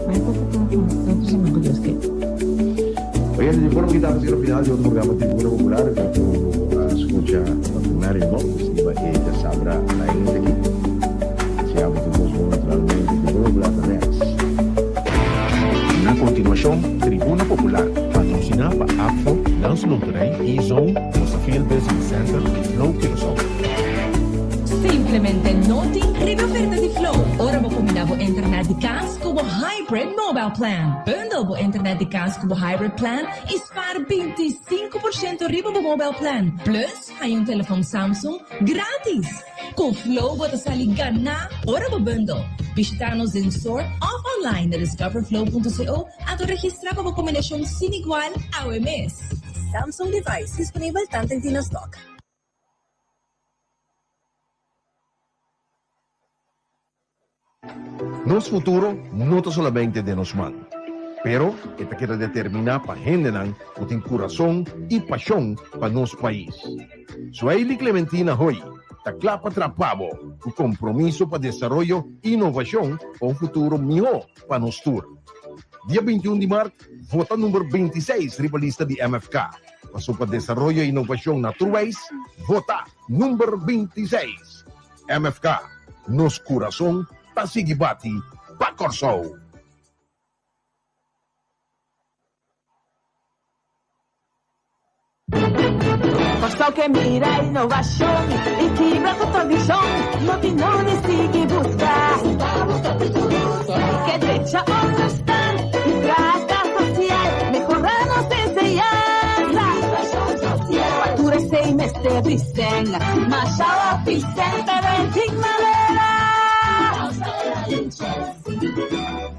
Bai poko poko, otro siman ku Dios ke. Oyente di forma kita ta final di otro programa Tribuna Popular ku bo a skucha Dòkter Mary Lopez riba e djasabra mainta aki. Sea bo tur kos bon naturalmente Tribuna Popular ta next. Na kontinuashon, Tribuna Popular, patrosiná pa APFO, Landsloterij, E-Zone, Mosafil Business Center i Flow Curaçao. Simplemente no tin riba oferta di Flow ora bo kombiná bo internet di kas ku bo Hybrid Mobile Plan. Bundle bo internet di kas ku bo Hybrid Plan i spar 25% riba bo mobile plan. Plus, haña un telefòn Samsung gratis! Ku Flow bo ta sali ganá ora bo bundle. Bishitá nos den store òf online na discoverflow.co anto registrá pa bo kombinashon sin igual awe mes. Samsung device disponibel tanten tin na stock. Nos futuro no ta solamente den nos man, pero e ta keda determiná pa hendenan ku tin kurason i pashon pa nos pais. Suhaily Clementina Hoy ta kla pa trapa bo ku kompromiso pa desaroyo i inovashon pa un futuro mihó pa nos tur. Dia 21 di mart, vota number 26 riba lista di MFK. Paso pa desaroyo i inovashon na tur wais, vota number 26. MFK, nos kurason ta sigui bati pa Kòrsou! Kòrsou ke mira inovashon i kibra ku tradishon, no tin nodi sigui buska. Ke drecha onderstand i trata sosial, mehorá nos enseñansa. Pa tur esei mester bisten. Masha hopi sen pero en tin manera.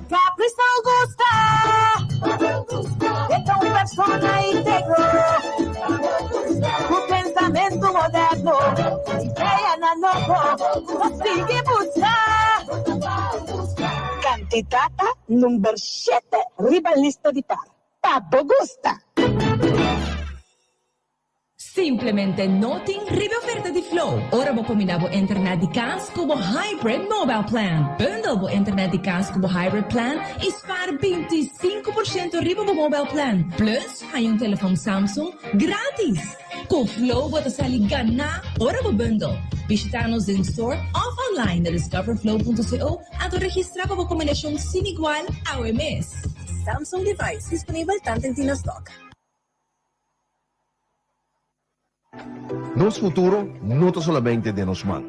Caprice Augusta E ta un persona integro Ku pensamentu moderno Ideanan nobo Ta sigui buska. Kandidata number shete riba lista di par Pa bo gusta! Simplemente no tin riba e oferta di Flow ora bo kombiná bo internet di kas ku bo Hybrid Mobile Plan. Bundle bo internet di kas ku bo Hybrid Plan i spar 25% riba bo mobile plan. Plus, haña un telefòn Samsung gratis! Ku Flow bo ta sali ganá ora bo bundle. Bishitá nos den store òf online na discoverflow.co anto registrá pa bo kombinashon sin igual awe mes. Samsung device disponibel tanten tin na stock. Nos futuro no ta solamente den nos man,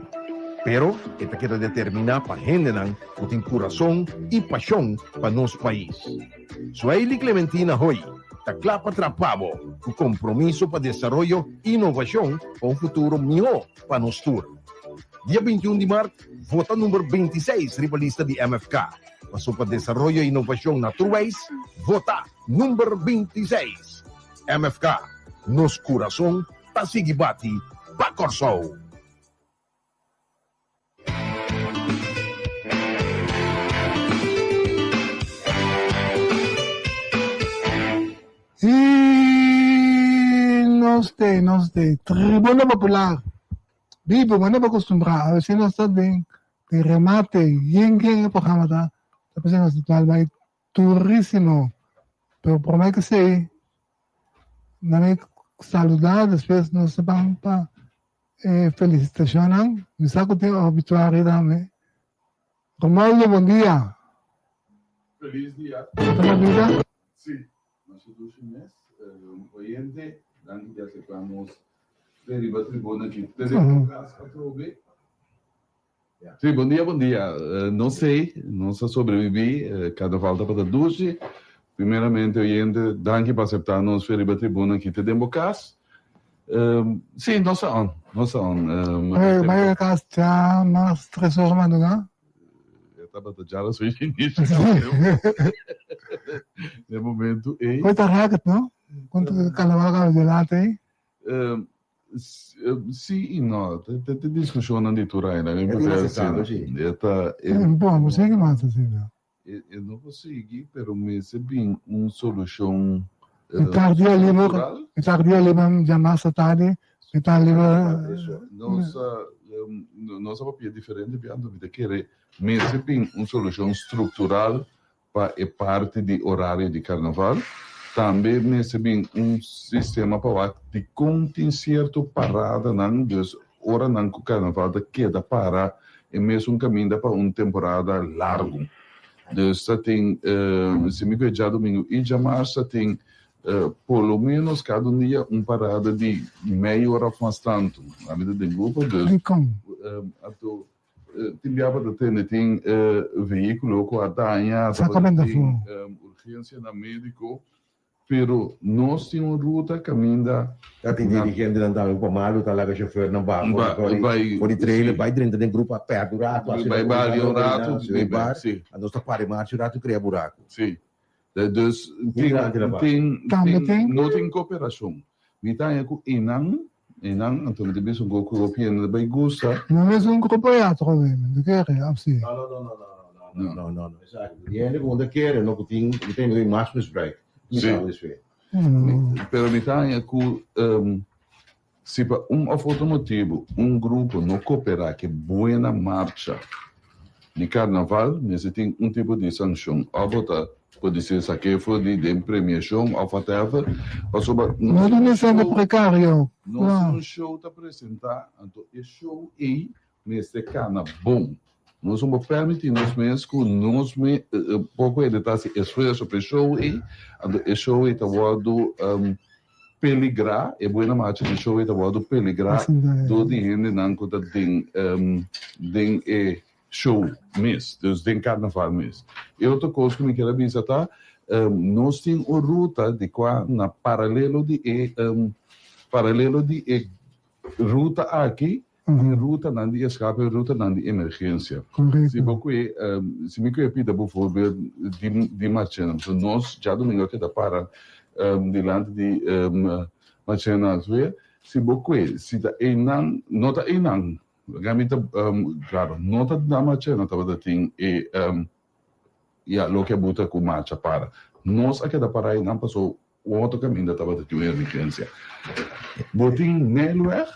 pero e ta keda determiná pa hendenan ku tin kurason i pashon pa nos pais. Suhaily Clementina Hoy ta kla pa trapa bo ku kompromiso pa desaroyo i inovashon pa un futuro mihó pa nos tur. Dia 21 di mart, vota number 26 riba lista di MFK. Paso pa desaroyo i inovashon na tur wais, vota number 26. MFK, nos kurason ta sigui bati pa Kòrsou! I nos te, nos te, Tribuna Popular, bibu, manda bo acostumbrá, a si nos ta den den remate, yen yen e programa ta, ta p'esei nos ta bai Durísimo. Pero promé ku esei, nan e saludá, despues nos ta ban pa e felisitashonnan. Mi sa ku tin obituario tambe. Romualdo, bon dia. Felis dia. Bo ta na bida? Sí, masha dushi mes. Oyente, danki di aseptá nos te riba tribuna aki. Te den bo kas atrobe. Sí, bon dia, bon dia. No sé, nos a sobreviví, carnaval tabata dushi. Primeramente, oyente, danki pa acepta nos fe riba tribuna aki te den bo cas. Sí, nos a on, nos a on. Bai cas ya mas tres ora madrugá? E tabata ya las ocho y media. Den momento ei. Hoy ta raket, no? Con carnaval caba di laat ei. Sí i no. Ta e diskushonnan di tur aña. E ta inaseptabel, sí. E ta. Bon, bo sigui mas asina. E no por sigui, pero mester bin un solushon Mi tar dia liber, mi tar dia liber djamas ta tardi, mi tar liber. Nos a, nos a papia diferente bianto, mi ta kere mester bin un solushon struktural. pa e parti di orario di karnaval. Tambe mester bin un sistema pa wak dikon tin sierto paradanan, dus oranan ku karnaval ta keda para e mesun kaminda pa un temporada largu. Dus ta tin, si mi ku e djadumingu i djamars ta tin por lo menos kada un dia un parada di mei ora of mas tantu. Ami ta den grupo, dus anto tin biaha ta tende tin vehíkulo ku a daña, tabata tin urgensianan médiko. Pero nos tin un ruta kaminda. Ta tin dirigentenan tambe ku pa malu ta laga shofernan baha for di trailer bai drenta den grupo a pèrdè un ratu asina Bai bali un ratu bai bar anto nos ta para e marcha un ratu krea buraku. Si. Dus tin tin no tin koperashon. Mi ta haña ku einan einan anto mi ta bisa un ku hopi hende ta bai gusta. No mes un grupo ya atrobe mi ta kere of si? No no no no no no no no esaki di hende ku no ta kere no ku tin mi ta hende mas misbruik mi Si. sa despues. Pero mi ta haña ku si pa un of otro motibu un grupo no koperá ku e buena marcha di karnaval mester tin un tipo di sanshon of bo ta podisé sak'é for di den premiashon of whatever pasobra No ta mester prekario. Nos tin un show ta presentá anto e show ei Mester cana bon. Nos no por permiti nos mes cu nos me poco hende ta haci esfuerzo pa e show ey, anto e show ey ta wordo peligra, e buena marcha di show ey ta wordo peligra door di hendenan cu ta den den e show mes, dus den carnaval mes. E otro cos cu mi kier a bisa ta, nos tin un ruta di cua na paralelo di e paralelo di e ruta aki, Tin rutanan di escape i rutanan di emergencia. Si bo kue, si mi kue pida bijvoorbeeld di di Marchena, pasobra nos djadumingo a keda para dilanti di Marchena Alsweer, si bo kue, si ta einan, no ta einan, laga mi ta claro, no ta na Marchena tabata tin e ya loke a buta ku marcha para. Nos a keda para einan pasobra un otro kaminda tabata tin un emergencia. Bo tin Nijlweg.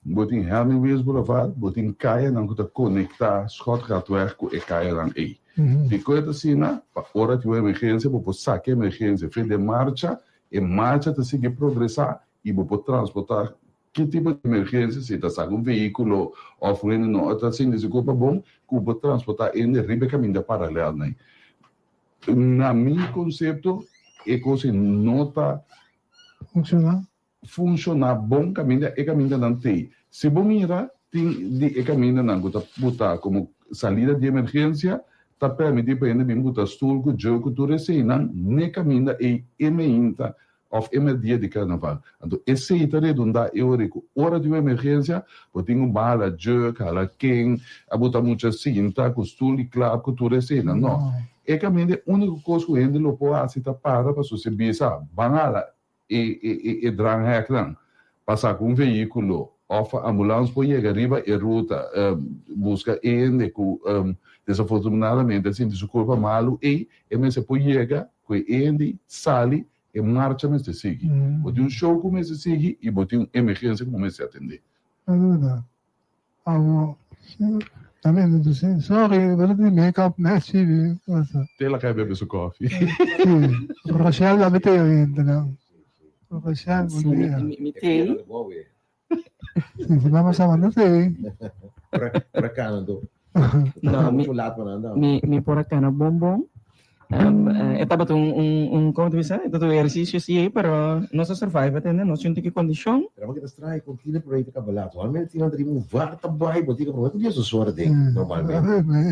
Bo tin Hemingways Boulevard, bo tin kayanan ku ta konektá Schotgatweg ku e kayanan ei. Dikon e ta asina? Pa ora tin un emergensia bo por saka e emergensia fe den marcha, e marcha ta sigui progresá i bo por transportá ki tipo di emergensia, si ta saka un vehíkulo òf un hende no ta sinti su kurpa bon, ku bo por transportá hende riba e kaminda paralèlnan. Na mi konsepto e kos ei no ta. Funshoná. Funshoná bon kaminda e kamindanan t'ei. Si bo mira, tin di e kamindanan ku ta buta komo salida di emergensia, ta permití pa hende bin buta stul ku djeu ku tur eseinan n'e kaminda ei e meinta òf e merdia di karnaval. Anto esei ta redundá e ora ku ora di un emergensia bo tin ku hala djeu, hala ken, a buta mucha sinta ku stul di klap ku tur eseinan. No. E kaminda e úniko kos ku hende lo por hasi ta para pasobra si bisa ban hala e drangheknan pa saka un vehíkulo òf ambulans por yega riba e ruta buska hende ku desafortunadamente a sinti su kurpa malu ei e mester por yega ku e hende sali e marcha mester sigui. Bo tin un show ku mester sigui i bo tin un emergensia ku bo mester atendé. Awo también entonces sorry bo ta tin make up net si cosa. Te la kai bebe su koffie. Si Rochelle tambe te oyente nan. Rochelle bon dia. Mi mi te. Si si mama sa manda te. Por a cana anto. No, mi, mi, mi por a cana bon bon. E tabata un, un, un, como te bisa? E tabata un ehercicio sí, eh, pero nos a survive, atende, nos tin un tiki condicion. Pero amo kita strae con tine por ahí ta cabalato. Normalmente tine andri un var ta bai, bo tika prome ku dia su hora den, normalmente.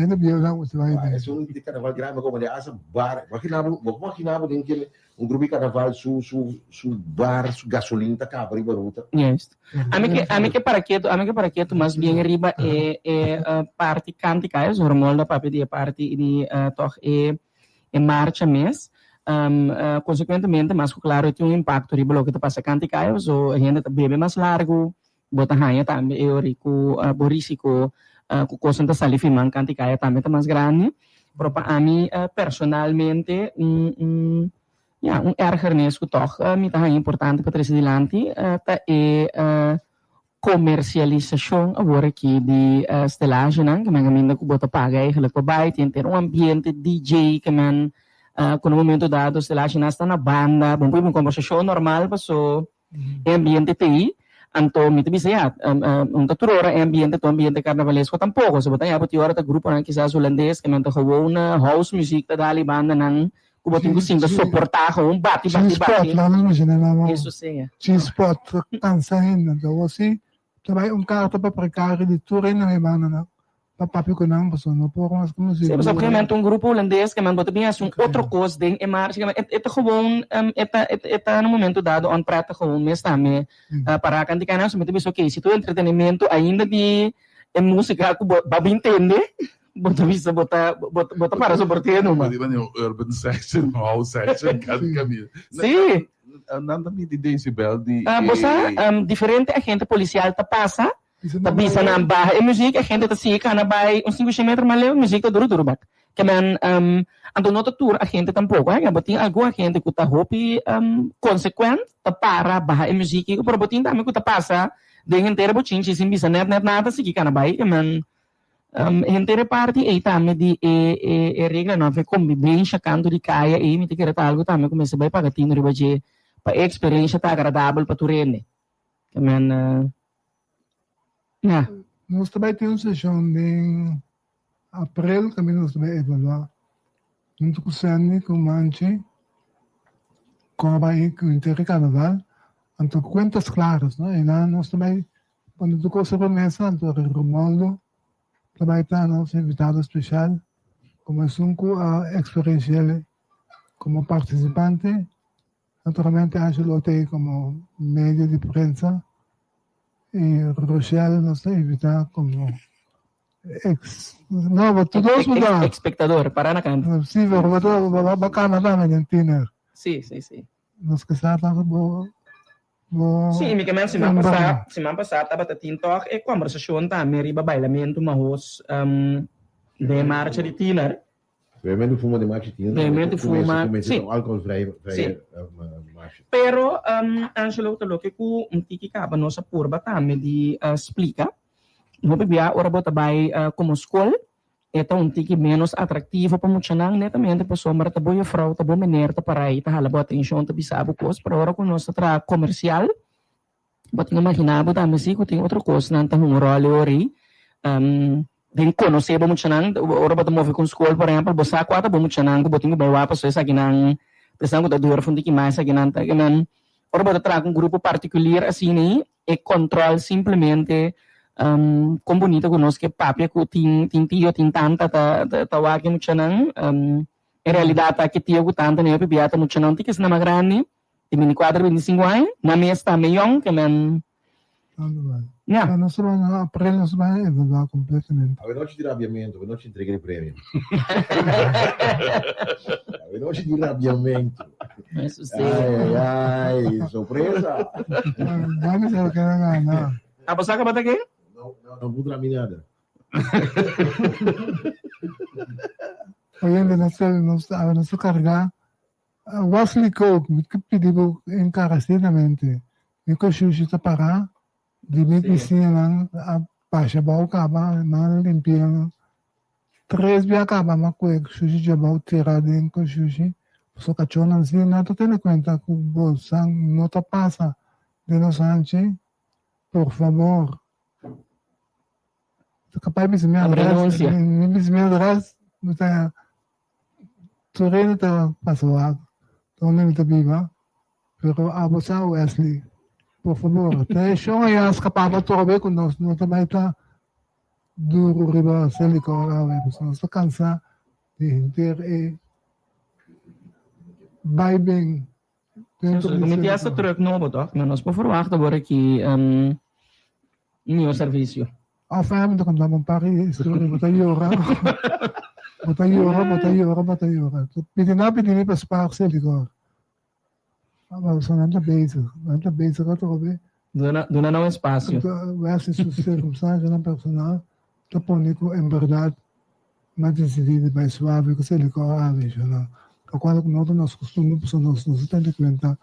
E no bieu lang usa bai den. Es un di carnaval grande como de asa bar. Imagina bo, bo imagina bo den kende un grupo di carnaval su su su bar, su gasolin ta caba riba ruta. Juist. Ami ke, ami ke para ketu, ami ke para ketu mas bien riba e e parti kantika, e Zormolda papia di e parti di tòg e e marcha mes. Konsekuentemente mas ku klaro e tin un impakto riba loke ta pasa kantika, paso hende ta bebe mas largu, bo ta haña tambe e ori ku bo risiko ku kosnan ta sali fiman kantika tambe ta mas grandi. Pero pa ami personalmente un un Ya, un ergernis ku tòg mi ta haña importante pa trese dilanti ta e komersialisashon awor aki di stelagenan, ke men kaminda ku bo ta paga eigenlijk pa bai, tin henter un ambiente DJ ke men. Ku na momento dado stelashi nan sta na banda, bo por hiba un kombersashon normal paso e ambiente ta ei. Anto mi ta bisa ya, no ta tur ora e ambiente ta un ambiente karnavalesko tampoko. So bo ta haña bo tin ora ta gruponan kisas hulandes ke nan ta gewoon house muziek ta dal e bandanan ku bo tin ku sinta soportá gewoon bati bati bati. G-spot, laat nos menshona nan awor. Eso sea. G-spot ta kansa hende. Anto awor si ta bai un karta pa prekario di tur hende na e bandanan. Pa papia ku nan pasobra no por mas ku Sí, pasobra op gegeven moment un grupo hulandes ke men bo ta bin hasi un otro kos den e marcha ke men e ta gewoon e ta e ta na un momento dado onprettig gewoon mes tambe para kanti kai nan so mi ta bisa oke si tur entretenimento ainda di e musika ku bo ba bin tende bo ta bisa bo ta bo ta para soport'é numa. Bo di manera un urban section un house section kada kaminda. Sí. Nan ta midi decibel di e. Bo sa diferente agente polisial ta pasa Ta bisa nan baha e muziek, e hende ta sigui kana bai un sinku shen meter mas leu, muziek ta duru duru bek. Ke men, anto no ta tur agente tampoko, he, bo tin algun agente ku ta hopi konsekuent, ta para baha e muziek kiko, pero bo tin tambe ku ta pasa den henter e bochinchi sin bisa net net nada, sigui kana bai. Ke men, henter e parti ei tambe di e e reglanan of e kombibensha kantu di kaya ei mi ta kere ta algu tambe ku mester bai paga tinu riba dje pa e eksperensha ta agradabel pa tur hende. Ke men, Ya. Nos ta bai tin un seshon den aprel kaminda nos ta bai evaluá huntu ku Sandy ku Manchi kon a bai ku henter e karnaval. Anto kuentas klaras no einan nos ta bai pone tur kos riba mesa anto Romualdo ta bai ta nos invitado speshal komo esun ku a eksperensi'el komo partisipante. Naturalmente Angelo ta ei komo medio di prensa i Rochelle nos ta invitá komo ex no bo tur dos bo ta Espectador, para na kant. Si pero bo ta bo kana tambe den tiner. Si si si. Nos ke sa ta bo bo Si mi ke men siman pasá siman pasá tabata tin tòg e kòmbersashon tambe riba bailamentu mahos den marcha di tiner. Bebementu fuma den marcha tiner Bebementu fuma, si. Si. Alcoholvrij marcha. Pero Angelo ta loke ku un tiki kaba nos a purba tambe di splika. Hopi bia ora bo ta bai komo skol e ta un tiki ménos atraktivo pa muchanan netamente pasobra ta bo jufrou, ta bo meneer ta para ei ta hala bo atenshon ta bisa bo kos pero ora ku nos ta traha komersial Bo tin imaginá bo tambe si ku tin otro kosnan ta hunga ròl e ora ei. Den konosé bo muchanan, ora bo ta move ku un skol por ehèmpel, bo sa kua ta bo muchanan ku bo tin ku bai wak pasobra esakinan ta esnan ku ta dura for un tiki mas, esakinan ta kinan. Ora bo ta traha ku un grupo partikulier asina ei, e kòntròl simplemente kon bunita ku nos ke papia ku tin tin tio, tin tanta ta ta wak e muchanan. En realidat ta ki tio ku tanta nan hopi bia ta muchanan tin kis nan mas grandi. Di 24, 25 aña, nan mes ta meyòn ke men. Ya. Pa nos tabata na aprel nos tabata evaluá kompletamente. Awe nochi di rabiamentu, awe nochi entrega di premio. Awe nochi di rabiamentu. Eso sí. Ai, ai, ai, sorpresa. Ya mi sabe ken a gana. Abo sa kaba ta ken? No, no, no puntra mi nada. Oyente, nos ta, nos, awe nos ta kargá Wesley Kook, mi ta pidi bo enkaresidamente, mi koshushi ta pará di mi bisiñanan a basha bou kaba, nan a limpia nan. Tres bia kaba mi a kue shushi djabou tira den koshushi, pasobra kachónan si no ta tene kuenta ku bo san no ta pasa den nos hanchi, por fabor. Ta kapaz bisa mi adres, mi bisa mi adres, mi ta Tur hende ta pasa wak donde mi ta biba, pero abo sa Wesley, por fabor, ta e shon aya skapa pa trobe ku nos no ta bai ta duru riba Selikor awe, pasobra nos ta kansa di henter e bai bin dentro di Mi tin hasta Selikor. truck nobo toch, ma nos por verwacht awor aki mihor servisio. Enfin mi ta conta bo un par di historia, bo ta yora, bo ta yora, bo ta yora, bo ta yora. Pidi nan pidi mi pa spaar Selikor. Pasobra nan ta bezig, nan ta bezig atrobe. Duna, duna nan un espacio. Anto Wesley su circumstancianan personal ta pone cu en berdad mi a decidi di bay suave cu Selikor awe, no. Locual cu no ta nos costumber pasobra nos no ta tene cuenta.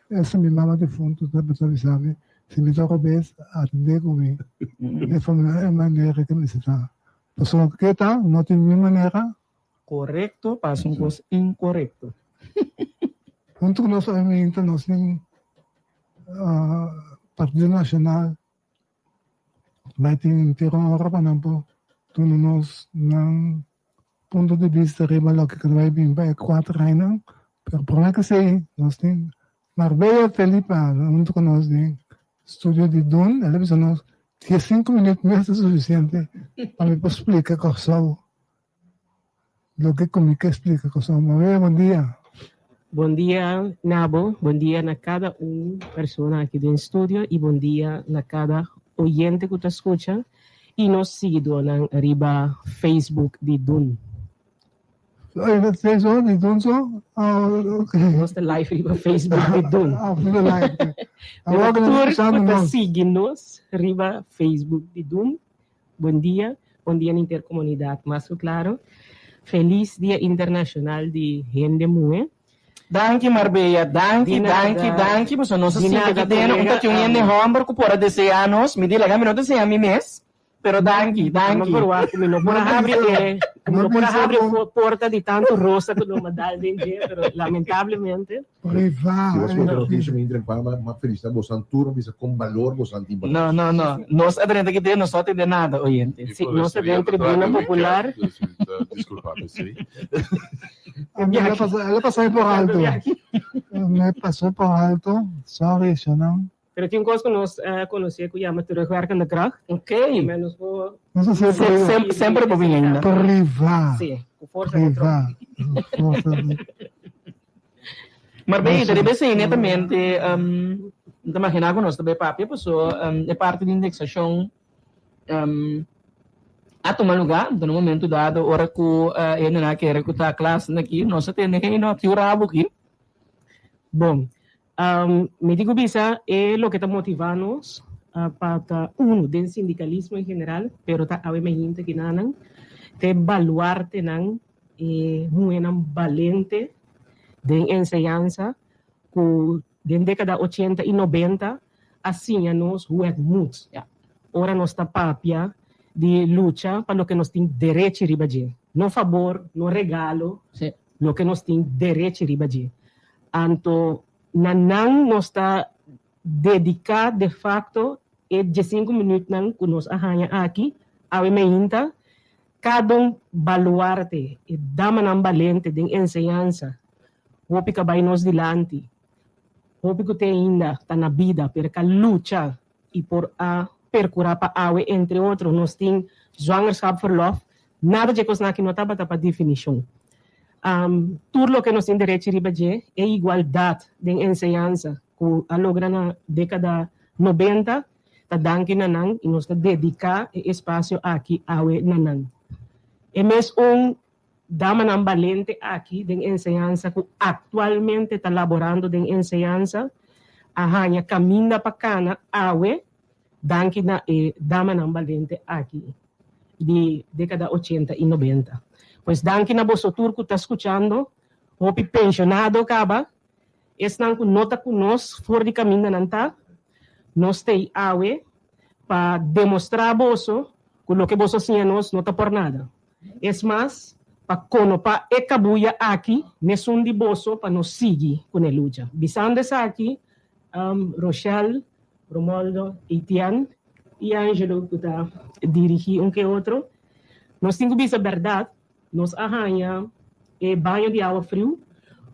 Esta mi mama difunto tabata bisa mi, si mi ta robes, atendé ku mi e manera ku mi ta. Pasobra ke ta, no tin niun manera. korekto pa hasi un kos inkorekto. Huntu ku nos obviamente nos tin Partido Nacional bai tin henter un ora pa nan por duna nos nan punto di bista riba loke ku ta bai bin pa e kuater ainan. Pero prome ku esei nos tin Marbella Felipa huntu ku nos den studio di Dun. El a bisa nos diesinku minüt mes ta sufisiente pa mi por splika Kòrsou loke ku mi ke splika Kòrsou. Marbella, bon dia. Bon dia Nabo, bon dia na kada un persona aki den studio i bon dia na kada oyente ku ta skucha i nos siguidónan riba Facebook di Dun. Riba Facebook di Dun so? Oh, ok. Nos ta live riba Facebook di Dun. Ah, riba live. Awor ku nan ta tur ku ta sigui nos riba Facebook di Dun, bon dia. Bon dia na inter komunidat mas ku klaro. Felis Dia Internashonal di Hende Muhe. Danki Marbella, danki, danki, danki, pasobra nos a sinti ki den un ta tin un hende hòmber ku por a deseá nos, mi di laga mi no deseá mi mes. Pero danki, danki. Mi por wak, mi no por a habri e, mi no por a habri e porta di tanto rosa ku no a dal den dje, pero lamentablemente. Priva. Si bo scucha noticia mi intra pa ma felicita bosan tur mi bisa con balor bosan tin pa nos. No, no, no. Nos a drenta aki den nos no a tende nada, oyente. Si, nos ta den tribuna popular. Disculpa mi, si. El a pasa, el a pasa por alto. Me pasó por alto. Sorry, Shannon. Pero tin un kos ku nos konosé ku yama terugwerkende kracht. Ok. Nos por. Nos a ser priva. Semper bo bin ainda. Priva. Sí, ku forsa di Priva. Forsa di. Maar ben, riba esei netamente, mi ta imaginá ku nos ta bai papia paso e parti di indeksashon a tuma lugá. Anto na un momento dado ora ku e hendenan a kere ku ta klas aki, nos a tende hey no, tin un rabo aki. Bon, Mi tin ku bisa e loke ta motivá nos pa ta unu den sindikalismo en general, pero ta awe mainta kinanan ta e baluartenan, e muhénan balente den enseñansa ku den dékada ochenta i nobenta a siña nos hoe het moet. Ora nos ta papia di lucha pa loke nos tin derechi riba dje, no fabor, no regalo, loke nos tin derechi riba dje. Anto na nan nos ta dediká de facto e diesinku minütnan ku nos a haña aki awe meinta, kada un baluarte, e damanan balente den enseñansa, hopi ka bai nos dilanti, hopi ku te ainda ta na bida pero ka lucha i por a perkurá pa awe entre otro nos tin zwangerschapverlof, nada dje kosnan aki no tabata pa definishon. Tur loke nos tin derechi riba dje, e igualdat den enseñansa ku a logra na dékada nobenta, ta danki na nan i nos ta dediká e espasio aki awe na nan. E mes un damanan balente aki den enseñansa ku aktualmente ta laborando den enseñansa a haña kaminda pa kana awe danki na e damanan balente aki di dékada ochenta i nobenta. Pues danki na boso tur ku ta skuchando, hopi penshonado kaba, esnan ku no ta ku nos for di kaminda nan ta, nos t'ei awe pa demostrá boso ku loke boso a siña nos no ta por nada. Es mas, pa konopá e kabuya aki, mesun di boso pa no sigui ku n'e lucha. Bisando esaki, Rochelle, Romoldo, Etienne i Angelo ku ta dirigí un ke otro, nos tin ku bisa bèrdat, nos a haña e baño di awa friu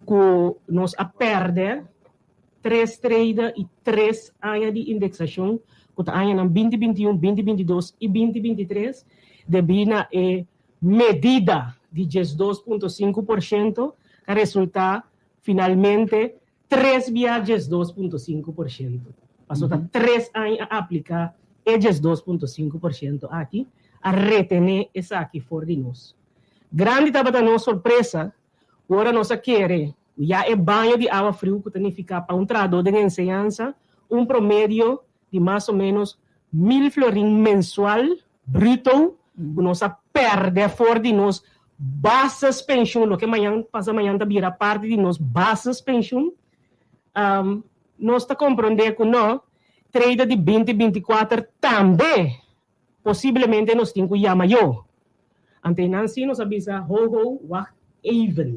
ku nos a pèrdè tres trede i tres aña di indeksashon ku ta añanan binti binti un, binti binti dos i binti binti tres debí na e medida di 12.5% ka resultá finalmente tres bia 12.5%. Pasobra ta tres aña a apliká e 12.5% aki, a retené esaki for di nos. Grandi tabata nos sorpresa ora nos a kere Ya e baño di awa friu ku ta nifiká pa un trahadó den enseñansa un promedio di mas o ménos mil florin mensual bruto ku nos a pèrdè for di nos basispenshun, loke mañan pasa mañan ta bira parti di nos basispenshun. Nos ta komprondé ku no, treda di binti 24 tambe posiblemente nos tin ku yama yo. Anto einan sí nos a bisa, Ho, ho, wacht even.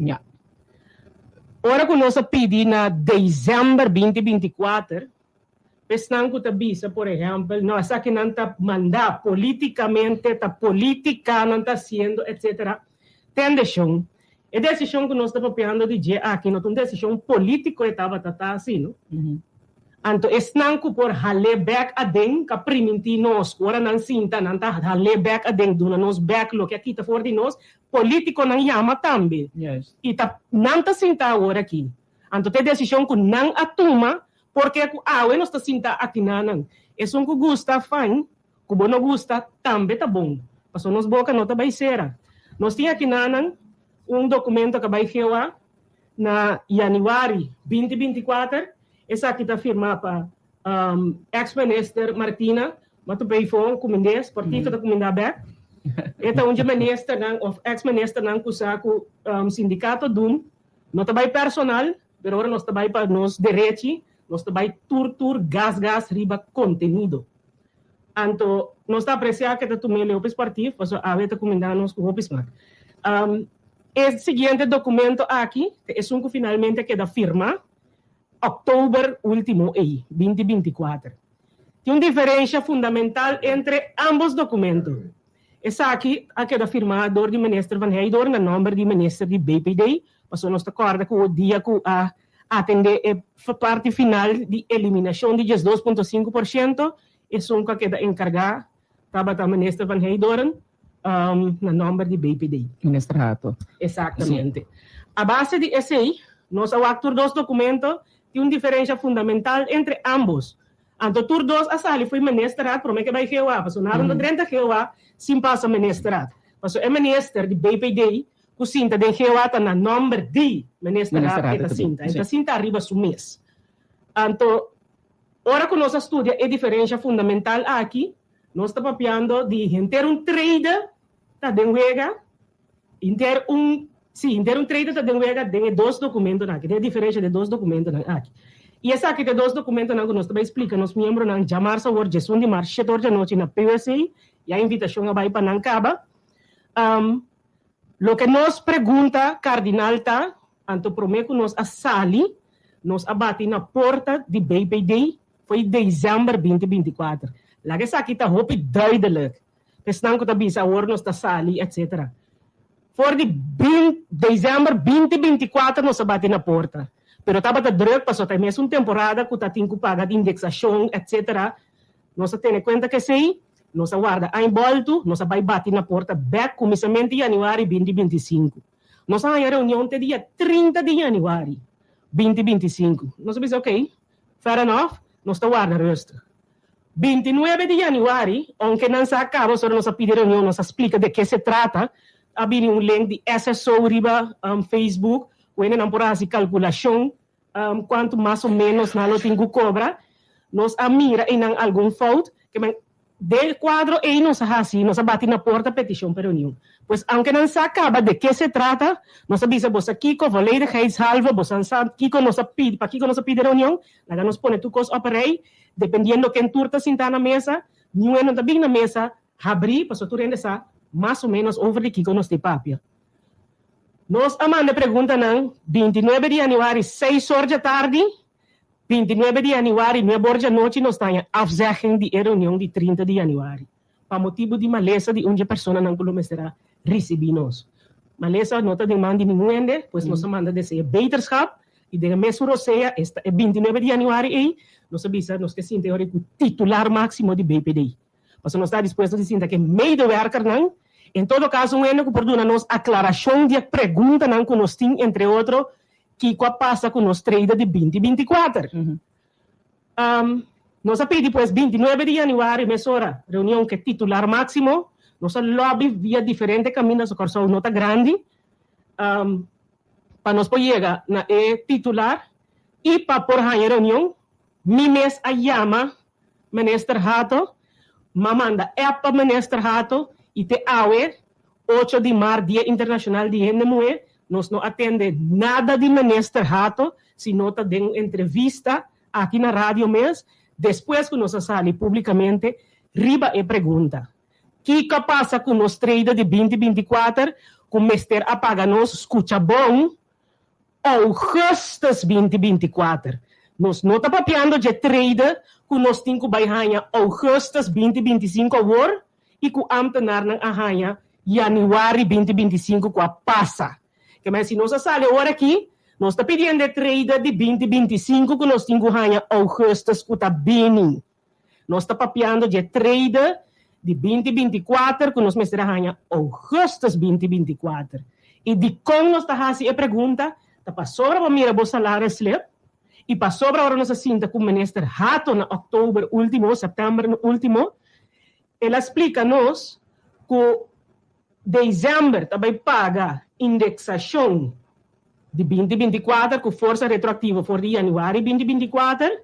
Ora ku nos a pidi na desèmber 2024, esnan ku ta bisa, por ehèmpel, no, esakinan ta mandá polítikamente, ta polítika nan ta hasiendo, etcétera. Tende shon, e desishon ku nos ta papiando di dje aki no ta un desishon polítiko e tabata ta hasi, no. Anto esnan ku por hal'é bèk aden ka primintí nos ku ora nan sinta nan ta hal'é bèk aden, duna nos bèk loke a kita for di nos, polítikonan yama tambe. I ta nan ta sinta awor aki. Anto ta e desishon ku nan a tuma porke ku awe nos ta sinta aki na nan. Esun ku gusta, fine. Ku bo no gusta tambe ta bon, pasobra nos boka no ta bai sera. Nos tin akinanan un dokumento ku a bai GOA na yanüari 2024. Esaki ta firmá pa eks minister Martina Matupei-Fon Kumindes, Portito ta kumindá bèk. E ta un dje ministernan òf eks ministernan ku sa ku sindikato dum no ta bai personal, pero ora nos ta bai pa nos derechi, nos ta bai tur tur gas gas riba kontenido. Anto nos ta apreciá ke ta tum'é hopi sportief, pasobra awe ta kumindá nos ku hopi smak. E siguiente documento aki ta esun ku finalmente a keda firmá oktober último ei, 2024. Tin un diferensha fundamental entre ámbos documento. Esaki a keda firmá dor di Minister Van Heydoorn na nòmber di Minister di BPD, pasobra nos ta kòrda ku dia ku a atendé e parti final di eliminashon di 12.5%, esun ku a keda enkargá tabata Minister Van Heydoorn na nòmber di BPD. Minister Hato. Esaktamente. A base di esei, nos a wak tur dos dokumento, tin un diferensha fundamental entre ámbos. Anto tur dos a sali fo'i Ministerraad promé ke bai GOA, pasobra nada no ta drenta GOA sin pasa Ministerraad. Pasobra e minister di BPD ku sinta den GOA ta na nòmber di Ministerraad e ta sinta, e ta sinta ariba su mes. Anto ora ku nos a studia e diferensha fundamental aki, nos ta papiando di henter un trede ta den wega, henter un, sí, henter un trede ta den wega den e dos dokumentonan aki, den e diferensha den e dos dokumentonan aki. I esaki ta e dos dokumentonan ku nos ta bai splika nos miembronan djamars awor, 11 di mars, shete or djanochi na PUSA, ya invitashon a bai pa nan kaba. Loke nos pregunta kardinal ta, anto promé ku nos a sali, nos a bati na porta di BPD fo'i desèmber 2024. Laga esaki ta hopi duidelijk pa esnan ku ta bisa awor nos ta sali etsetera. For di desèmber 2024 nos a bati na porta, pero tabata drùk pasobra ta e mesun temporada ku ta tin ku paga di indeksashon etsetera. Nos a tene kuenta ku esei, nos a warda aña bòltu, nos a bai bati na porta bèk kuminsamentu di yanüari 2025. Nos a haña reunion te dia 30 di yanüari 2025. Nos a bisa okey, fair enough, nos ta warda rustig. 29 di yanüari, ounke nan sa kaba ora nos a pidi reunion, nos a splika de ke se trata, a bini un link di SSO riba Facebook ku hendenan por a hasi kalkulashon Cuanto mas o menos nan lo tin cu cobra. Nos a mira eynan algun fout. Ke men den e cuadro ey nos a haci, nos a bati na porta peticion pa reunion. Pues aunke nan sa caba de ke se trata, nos a bisa bosa kico, volledigheidshalve, bosan sa kico nos a pidi, pakico nos a pidi reunion, laga nos pone tur cos op e rij, dependiendo ken tur ta sinta na mesa, niun hende no ta bin na mesa habri, pasobra tur hende sa mas o menos over di kico nos tin papia. Nos a manda e preguntanan 29 di yanüari seis or djatardi, 29 di yanüari nuebe or djanochi nos ta haña afzegging di e reunion di 30 di yanüari pa motibu di malesa di un dje personanan ku lo mester a risibí nos. Malesa no ta den man di ningun hende, pues nos a manda desea beterschap i den e mesun rosea esta e 29 di yanüari ei nos a bisa nos ke sinti e ora ei ku titular máksimo di BPD. Pasobra nos ta dispuesto di sinta ku e medewerkernan. En todo kaso un hende ku por duna nos aklarashon di e preguntanan ku nos tin, entre otro, kiko a pasa ku nos trader di 2024. Nos a pidi pues 29 di yanüari mesora reunion ku e titular máksimo. Nos a lòbi via diferente kaminda, so Kòrsou no ta grandi, pa nos por yega na e titular i pa por haña reunion. Mi mes a yama Minister Hato, m'a manda app pa Minister Hato y te awe, 8 di maart Dia Internacional di Hende Muhe, nos no a tende nada di Minister Hato, sino ta den un entrevista aki na radio mes, despues cu nos a sali publicamente riba e pregunta. Kiko a pasa ku nos trede di 2024 ku mester a paga nos, skucha bon, ougùstùs 2024? Nos no ta papiando dje trede ku nos tin ku bai haña ougùstùs 2025 awor i ku ámtenarnan a haña yanüari 2025 ku a pasa. Ke men si nos a sali awor aki, nos ta pidiendo e trede di 2025 ku nos tin ku haña ougùstùs ku ta bini. Nos ta papiando dje trede di 2024 ku nos mester a haña ougùstùs 2024. I dikon nos ta hasi e pregunta? Ta pasobra bo mira bo salarisslip i pasobra ora nos a sinta ku Minister Hato na òktober último, sèptèmber último, el a splika nos ku desèmber ta bai paga indeksashon di 2024 ku forsa retroaktivo for di yanüari 2024.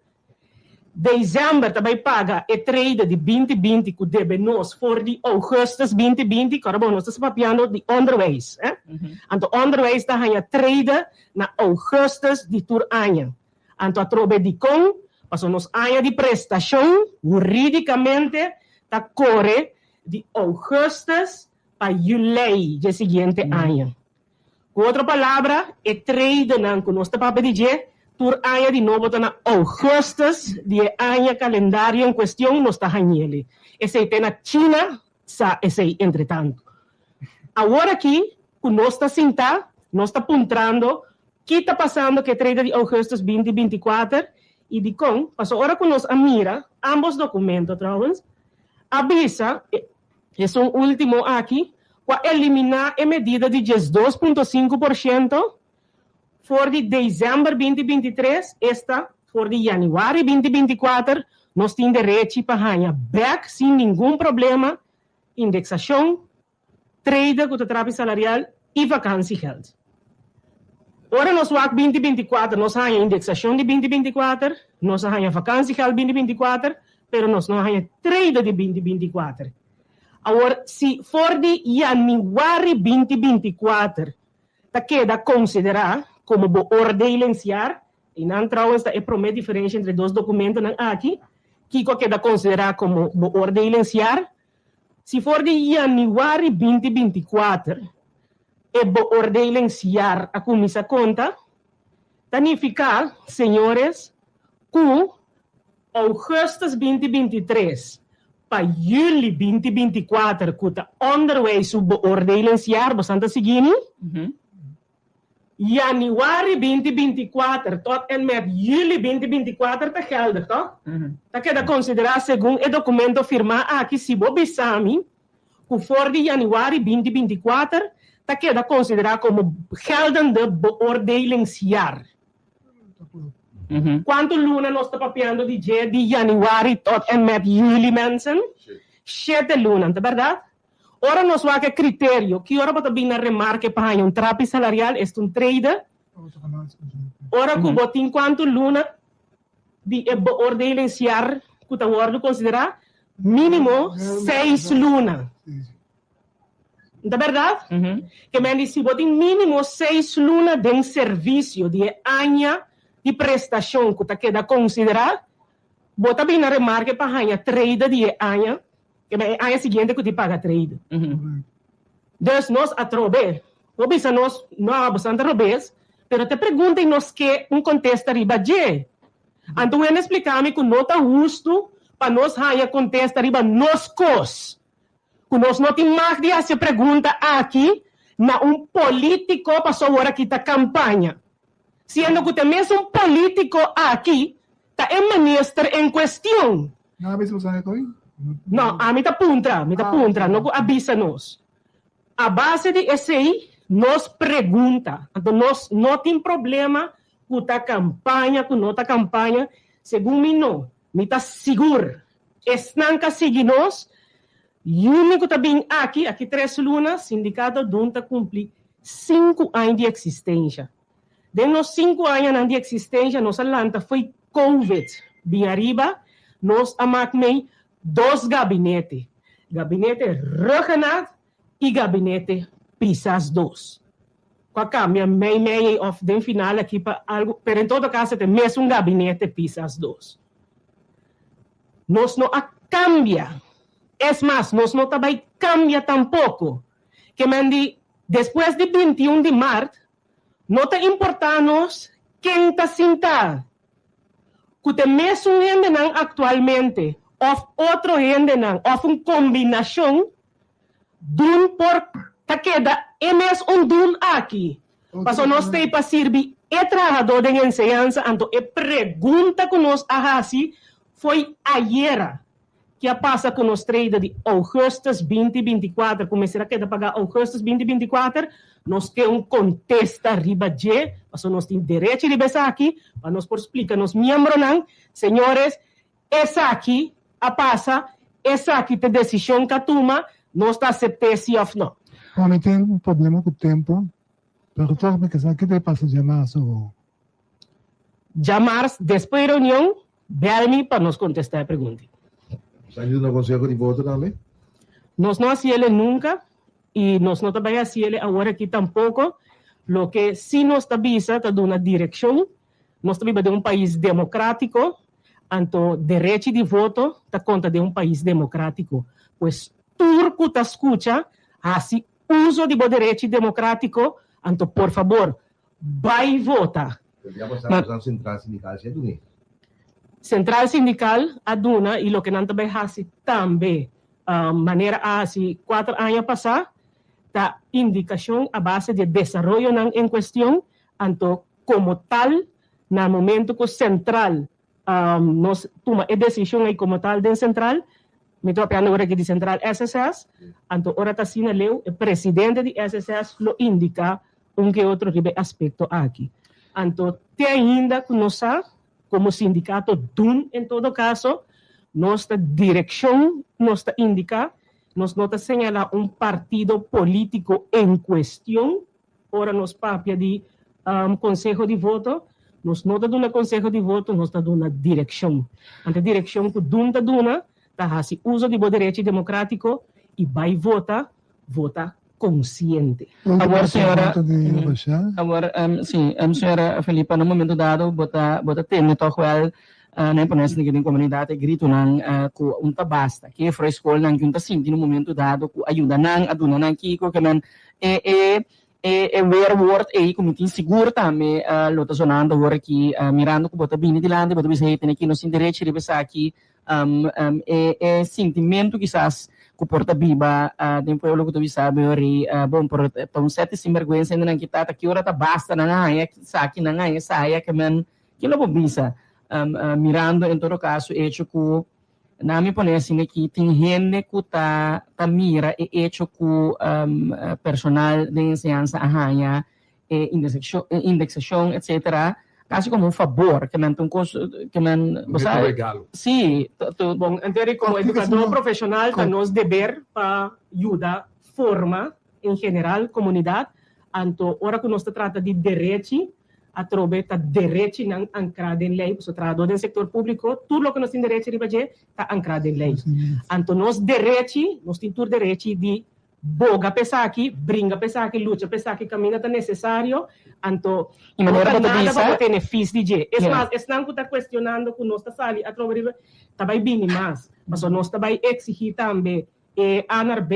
December ta bai paga e trede di 2020 ku debe nos for di augustus 2020, kòrda bo, nos ta papiando di onderwijs, eh? Anto onderwijs ta haña trede na augustus di tur aña. Anto atrobe dikon? Pasobra nos aña di prestashon hurídikamente ta kore di augustus pa juli dje siguiente aña. Ku otro palabra, e tradenan ku nos ta papia di dje, tur aña di nobo ta na ougùstùs di e aña kalendario en kuestion nos ta hañ'el. Esei te na China sa esei entretantu. Awor aki ku nos ta sintá, nos ta puntrando ki ta pasando ku e trade di ougùstùs 2024 i dikon, pasobra ora ku nos a mira ámbos dokumento trouwens, a bisa esun último aki ku a eliminá e medida di 12.5% for di desèmber 2023, esta for di yanüari 2024, nos tin derechi pa haña bèk sin ningun problema indeksashon, trede ku ta trapi salarial i vakansiegeld. Ora nos wak 2024, nos haña indeksashon di 2024, nos a haña vakansiegeld 2024, pero nos no a haña trede di 2024. Awor, si for di yanüari 2024 ta keda konsiderá komo beoordelingsjaar, i nan trouwens ta e promé diferensha entre dos dokumentonan aki, kiko a keda konsiderá komo beoordelingsjaar? Si for di yanüari 2024 e beoordelingsjaar a kuminsá konta, ta nifiká, señores, ku ougùstùs 2023 pa yüli 2024 ku ta onderwijs su beoordelingsjaar, bosan ta sigui mi? Yanüari 2024 tot en met yüli 2024 ta geldig, tòg? Ta keda konsiderá segun e dokumento firmá aki si bo bisa mi ku for di yanüari 2024 ta keda konsiderá komo geldende beoordelingsjaar. Kuantu luna nos ta papiando di dje di yanüari tot en met yüli, mensen? Shete luna, ta bèrdat? Ora nos wak e kriterio, ki ora bo ta bin na remarke pa haña un trapi salarial, esta un trede? Ora ku bo tin kuantu luna di e beoordelingsjaar ku ta wòrdu konsiderá? Mínimo seis luna. N ta bèrdat? Ke men di si bo tin mínimo seis luna den servisio di e aña di prestashon ku ta keda konsiderá, bo ta bin na remarke pa haña trede di e aña, ke men e aña siguiente ku tin paga trede. Dus nos atrobe, bo bisa nos, no, boso ta robes, pero ta e pregunta i nos ke un kontesta riba dje. Anto un hende splika mi ku no ta hustu pa nos haña kontesta riba nos kos. Ku nos no tin mag di hasi e pregunta aki na un polítiko pasobra awor aki ta kampaña. Siendo ku ta e mesun polítiko aki ta e minister en kuestion. No a bisa boso e? No, ami ta puntra, mi ta puntra, no ku a bisa nos. A base di esei nos pregunta. Anto nos no tin problema ku ta kampaña, ku no ta kampaña. Segun mi no. Mi ta sigur esnan ka sigui nos, yüni ku ta bin aki, aki tres luna, Sindikato Dun ta kumpli sinku aña di eksistensha. Den nos sinku añanan di eksistensha nos a lanta fo'i Covid bin ariba, nos a mak mei dos gabinete, Gabinete Rhuggenaath i Gabinete Pisas dos. Ku a kambia mei mei òf den final aki pa algu, pero en todo kaso ta e mesun Gabinete Pisas dos. Nos no a kambia. Es mas, nos no ta bai kambia tampoko. Ke men di, despues di 21 di mart, no ta importá nos ken ta sintá, ku ta e mesun hendenan aktualmente òf otro hendenan òf un kombinashon, dun por ta keda e mes un dun aki. Pasobra nos ta ei pa sirbi e trahadó den enseñansa, anto e pregunta ku nos a hasi foi ayera. Ke a pasa ku nos trader di ougùstùs 2024 ku mester a keda pagá ougùstùs 2024? Nos ke un kontesta riba dje, pasobra nos tin derechi riba esaki, pa nos por splika nos miembronan, señores, esaki a pasa, esaki ta e desishon ku a tuma, nos ta asept'é si òf nò. Bon, mi tin un problema ku tempu, pero tòg mi ke sa kiko ta pasa djamars awor. Djamars despues di reunion, bel mi pa nos kontestá e pregunta. Sa duna konseho di voto tambe? Nos no hasi ele nunka i nos no ta bai hasi ele awor aki tampoko. Loke si nos ta bisa ta duna direkshon. Nos ta biba den un pais demokratiko, anto derechi di voto ta konta den un pais demokratiko. Pues tur ku ta skucha hasi uso di bo derechi demokratiko, anto por fabor Bai vota. Pero ya pasá nos Central Sindical si a dun'é. Central Sindical a duna y loke nan ta bay haci tambe manera a haci cuater aña pasá ta indicacion a base di e desaroyonan en cuestion, anto como tal na momento cu Central Nos tuma e desishon ei komo tal den sentral. Mi ta papiando ora aki di sentral SSS. Anto ora ta asina leu, e presidente di SSS lo indiká un ke otro riba e aspekto aki. Anto te ainda ku nos sa, komo sindikato dun en todo kaso, nos ta direkshon nos ta indiká, nos no ta señalá un partido polítiko en kuestion. Ora nos papia di konseho di voto, nos no ta duna konseho di voto, nos ta duna direkshon. Anto e direkshon ku dun ta duna ta hasi uso di bo derechi demokratiko i bai vota, vota konsiente. Awor señora, awor si, señora Felipa, na un momento dado bo ta bo ta tende tòg wèl na e pones den komunidat e gritonan ku un ta basta, ke for e skolnan ku un ta sinti na un momento dado ku a yuda nan, a duna nan kiko, ke nan E e e e weerwoord ei ku mi tin sigur tambe lo ta sonando awor aki, mirando ku bo ta bini dilanti, bo ta bisa, hey, tene aki nos tin derechi riba esaki. E e sintimentu kisas ku por ta biba den pueblo ku ta bisa bo ori, bon, por ta un sèt di sinbergwensa hende nan kita, ta ki ora ta basta nan a haña esaki, nan a haña esaya, ke men, ke lo bo bisa? Mirando en todo kaso echo ku Na mi pone asina aki tin hende ku ta ta mira e echo ku personal den enseñansa a haña e indeksashon etcetera kasi komo un fabor ke men ta un kos ke men bo sa si Bon, Antery, komo edukadó profeshonal ta nos deber pa yuda forma en general komunidat, anto ora ku nos ta trata di derechi Atrobe ta derechinan ankrá den lei, pasobra trahadó den sektor públiko, tur loke nos tin derechi riba dje ta ankrá den lei. Anto nos derechi, nos tin tur derechi di boga pa esaki, bringa pa esaki, lucha pa esaki kaminda ta nesesario, anto no ta nada pa bo tene fis di dje. Es mas, esnan ku ta kuestionando ku nos ta sali atrobe riba, ta bai bini mas, pasobra nos ta bai eksigí tambe e ANRB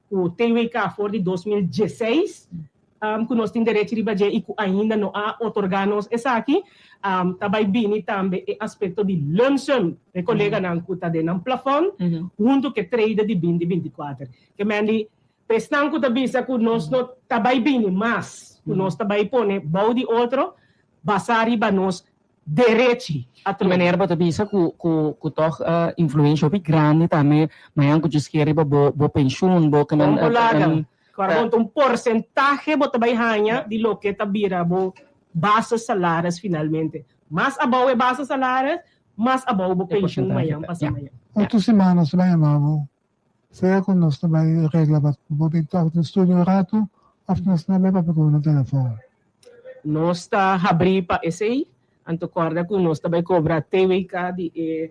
ku TWK for di 2016 ku nos tin derechi riba dje i ku ainda no a otorgá nos esaki. Ta bai bini tambe e aspekto di lump sum, e koleganan ku ta den nan plafòn huntu ku e trede di binti 24. Ke men di pa esnan ku ta bisa ku nos no ta bai bini mas, ku nos ta bai pone bou di otro basá riba nos derechi atrobe. Meneer bo ta bisa ku ku ku tog influensha hopi grandi tambe mañan ku djis kier riba bo bo penshun bo ke men. Laga kòrda un porsentahe bo ta bai haña di loke ta bira bo base salaris finalmente. Mas abou e base salaris, mas abou bo penshun mañan pasa mañan. Otro siman nos ta bai yama bo. Sea ku nos ta bai regla pa bo bin tok den studio un ratu òf nos ta bai papia ku bo na telefòn. Nos ta habrí pa esei, anto kòrda ku nos ta bai kobra TWK di e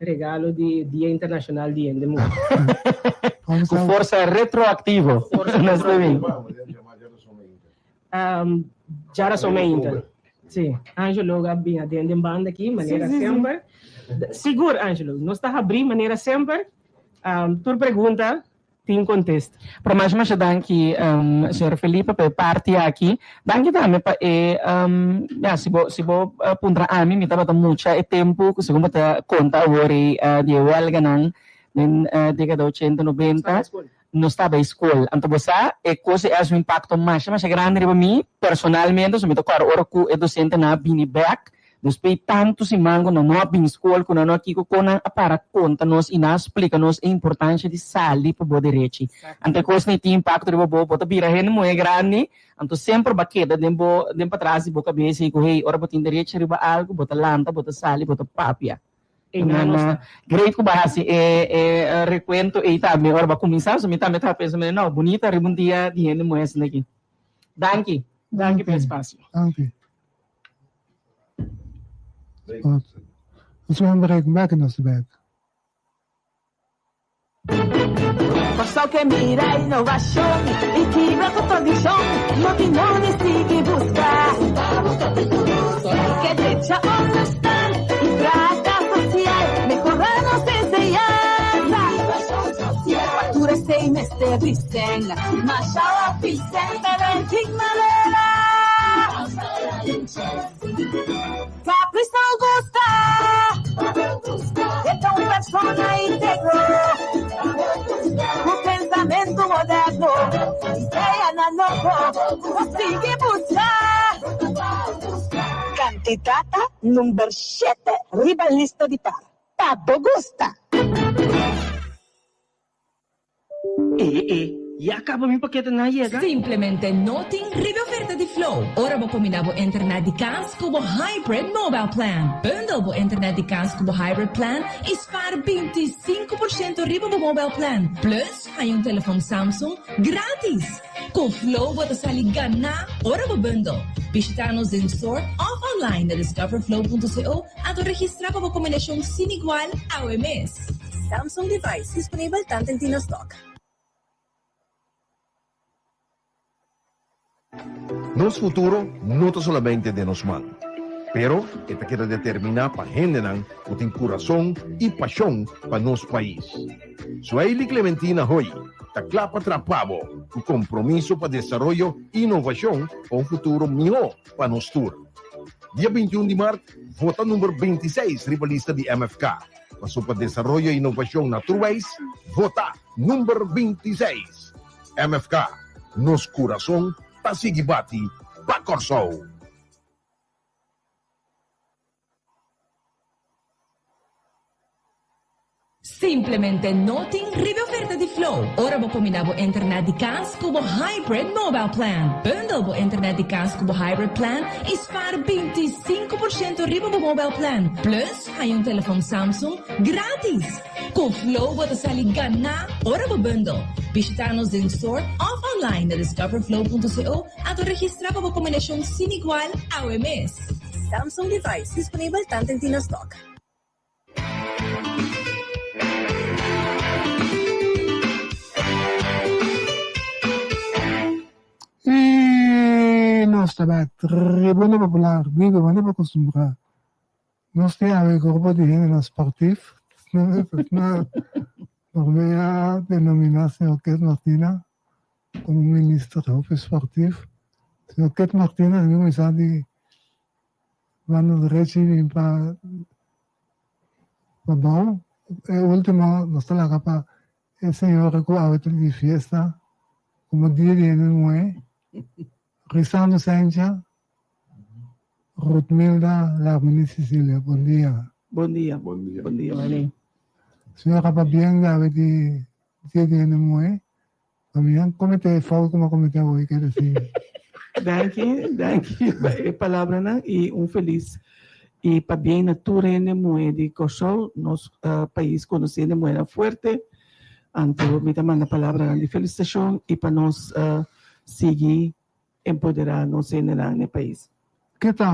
regalo di Dia Internashonal di Hende Muhé. Ku forsa retroaktivo. Nos ta bin. Djarason mainta. Sí, Angelo a bin aden den banda aki manera semper. Sigur Angelo, nos ta habrí manera semper. Tur pregunta tin kontesta. Pero masha masha danki señor Felipe pa e parti aki. Danki tambe pa e ya si bo si bo puntra ami mi tabata mucha e tempu ku segun bo ta konta awor ei di e wèlganan den dekada ochenta nobenta nos taba e skol. Anto bo sa e kos ei a hasi un impakto masha masha grandi riba mi personalmente so mi ta kòrda ora ku e dosentenan a bini bèk Despues di tantu siman ku nan no a bin skol, ku nan no a kiko, kon nan a para konta nos i nan a splika nos e importansha di sali pa bo derechi. Anto e kosnan ei tin impakto riba bo, bo ta bira hende muhé grandi, anto semper bo a keda den bo, den patras di bo kabes ei ku hey, ora bo tin derechi riba algu, bo ta lanta, bo ta sali, bo ta papia. Einan nos ta. Great ku bo a hasi e e rekuento ei tambe ora bo a kuminsá, so mi tambe ta pensa, no, bunita riba un dia di hende muhé asina aki. Danki. Danki pa e espasio. Danki. Nos wan break bek nos bek. Kòrsou ke mira inovashon i kibra ku tradishon, no tin nodi sigui buska. Ke drecha onderstand i trata sosial, mehorá nos enseñansa. Pa tur esei mester disen, masha hopi sen, pero en tin manera. Caprice Augusta E ta un persona integro Ku pensamentu moderno Ideanan nobo ku bo sigui buska. Kandidata number shete riba lista di par pa bo gusta. E e, ya caba mi paketenan a yega? Simplemente no tin riba e oferta di Flow ora bo combina bo internet di cas cu bo Hybrid Mobile Plan. Bundle bo internet di cas cu bo Hybrid Plan y spaar 25% riba bo mobile plan. Plus, haña un telefon Samsung gratis! Cu Flow bo ta sali gana ora bo bundle. Bishita nos den store of online na discoverflow.co anto registra pa bo combinacion sin igual awe mes. Samsung device disponibel tanten tin na stock. Nos futuro no ta solamente den nos man, pero e ta keda determiná pa hendenan ku tin kurason i pashon pa nos pais. Suhaili Clementina Hoy ta kla pa trapa bo ku kompromiso pa desaroyo i inovashon pa un futuro mihó pa nos tur. Dia 21 di mart, vota number 26 riba lista di MFK. Paso pa desaroyo i inovashon na tur wais, vota number 26. MFK, nos kurason ta sigui bati pa Kòrsou. Simplemente no tin riba e oferta di Flow ora bo combina bo internet di cas cu bo Hybrid Mobile Plan. Bundle bo internet di cas cu bo Hybrid Plan y spaar 25% riba bo mobile plan. Plus, haña un telefon Samsung gratis! Cu Flow bo ta sali gana ora bo bundle. Bishita nos den store of online na discoverflow.co anto registra pa bo combinacion sin igual awe mes. Samsung device disponibel tanten tin na stock. I nos ta bai tribuna popular, biba manera bo acostumbrá. Nos tin awe grupo di hendenan sportief, na por a denominá señor Ket Martina komo minister hopi sportief. Señor Ket Martina a kuminsá di banda derechi bin pa bou. E ultimo nos ta laga pa e señora ku awe ta di fiesta komo dia di hende muhé, Risando Sencha. Ruthmilda Larmini Cecilia, bon dia. Bon dia. Bon dia. Bon dia, Marlene. Señora pabien awe di dia di hende muhe. Pa mi a comete e fout cu mi a comete awe, ker deci. Danki, danki pa e palabranan y un feliz y pabien na tur hende muhe di Kòrsou, nos pais conoci hende muhenan fuerte, anto mi ta manda palabranan di felicitacion y pa nos sigui empoderá nos hendenan na e pais. Ke ta,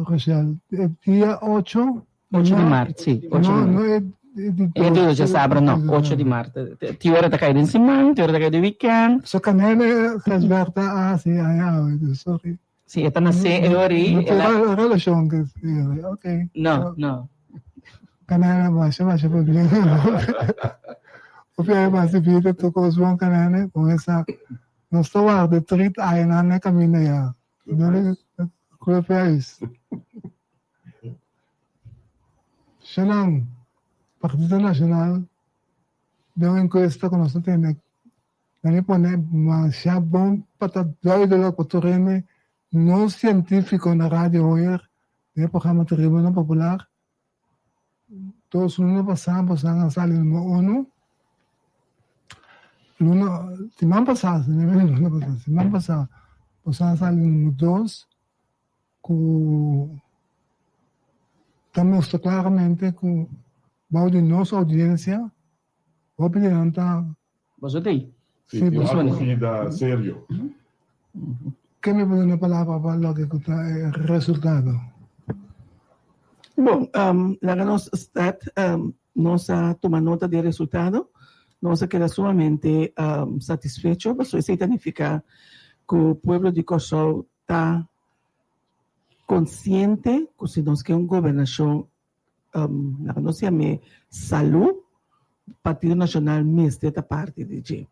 Rochelle? E dia ocho? Ocho di mart, si. Ocho di mart. No, no e di E di dos djasabra no, ocho di mart. Tin ora ta kai den siman, tin ora ta kai den weekend. So Kanele Gijsbertha a hasi aña awe, sorry. Si, e ta nasé e ora ei. No tin relashon ku e, ok. No, no. Kanele masha masha problema. Hopi aña pasa bida tur kos bon kanane con esa nos ta warda 30 aña nan na caminda ya. Club Huis. Shanan, Partido Nacional den un encuesta cu nos ta tene nan a pone masha bon pa ta duidelijk pa tur hende no cientifico na Radio Hoyer den e programa Tribuna Popular. Dos luna pasá boso a sali number uno. Luna, siman pasá, si no luna pasá, siman pasá boso a sali number dos ku ta mustra klaramente ku bou di nos oudiensia hopi di nan ta Boso t'ei? Sí, tin un acogida serio. Ken mi por duna palabra pa loke ku ta e resultado? Bon, laga nos start. Nos a tuma nota di e resultado. Nos a keda sumamente satisfecho pasobra esei ta nifiká ku pueblo di Kòrsou ta konsiente ku si nos ke un gobernashon Laga nos yam'é salú, Partido Nashonal mester ta parti di dje.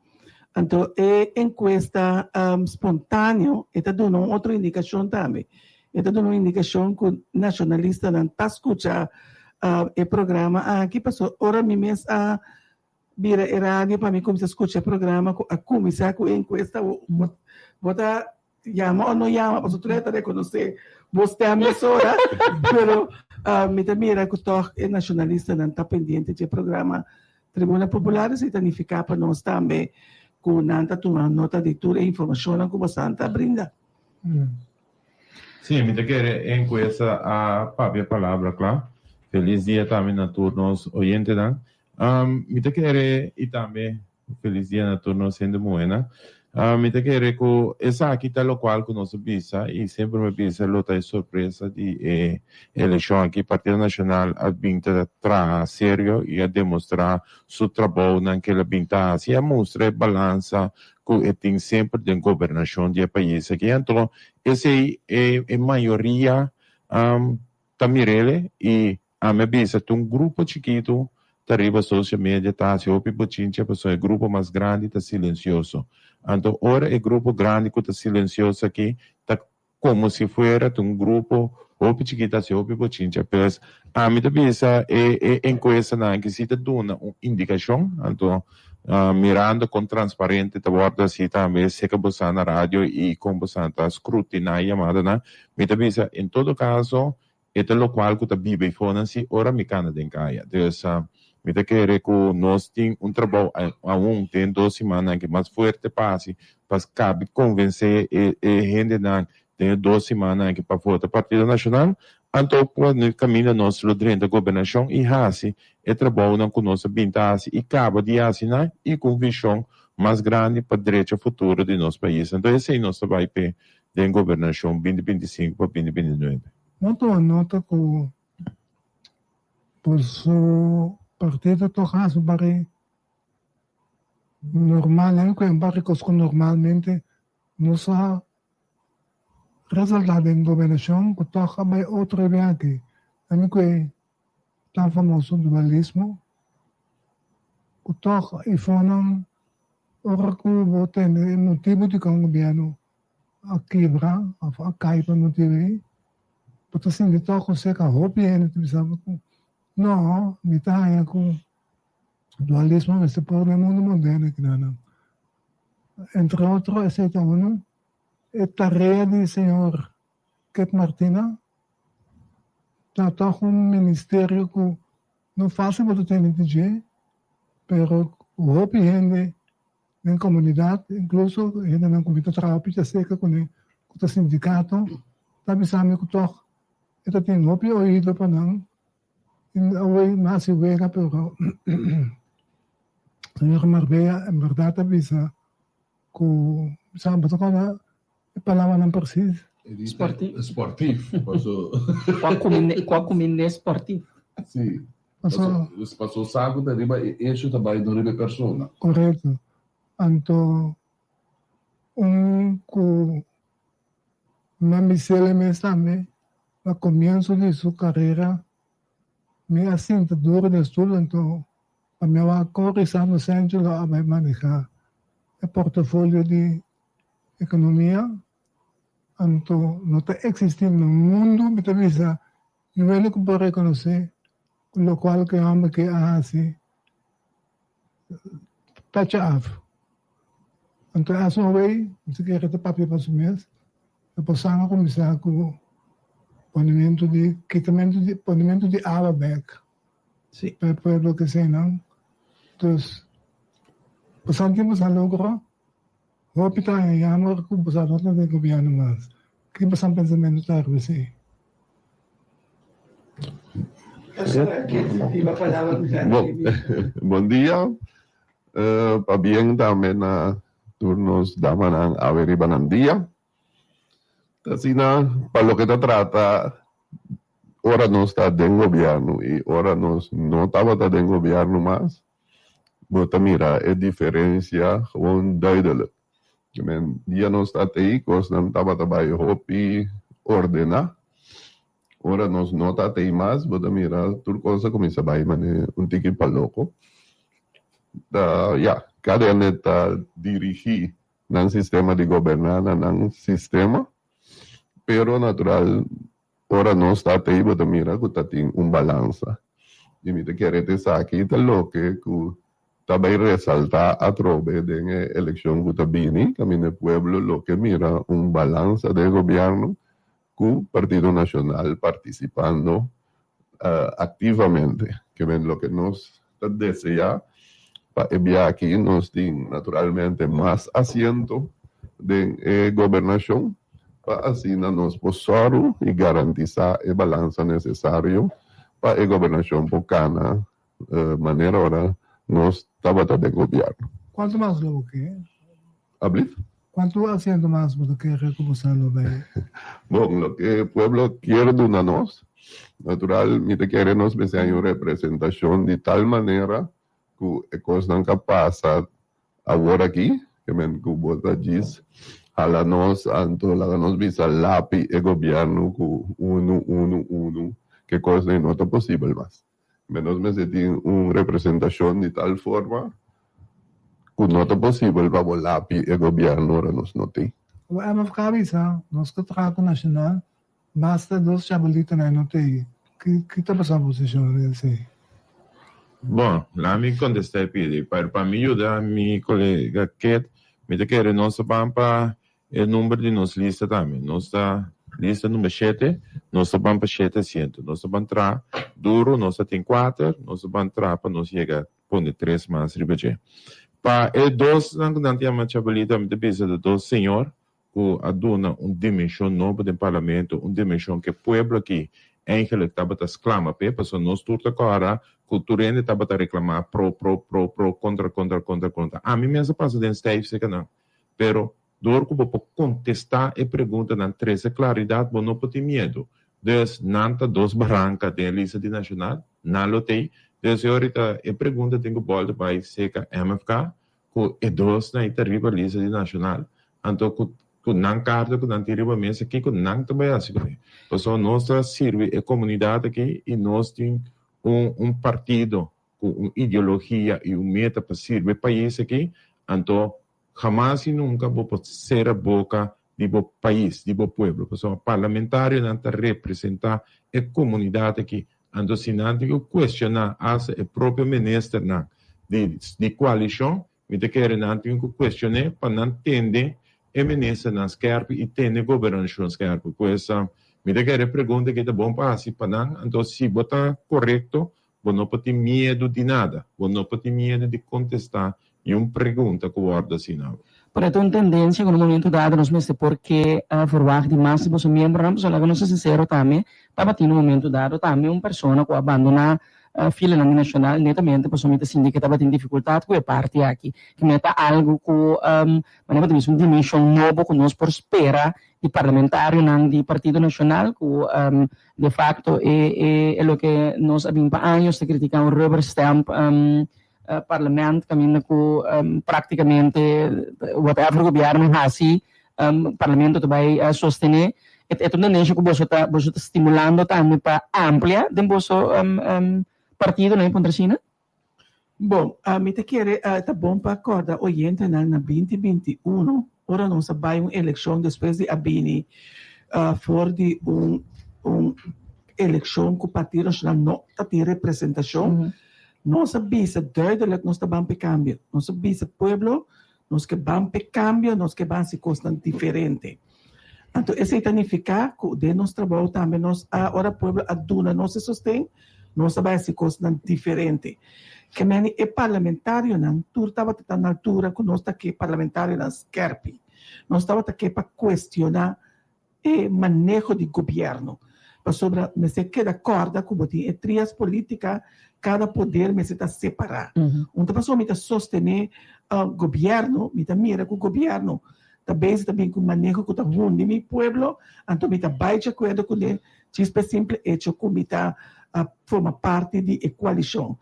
Anto e enkuesta spontaneo e ta duna un otro indikashon tambe. E ta duna un indikashon ku nashonalistanan ta skucha e programa aki pasobra ora mi mes a bira e radio pa mi kuminsá skucha e programa ku a kuminsá ku e enkuesta bo ta Yama o no yama, pasobra tur e ta rekonosé bo stèm mesora, pero mi ta mira ku tòg e nashonalistanan ta pendiente dje programa Tribuna Popular, esei ta nifiká pa nos tambe ku nan ta tuma nota di tur e informashonnan ku bosan ta brinda. Sí, mi ta kere e enkuesta a papia palabra kla. Felis dia tambe na tur nos oyentenan. Mi ta kere i tambe Felis dia na tur nos hende muhénan. Mi ta kere ku esaki ta lokual ku nos a bisa i semper mi a bisa lo ta e sorpresa di e elekshon aki. Partido Nashonal a bin ta traha serio i a demostrá su trabounan ku el a bin ta hasi i a mustra e balansa ku e tin semper den gobernashon di e pais aki. Anto esei e mayoria ta mir'el i Ami a bisa ta un grupo chikitu ta riba social media ta hasi hopi bochincha pasobra e grupo mas grandi ta silencioso. Anto ora e grupo grandi cu ta silencioso aki ta como si fuera ta un grupo hopi chikito ta hasi hopi bochincha. Pues ami ta bisa e e encuestanan aki si ta duna un indicacion anto mirando con transparente ta wordo hasi tambe seca bosan na radio y con bosan ta scrutina e yamadanan mi ta bisa en todo caso E ta lokual ku ta biba eifonan si ora mi kana den kaya. Dus mi ta kere ku nos tin un trabou aun den dos simannan ke mas fuerte pa hasi pa kabi konvensé e e hendenan den e dos simannan aki pa vota Partido Nashonal. Anto ku kaminda nos lo drenta gobernashon i hasi e trabounan ku nos a bin ta hasi i kaba di hasi nan i ku un vishon mas grandi pa drecha futuro di nos pais. Anto esei nos ta bai p'e den gobernashon binti 25 pa binti 29. No tuma nota ku boso partido tok hasi un bari normal, nan ku e un bari kos ku normalmente no sa resaltá den gobernashon ku tok a bai otro biaha. Nan ku e tan famoso dualismo ku tok e fonan ora ku bo tende e motibu dikon gobièrnu a kibra of a kai pa motibu ei, bo ta sinti tòg ku seka hopi hende ta bisa bo ku no, mi ta haña ku dualismo mester por den mundu moderno kinanan. Entre otro esei ta unu, e tarea di señor Kep Martina ta tòg un ministerio ku no fásil bo ta tende di dje, pero hopi hende Den komunidat, inkluso hendenan ku mi ta traha picha seka kuné ku ta sindikato, ta bisa mi ku tòg e ta tin hopi oido pa nan. I awor mi hasi wega pero señor Marbella en bèrdat a bisa ku sa bo ta kòrda e palabranan presis. Sportief. Sportief. Paso. Kua kumind'é sportief. Si. Paso paso sa ku ta riba e hecho ta bai no riba e persona. Korekto. Anto un ku na Misele mes tambe na komienso di su karera mi a sinta duru den stul anto. Pa mi a wak kon Risandro Sancho lo a bai maneha e portafolio di ekonomia, anto no ta eksistí na mundu, mi ta bisa, nivel ku por rekonosé ku lokual ku e hòmber ke a hasi Pecha af. Anto e asun awey, mi ta kere ta papia pa su mes, e por san a kuminsá ku ponementu di, kitamentu di, ponementu di awa bek pa e pueblo kesenan. Dus, bosan tin bosan logro, hopi ta haña yammer ku bosan no ta den gobièrnu mas. Ki bosan pensamentu ta riba esei? Bon dia. Pabien tambe na tur nos damanan awe riba nan dia. Ta asina pa loke ta trata ora nos ta den gobierno y ora nos no tabata den gobierno mas, bo ta mira e diferencia gewoon duidelijk. Men dia nos ta tei kosnan tabata bai hopi ordená. Ora nos no ta tei mas bo ta mira tur kos a kuminsá bai manera un tiki pa loko. Ta ya, kada hende ta dirigí nan sistema di goberná na nan sistema, pero natural Ora nos ta tei bo ta mira ku ta tin un balansa. I mi ta kere ta esaki ta loke ku ta bai resaltá atrobe den e elekshon ku ta bini, kaminda e pueblo lo ke mira un balansa den e gobièrnu ku Partido Nashonal partisipando aktivamente. Ke men loke nos ta deseá pa e bia aki nos tin naturalmente mas asiento den e gobernashon pa asina nos por sòru i garantisá e balansa nesesario pa e gobernashon por kana manera ora nos tabata den gobièrnu. Kuantu mas lo bo ke? Ablief? Kuantu asiento mas bo ta kere ku bo sa lo bai? Bon, loke pueblo kier duna nos, natural mi ta kere nos mester haña un representashon di tal manera ku e kosnan ka pasa awor aki, ke men ku bo ta djis hala nos anto laga nos bisa lapi e gobièrnu ku unu, unu, unu, ke kosnan no ta posibel mas. Menos mester tin un representacion di tal forma cu no ta posibel pa bo lapi e gobierno ora nos no tin. Bo MFK a bisa, nos ta traha cu Nacional, basta dos chabalitonan no t'ey. Ki ta pasa posicion den esey? Bon, laat mi contesta e pidi. Pero pa mi yuda mi colega Kit, mi ta kere nos ta ban pa E number di nos lista tambe. Nos ta lista number shete, nos ta ban pa shete asiento. Nos ta ban traha duro, nos ta tin kuater, nos ta ban traha pa nos yega pone tres mas riba dje. Pa e dosnan ku nan ta yama Chabelita, mi ta bisa ta dos señor ku a duna un dimenshon nobo den parlamento, un dimenshon ku e pueblo aki eigenlijk tabata sklama p'e, pasobra nos tur ta kòrda ku tur hende tabata reklamá pro, pro, pro, pro, kontra, kontra, kontra, kontra. Ami mes a pasa den stijf serka nan. Pero, dor ku bo por kontestá e preguntanan trese klaridat, bo no por tin miedu. Dus, nan ta dos baranka den e lista di Nashonal, nan lo t'ei. Dus, e orita e pregunta tin ku bòlta bai seka MFK, ku e dosnan ei ta riba lista di Nashonal. Anto ku ku nan karta ku nan tin riba mesa, kiko nan ta bai hasi kuné? Pasobra nos ta sirbi e komunidat aki i nos tin un un partido ku un ideologia i un meta pa sirbi e pais aki, anto hamas i nunka bo por sera boka di bo pais, di bo pueblo, pasobra parlamentarionan ta representá e komunidat aki, anto si nan tin ku kuestioná asta e propio ministernan di di koalishon, Mi ta kere nan tin ku kuestion'é pa nan tende e ministernan skèrpi i tende gobernashon skèrpi. Pues, mi ta kere e pregunta aki ta bon pa hasi pa nan. Anto si bo ta korekto, bo no por tin miedu di nada. Bo no por tin miedu di kontestá niun pregunta ku wòrdu hasi na bo. Pero e ta un tendensia ku na un momento dado nos mester por ke verwagt di mas di boso miembronan, pasobra laga nos ta sinsero tambe, tabatin un momento dado tambe un persona ku a bandoná filanan di Nacional netamente pasobra mi ta sinti ke tabatin difikultat ku e parti aki. Ke mi ta algu ku manera bo ta bisa un dimenshon nobo ku nos por spera di parlamentarionan di Partido Nacional ku de facto e e loke nos a bin pa años ta kritiká un rubber stamp parlement kaminda ku praktikamente whatever gobièrnu hasi parlamento ta bai sostené. E ta un tendensia ku boso ta boso ta stimulando tambe pa amplia den boso partido nan e puntra asina? Bon, mi ta kere ta bon pa kòrda oyentenan na binti 21 ora nos a bai un elekshon despues di a bini for di un un elekshon ku Partido Nashonal no ta tin representashon, nos a bisa duidelijk nos ta ban p'e kambio. Nos a bisa pueblo nos ke ban p'e kambio, nos ke ban hasi kosnan diferente. Anto esei ta nifiká ku den nos trabou tambe nos a ora pueblo a duna nos e sosten, nos a bai hasi kosnan diferente. Ke meni e parlamentarionan tur tabata ta na altura ku nos ta ke parlamentarionan skèrpi. Nos tabata ke pa kuestioná e maneho di gobièrnu. Pasobra mester keda kòrda ku bo tin e trias polítika, kada poder mester ta separá. Un ta pasobra mi ta sostené gobièrnu, mi ta mira ku gobièrnu ta bezig ta bin ku maneho ku ta hundi mi pueblo, anto mi ta bai di akuerdo kuné djis pa e simple echo ku mi ta forma parti di e koalishon.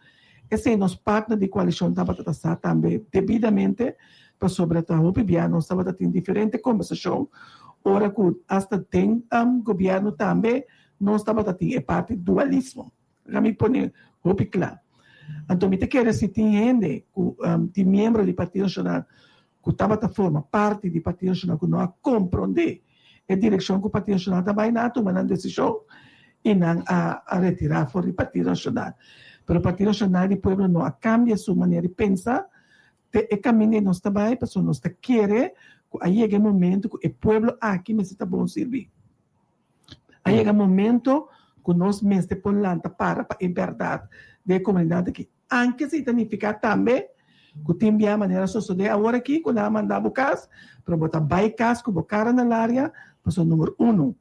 Esei nos partner di koalishon tabata ta sa tambe debidamente pasobra ta hopi bia nos tabata tin diferente kombersashon ora ku asta den gobièrnu tambe nos tabata tin e parti dualismo. Laga mi pone hopi kla. Anto mi ta kere si tin hende ku tin miembro di Partido Nashonal ku tabata forma parti di Partido Nashonal ku no a komprondé e direkshon ku Partido Nashonal ta bai, nan a tuma nan desishon i nan a retirá for di Partido Nashonal. Pero Partido Nashonal di Pueblo no a kambia su manera di pensa te e kaminda ei nos ta bai pasobra nos ta kere ku a yega e momento ku e pueblo aki mester ta bon sirbí. A yega momento ku nos mester por lanta para pa e bèrdat den e komunidat aki. Anke si ta nifiká tambe ku tin bia manera sosodé awor aki ku nan a manda bo kas, pero bo ta bai kas ku bo kara na laria, pasobra number uno,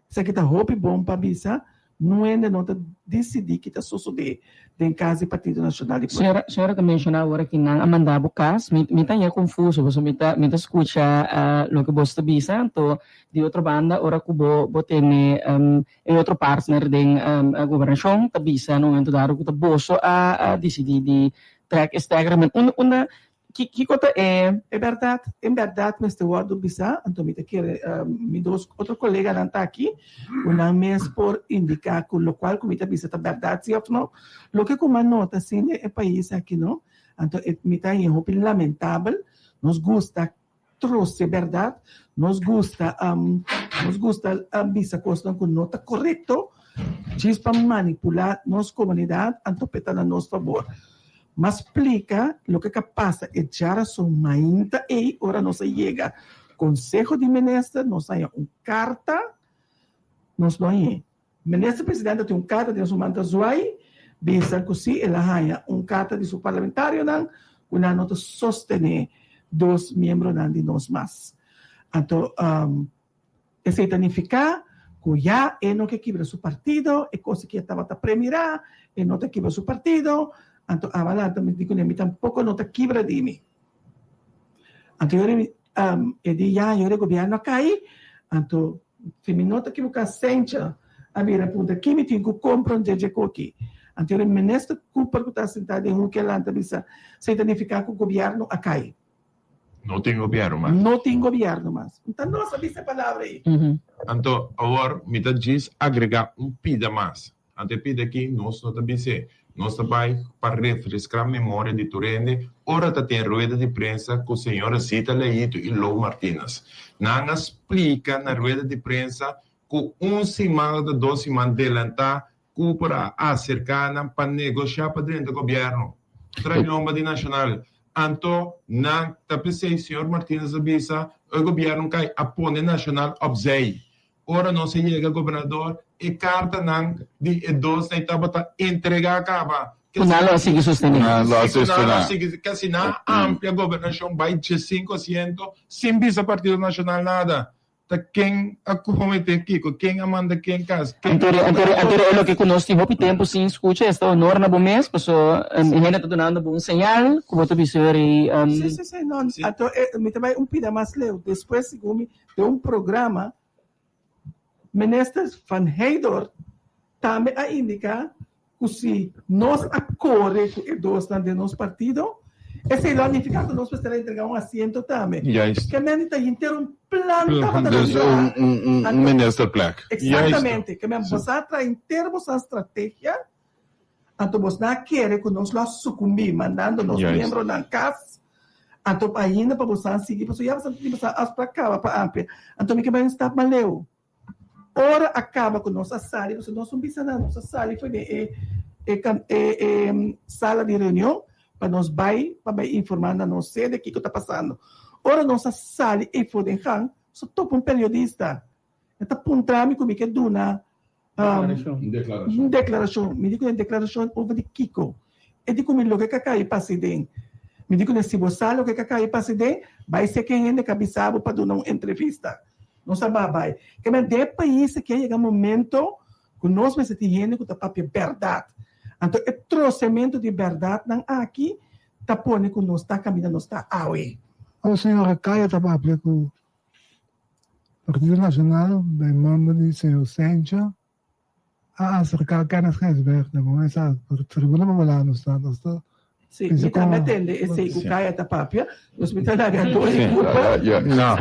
esaki ta hopi bon pa bisa, nuende no ta disidí ki ta sosodé den kas di Partido Nashonal di Pueblo. Señora, señora ta menshoná awor aki nan a manda bo kas, mi mi ta haña konfuso pasobra mi ta mi ta skucha loke bo ta bisa, anto di otro banda ora ku bo bo tene E otro partner den gobernashon ta bisa na momento dado ku ta boso a disidí di trèk e stèker. Men unda unda kiko ta e. E bèrdat, en bèrdat mester wòrdu bisá, anto mi ta kere mi dos otro koleganan ta aki ku nan mes por indiká ku lokual ku mi ta bisa ta bèrdat si òf no. Loke ku mi a nota si den e pais aki no, anto e mi ta haña hopi lamentabel, nos gusta Troce berdad, nos gusta nos gusta bisa cosnan cu no ta corecto djis pa manipula nos comunidad anto p'e ta na nos fabor. Mas splica loke ca pasa e djarason mainta ey ora nos a yega Conseho di Minister nos haña un carta nos no hañ'e. Minister Presidente tin un karta den su man ta zwai bisa ku si el a haña un karta di su parlamentarionan ku nan no ta sostené dos miembronan di nos mas. Anto esei ta nifiká ku ya e no ke kibra su partido, e kos aki e tabata premirá, e no ta kibra su partido, anto abalanta mi di kuné mi tampoko no ta kibra di mi. Anto yora mi e di ya yora e gobierno a kai, anto si mi no ta ekivoká Sencha a bira puntra ki mi tin ku kompra un djedje koki. Anto yora minister Cooper ku ta sintá den hoek a lanta bisa esei ta nifiká ku gobierno a kai. No tin gobierno mas. No tin gobierno mas. Nta nos a bisa e palabra ei. Anto awor mi ta djis agregá un pida mas. Anto e pidi aki nos no ta bis'é. Nos ta bai pa refreská memoria di tur hende ora ta tin rueda di prensa ku señora Zita Leito i Lou Martinus. Nan a splika na rueda di prensa ku un siman òf dos siman delantá Cooper a aserká nan pa negoshá pa drenta gobièrnu. Trae lomba di Nashonal. Anto nan ta p'esei señor Martinus a bisa e gobièrnu kai a pone Nashonal opzij. Ora nos a yega gobernador, e kartanan di e dosnan tabata entregá kaba. Ku nan lo a sigui sostené. Nan lo a Sí, ku nan lo a sigui, kasi nan a amplia gobernashon bai diesinko asiento sin bisa Partido Nashonal nada. Ta ken a kometé kiko? Ken a manda ken kas? Ken Anto, anto, anto e loke ku nos tin hopi tempu sin skucha esta honor na bo mes, paso e hende ta dunando bo un señal ku bo ta bisa ori. Sí, sí, sí, no, anto mi ta bai un pida mas leu. Despues segun mi den un programa Minister Van Heydoorn tambe a indica cu si nos a core cu e dosnan den nos partido, esey lo a nifica cu nos mester a entrega un asiento tambe. Juist. Ke men ta henter un plan tabata Dus den traha. un, un, un ministerplek. Exactamente. Ke men boso a traha henter boso strategia. Anto bosnan a kere ku nos lo a sukumbí mandando nos miembronan kas? Anto ainda pa bosnan sigui pasobra ya bosnan ta tin bosnan afsprak kaba pa amplia. Anto mi ke bai un stap mas leu. Ora a kaba ku nos a sali pasobra nos no bisa nada, nos a sali for den e e e sala di reunion pa nos bai pa bai informá na nos sede kiko ta pasando. Ora nos a sali eifor den gang, nos a topa un periodista. E ta puntra mi ku mi ke duna un deklarashon. Mi di ku e deklarashon over di kiko? E di ku mi loke ka kai pasa den. Mi di ku si bo sa loke ka kai pasa den, bai seke hende ka bisa bo pa duna un entrevista. Nos a ba bai. Keme den e pais aki a yega momento ku nos mester tin hende ku ta papia bèrdat. Anto e trosementu di bèrdatnan aki ta pone ku nos ta kaminda nos ta awe. Awor señora Kaya ta papia ku Partido Nacional bay manda di señor Sencha a acerca Kenneth Gijsbertha bon esa tribuna popular nos ta nos ta Sí, mi tambe tende esey cu Kaya ta papia, dus mi ta laga door e culpa. No,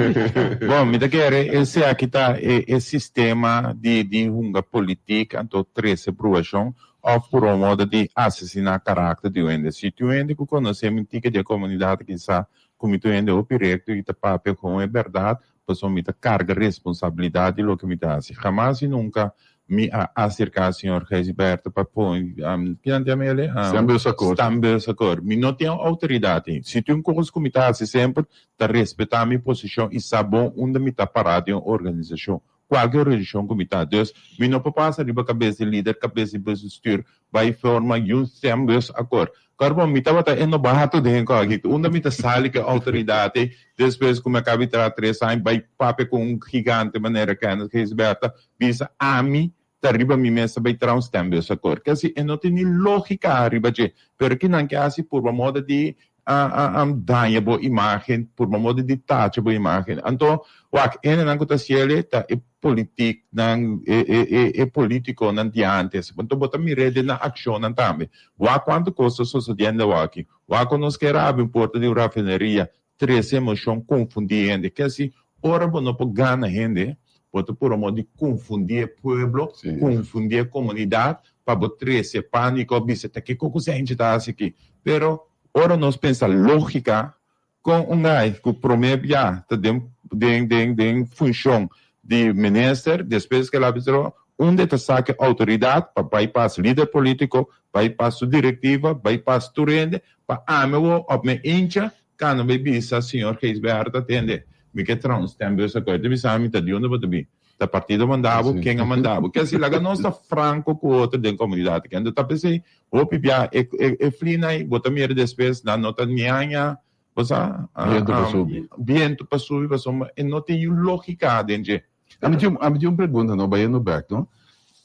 bon mi ta kere esey aki ta e sistema di di hunga politic anto trece bruacion of por un modo di asesina karakter di un hende. Si tin un hende cu conoce mi tika di e comunidad aki sa Ku mi ta un hende hopi rekto i ta papia kon e bèrdat, pasobra mi ta karga responsabilidat di loke mi ta hasi. Hamas i nunka mi a aserká señor Gijsbertha pa pon, kinan ta yama el e? Stambursakkoord. Stambursakkoord. Mi no tin outoridat ei. Si tin un kos ku mi ta hasi semper, ta respetá mi posishon i sa bon unda mi ta pará den un organisashon. Kualke organisashon ku mi ta. Dus, mi no por pasa riba kabes di lider, kabes di bestuur, bai forma yun stembursakkoord. Kòrbo, mi tabata e nobato den kòki. Unda mi ta sali ku e outoridat ei, despues ku mi a kaba di traha tres aña, bai papia ku un gigante manera Kenneth Gijsbertha, bisa ami ta riba mi mes ta bai traha un stembursakkoord. Kasi e no tin ni lógika riba dje. Pero kinan ke hasi purba moda di daña bo imágen, purba moda di tacha bo imágen. Anto, wak, hendenan ku ta hasiel ta e politiknan, e politikonan di antes. Anto bo ta mir'é den nan akshonnan tambe. Wak kuantu kos ta sosodiendo awaki. Wak ku nos kier abri un porta di un rafineria, trese emoshon, konfundí hende. Ke si ora bo no por gana hende, bo ta purba moda di konfundí e pueblo, konfundí e komunidat, pa bo trese pániko, bisa ta kiko ku Senchi ta hasi aki. Pero ora nos pensa lógika, Kon un guy ku promé bia ta den den den den funshon di minister, despues ke el a bisa unda e ta saka e outoridat pa bai pas lider polítiko, bai pas su direktiva, bai pas tur hende, pa ami awor òf mi hincha kana bai bisa señor Gijsbertha tende mi ke traha un stembus akò. E ta bisa mi ta di unda bo ta bin? Ta partido manda bo? Ken a manda bo? Ke si laga nos ta franko ku otro den komunidat. Kende ta p'esei Hopi bia e e flinai bo ta mira despues nan no ta ñaña bo sa Bientu pa subi. Bientu pa subi pasobra e no tin yu logika den dje. Ami tin ami tin un pregunta no bayendo bek no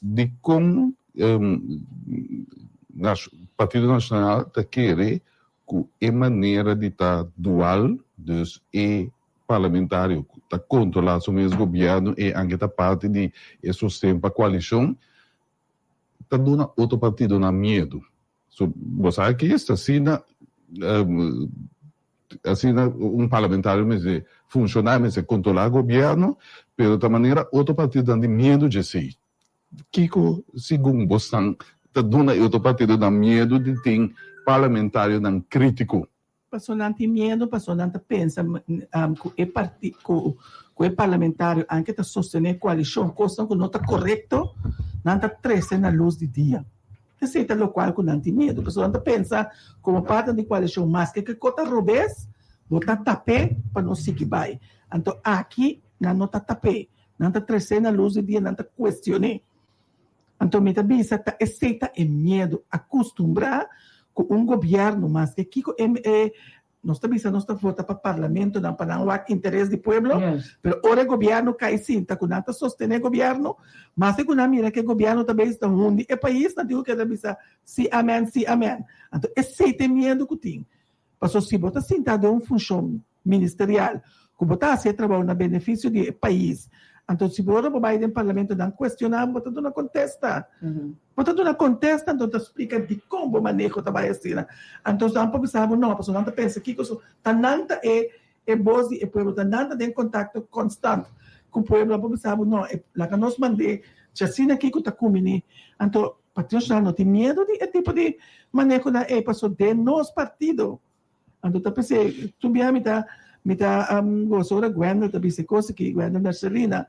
dikon Partido Nacional ta kere ku e manera di ta dual dus e parlamentario ku ta kontrola su mes gobierno e anke ta parti di e sosten pa koalishon ta duna otro partidonan miedu. So, bo sa ki esta asina, asina un parlamentario mester funciona, mester controla gobierno, pero ta manera otro partidonan tin miedu djesey. Kico segun bosnan ta duna e otro partidonan miedu di tin parlamentarionan critico? Paso nan tin miedu, paso nan ta pensa ku e parti ku ku e parlamentario anke ta sostené koalishon, kosnan ku no ta korekto, nan ta trese na lus di dia. Esei ta lokual ku nan tin miedu, paso nan ta pensa komo partner di koalishon maske ke ko ta robes, bo ta tap'é pa no sigui bai. Anto aki nan no ta tap'é, nan ta tres'é na lus di dia, nan ta kuestion'é. Anto mi ta bisa ta esei ta e miedu acostumbrá cu un gobierno maske kico e e nos ta bisa nos ta vota pa parlamentonan pa nan wak interes di pueblo pero ora e gobierno cay sinta cu nan ta sostene gobierno maske cu nan mira cu e gobierno ta bezig ta hundi e pais nan tin cu keda bisa si amen si amen anto esei ta e miedu cu tin pasobra si bo ta sinta den un funcion ministerial ku bo ta hasi e trabou na benefisio di e pais. Anto si bo ora bo bai den parlamento nan kuestioná bo, bo ta duna kontesta. Bo ta duna kontesta anto ta splika dikon bo maneho ta bai asina. Anto nan por bisa bo no, pasobra nan ta pensa kiko so ta nan ta e e bos di e pueblo, ta nan ta den kontakto konstant ku pueblo, nan por bisa bo no, laga nos mand'é. Si asina kiko ta kumini, anto Partido Nacional no tin miedo di e tipo di manehonan ei paso den nos partido. Anto ta p'esei tur bia mi ta mi ta gosa ora Gwendel ta bisa e kos aki, Gwendel Mercelina,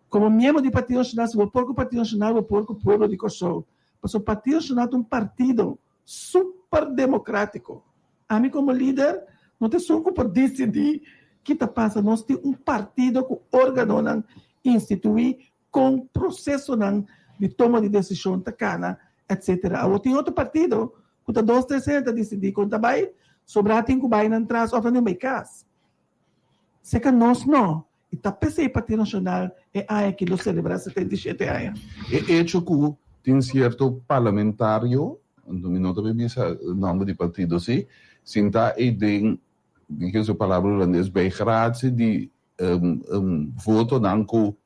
komo miembro di Partido Nacional si bo por ku Partido Nacional bo por ku pueblo di Kòrsou. Pasobra Partido Nacional ta un partido super demokratiko. Ami komo lider no ta esun ku por disidí ki ta pasa. Nos tin un partido ku órganonan instituí kon prosesonan di toma di desishon ta kana, etsetera. Awor tin otro partido ku ta dos tres hende ta disidí kon ta bai, sobrá tin ku bai nan tras òf nan tin bai kas. Seka nos no. I ta p'esei Partido Nashonal e aña aki lo selebrá 77 aña. E echo ku tin sierto parlamentario, anto mi no ta bay bisa nòmber di partido si, sintá ei den, mi ke usa e palabra hulandes, bijgratie di votonan ku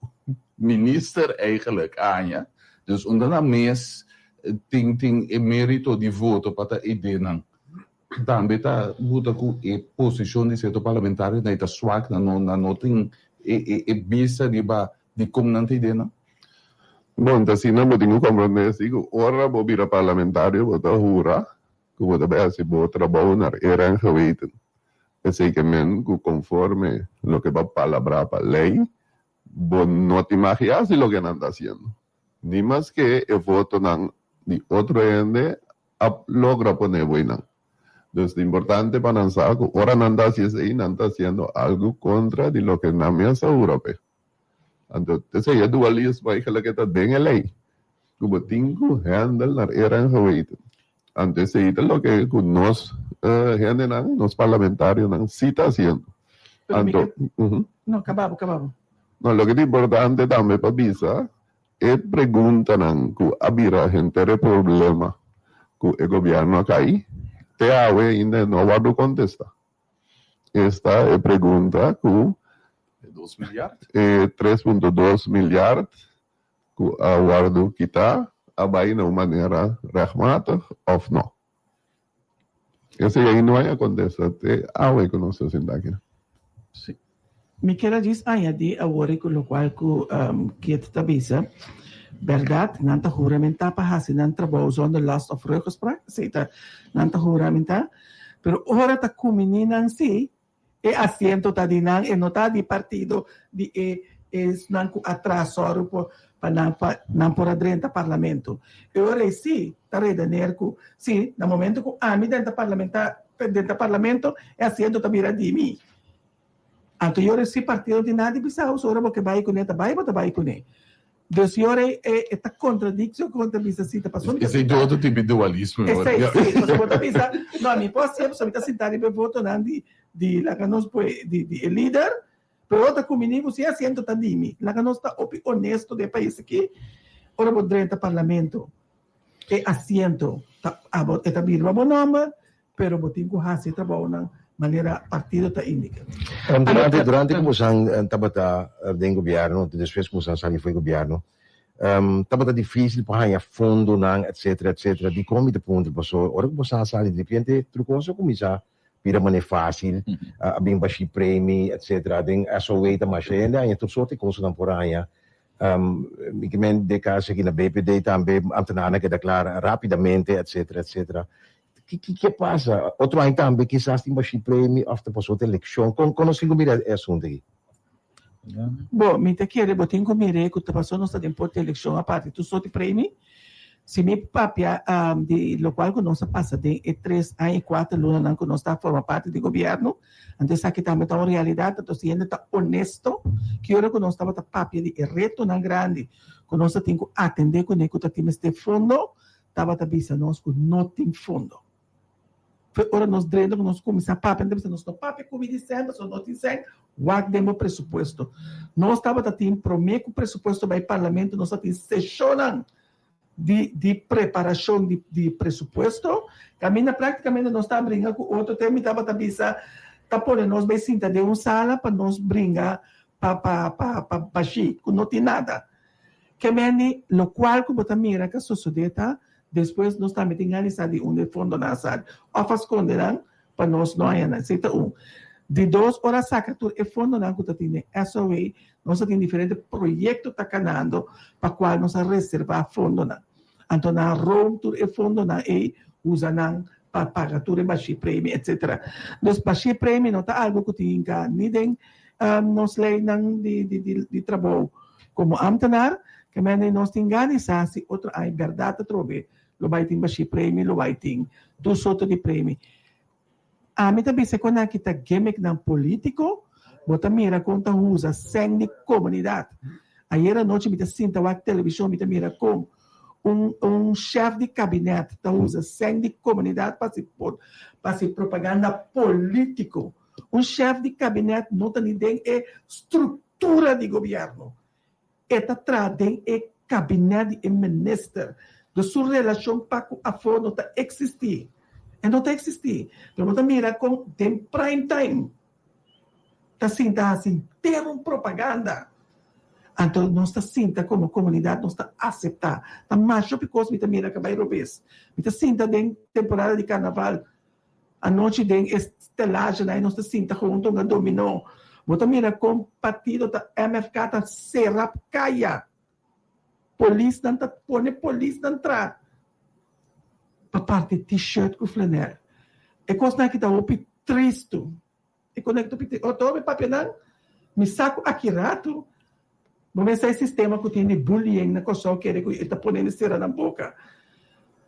minister eigenlijk haña. Dus unda nan mes tin tin e merito di voto pa ta ei den nan. Tambe ta buta ku e posishon di sierto parlamentario nan ta swak, nan no nan no tin e e e bista riba dikon nan ta idea nan. Bon, ta asina bo tin ku komprondé si ku ora bo bira parlamentario bo ta hura ku bo ta bai hasi bo trabou naar eer en geweten. Esei ke men ku konforme loke bo a palabrá pa lei, bo no tin mag di hasi loke nan ta hasiendo. Ni maske e votonan di otro hende a logra pone bo einan. Dus ta importante pa nan sa ku ora nan ta hasi esei, nan ta hasiendo algu kontra di loke nan mes a hura p'e. Anto esei e dualismo eigenlijk e ta den e lei, ku bo tin ku handle naar eer en geweten. Anto esei ta loke ku nos hendenan, nos parlamentarionan si ta hasiendo. Anto, No, kaba bo, kaba bo. No, loke ta importante tambe pa bisa, e preguntanan ku a bira henter e problema ku e gobièrnu a kai, te awe ainda no a wòrdu kontestá. Esta e pregunta ku e 3.2 milyard ku a wòrdu kitá a bai na un manera rechtmatig òf no. Esei ainda no a kontesta te awe ku nos ta sinta aki. Sí. Mi kier a djis añadí awor ku lokual ku Kit ta bisa. Bèrdat, nan ta huramentá pa hasi nan trabou zonder last òf ruggespraak, esei ta nan ta huramentá. Pero ora ta kuminí nan sí, E asiento ta di nan, e no ta di partido di e esnan ku a traha sòru por pa nan pa nan por a drenta parlamento. E ora ei sí ta redener ku sí, na momento ku ami drenta parlamenta drenta parlamento e asiento ta bira di mi. Anto e ora ei sí partido no tin nada di bisa ora bo ke bai kuné ta bai bo ta bai kuné. Dus e ora ei e ta kontradikshon ku bo ta bisa si ta pasobra mi ta Esei sinta. otro tipo di dualismo e ora. Esei si, pasobra bo ta bisa, no mi por hasié pasobra mi ta sinta riba e votonan di di laga nos pue di di e lider, pero ora ta kumini ku si e asiento ta di mi. Laga nos ta hopi honesto den e pais aki, ora bo drenta parlamento e asiento ta abo e ta bira bo nomber, Pero bo tin ku hasi e trabounan manera partido ta indica. Durante durante ku bosan tabata den gobierno, despues ku bosan sali for di gobierno, tabata dificil pa haña fondonan etcetera etcetera. Dikon mi ta puntra? Pasobra ora ku bosan a sali diripiente tur kos a kuminsá bira manera facil, a bin bashí premi etcetera. Den SOA ta masha hende haña tur sorto di kosnan por haña. Mi ke men den kaso aki na BPD tambe ambtenarnan a keda kla rapidamente etcetera etcetera. Ki ke pasa? Otro aña tambe kisas tin bashi premi of ta pasobra ta elekshon. Kon kon nos tin ku mira e asuntu aki? Bo, mi ta kere bo tin ku mir'é ku ta pasobra nos ta den por di elekshon aparte tur sort di premi. Si mi papia di lokual ku nos a pasa den e tres aña i kuater lunanan ku nos ta forma parti di gobièrnu, anto esaki tambe ta un realidat, anto si hende ta onesto ki ora ku nos tabata papia di e retonan grandi ku nos ta tin ku atendé kuné ku ta tin mester fondo, tabata bisa nos ku no tin fondo. Fue ora nos drenta ku nos kuminsá papia, nan ta bisa nos no papia ku mi di sèn pasobra no tin sèn, wak den bo presupuesto. Nos tabata tin promé ku presupuesto bai parlamento nos a tin seshonnan di di preparashon di di presupuesto, kaminda práktikamente nos ta bringa ku otro te mi tabata bisa ta pone nos bai sinta den un sala pa nos bringa pa pa pa pa bashí ku no tin nada. Ke meni lokual ku bo ta mira ka sosodé ta despues nos tambe tin gana di sa di unda e fondonan a sali òf a skonde nan pa nos no haña nan. Esei ta un. Di dos, ora saka tur e fondonan ku ta tin den SOA, nos a tin diferente proyekto ta kanando pa kual nos a reservá fondonan. Anto nan a room tur e fondonan ei, usa nan pa paga tur e bashí premie etcetera. Dus bashí premie no ta algu ku tin hinká ni den nos leinan di di trabou komo ámtenar, ke mende nos tin gana di sa si otro aña bèrdat atrobe lo bai tin bashí premie, lo bai tin tur sorto di premie. Ami ta bisa kon nan kita gimmicknan politico, bo ta mira kon ta usa sèn di komunidat. Ayer anochi mi ta sinta wak televishon mi ta mira kon un un chef di kabinet ta usa sèn di komunidat pa hasi pa hasi propaganda politico. Un chef di kabinet no ta ni den e struktura di gobièrnu. E ta traha den e kabinet di e minister. Dus su relashon pa ku afó no ta eksistí. E no ta eksistí. Pero bo ta mira kon den prime time ta sinta hasi henter un propaganda. Anto nos ta sinta komo komunidat nos ta aseptá. Ta masha hopi kos mi ta mira ka bai robes. Mi ta sinta den temporada di karnaval. Anochi den e stelagenan nos ta sinta hunto hunga dominó. Bo ta mira kon partido ta MFK ta sera kaya. Polisnan ta pone polisnan tra pa parti t-shirt ku flanel. E kosnan aki ta hopi tristu. E conecto piti otro mi papia nan mi sa cu aki rato bo mester e sistema cu tin di bullying na Corsou kere cu e ta pone mi cera nan boca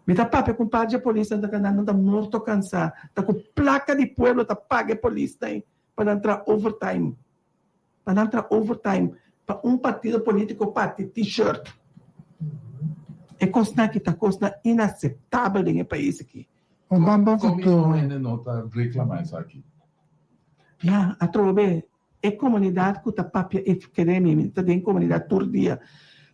mi ta papia cu un par dje polis nan ta cana nan ta morto cansa ta cu placa di pueblo ta paga e polis nan pa nan traha overtime pa nan traha overtime pa un partido politico parti t-shirt e cosnan aki ta cosnan inaceptabel den e pais aki. Un ban bon Kon futuro. mismo hende no ta reclama esaki? Ya, atrobe e comunidad cu ta papia e kere mi, mi ta den comunidad tur dia,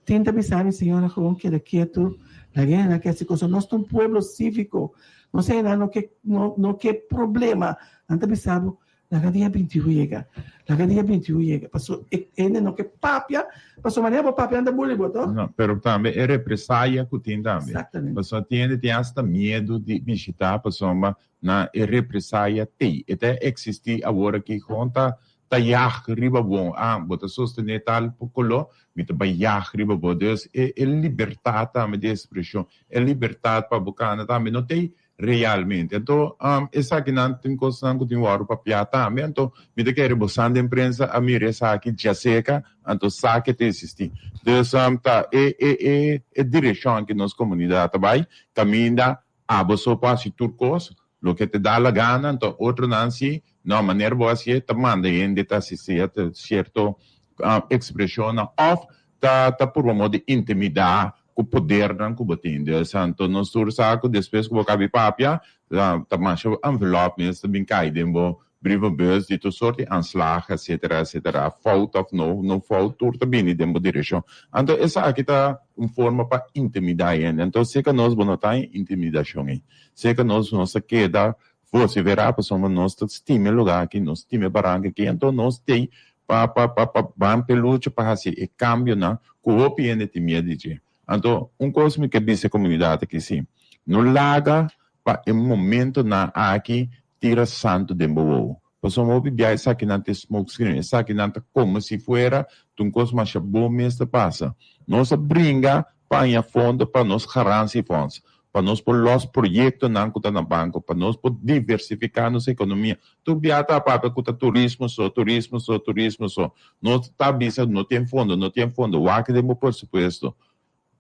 tin ta bisa mi, señora gewoon keda ketu, laga hende nan hasi cosa, nos ta un pueblo civico, nos hende no ke no no ke problema, nan ta bisa bo, Laga dia bintiun yega, laga dia bintiun yega, paso e hende no ke papia, paso manera bo papia nan ta buli bo to. No, pero tambe e represaya ku tin tambe. Exactamente. Pasobra tin hende tin hasta miedu di bishita pasobra nan e represaya tei. E ta existi awor aki gewoon ta ta yag riba bo. Ah, bo ta sostene tal kolo, mi ta bai yag riba bo. Dus e e libertad tambe di expresion, e libertad pa bo kana tambe no tei Realmente. Anto, esakinan tin kosnan ku tin wòrdu papiá tambe. Anto, mi ta kere bosan den prensa a mira esaki djaserka, anto sa ke ta eksistí. Dus, ta e e e e direkshon ku nos komunidat ta bai, kaminda abo so por hasi tur kos, loke te da la gana, anto otronan si, no, manera bo hasié, ta manda hende ta hasi sierto ekspreshonnan òf ta ta purba modo di intimidá ku podernan ku bo tin. Dus anto nos tur sa ku despues ku bo kabi papia, ta masha envelop mes ta bin kai den bo brievenbus di tur sort di aanslag etcetera etcetera, fout of no no fout tur ta bini den bo direkshon. Anto esaki ta un forma pa intimidá hende. Anto serka nos bo no ta haña intimidashon ei. Serka nos nos ta keda vosiferá pasobra nos ta stima e lugá aki, nos stima e baranka aki, anto nos t'ei pa pa pa pa ban p'e lucha pa hasi e kambionan ku hopi hende tin miedu di dje. Anto un kos mi ke bisa e komunidat aki si, no laga pa e momentonan aki tira santu den bo wowo. Pasobra hopi bia esakinan ta e smoke screen, esakinan ta komo si fuera ta un kos masha bon mes ta pasa. Nos a bringa pa haña fondo pa nos garantiefonds, pa nos por los proyectonan cu ta na banco, pa nos por diversifica nos economia. Tur bia ta papia cu ta turismo so, turismo so, turismo so. Nos ta bisa no tin fondo, no tin fondo. Wak den bo presupuesto.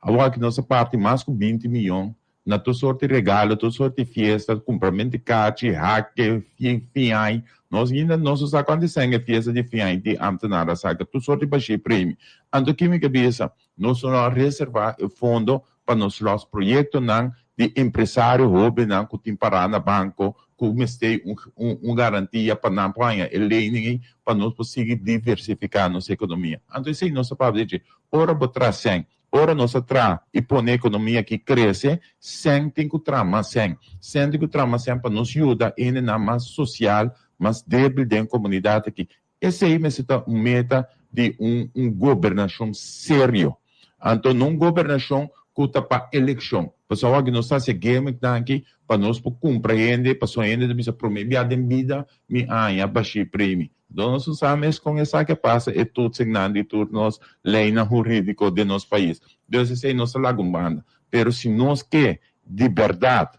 Awor aki nos a parti mas cu binti miyon na tur sorti regalo, tur sorti fiesta, cumpramento di cachi, hake, fiai. Nos ainda no sa cuanto seng e fiesta di fiai di ambtenaar a saca, tur sorti bashi premio. Anto ki mi ke bisa? Nos no a reserva e fondo pa nos los proyectonan di empresario hobennan cu tin para na banco cu mester un un garantia pa nan por haña e lening ei pa nos por sigui diversifica nos economia. Anto esey nos ta papia di dje. Ora bo traha sèn, ora nos a traha y pone economia aki crece, sèn tin cu traha mas sèn. Sèn tin cu traha mas sèn pa nos yuda hendenan mas social, mas debil den comunidad aki. Esei mester ta un meta di un un gobernashon serio. Anto no un gobernashon ku ta pa elekshon. Pasobra awor aki nos ta hasi e gimmicknan aki pa nos por kumpra hende, pasobra hende ta bisa promé bia den bida mi haña bashí premi. Enton nos no sa mes kon esaki a pasa e toetsingnan di tur nos leinan hurídiko den nos pais. Dus esei nos ta laga un banda. Pero si nos ke di bèrdat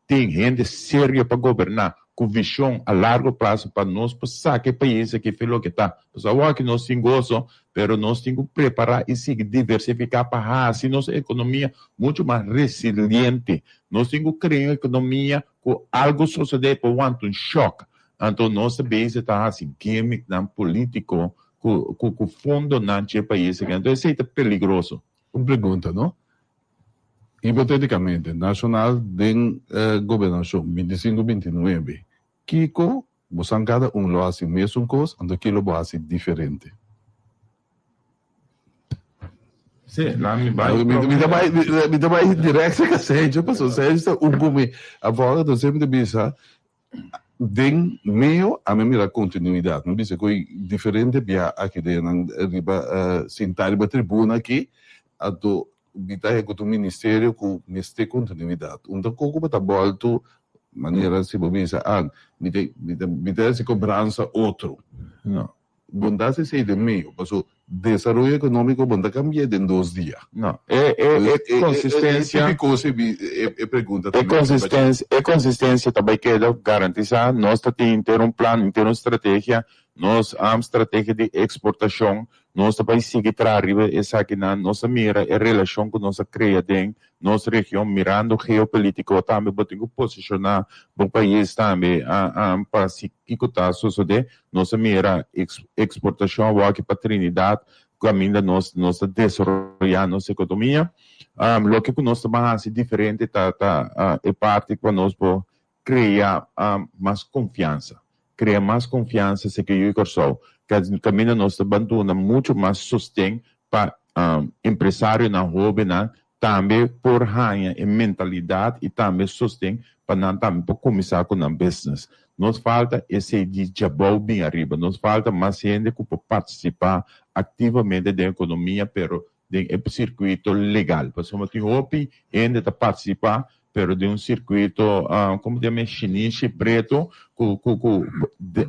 tin hende serio pa goberná ku vishon a largo plaso pa nos por saka e pais aki fe loke ta. Pasobra awor aki nos tin goso, pero nos tin ku prepará i sigui diversifiká pa hasi nos ekonomia muchu mas resiliente. Nos tin ku krea un ekonomia ku algu sosodé por wanta un shòk. Anto nos ta bezig ta hasi gimmicknan polítiko ku ku fondonan dje pais aki. Anto esei ta peligroso. Un pregunta no. Hipoteticamente, Nacional den gobernacion bintisinco bintinuebe, kico bosan cada un lo haci mesun cos, anto ki lo bo haci diferente? Sí, laat mi bai. Mi ta bai, mi ta bai direct cerca Sergio, pasobra Sergio ta un cu mi a volga, entonces mi ta bisa, Den meo a mi mira continuidad. Mi bisa cu diferente bia aki den nan riba sinta riba tribuna aki, anto mi ta ehecuta un ministerio cu mester continuidad. Un ta cu bo ta bolto manera si bo bisa ah mi ta mi ta haci cobransa otro. No. Bo no ta haci esey den meo, pasobra desaroyo economico bo no ta cambia den dos dia. No, e e e consistencia. E tipico si e pregunta E consistencia, e consistencia ta bay keda garantisa. Nos ta tin henter un plan, henter un strategia, nos strategia di exportacion. Nos ta bay sigui traha riba esakinan. Nos a mira e relacion cu nos a crea den nos region mirando geopolitico tambe bo tin cu posiciona bo pais tambe pa si kico ta sosode. Nos a mira exportacion awaki pa Trinidad caminda nos nos ta desaroya nos economia. Loke cu nos ta ban haci diferente ta ta e parti cu nos por crea mas confiansa. Crea mas confiansa seki yu Corsou. Caminda nos ta ban duna mucho mas sosten pa empresarionan hobennan tambe por haña e mentalidad y tambe sosten pa nan tambe por cuminsa cu nan business. Nos falta esey di djabou bin ariba. Nos falta mas hende cu por participa activamente den economia pero den e circuito legal. Pasobra tin hopi hende ta participa pero den un circuito como ta yama shinishi preto cu cu cu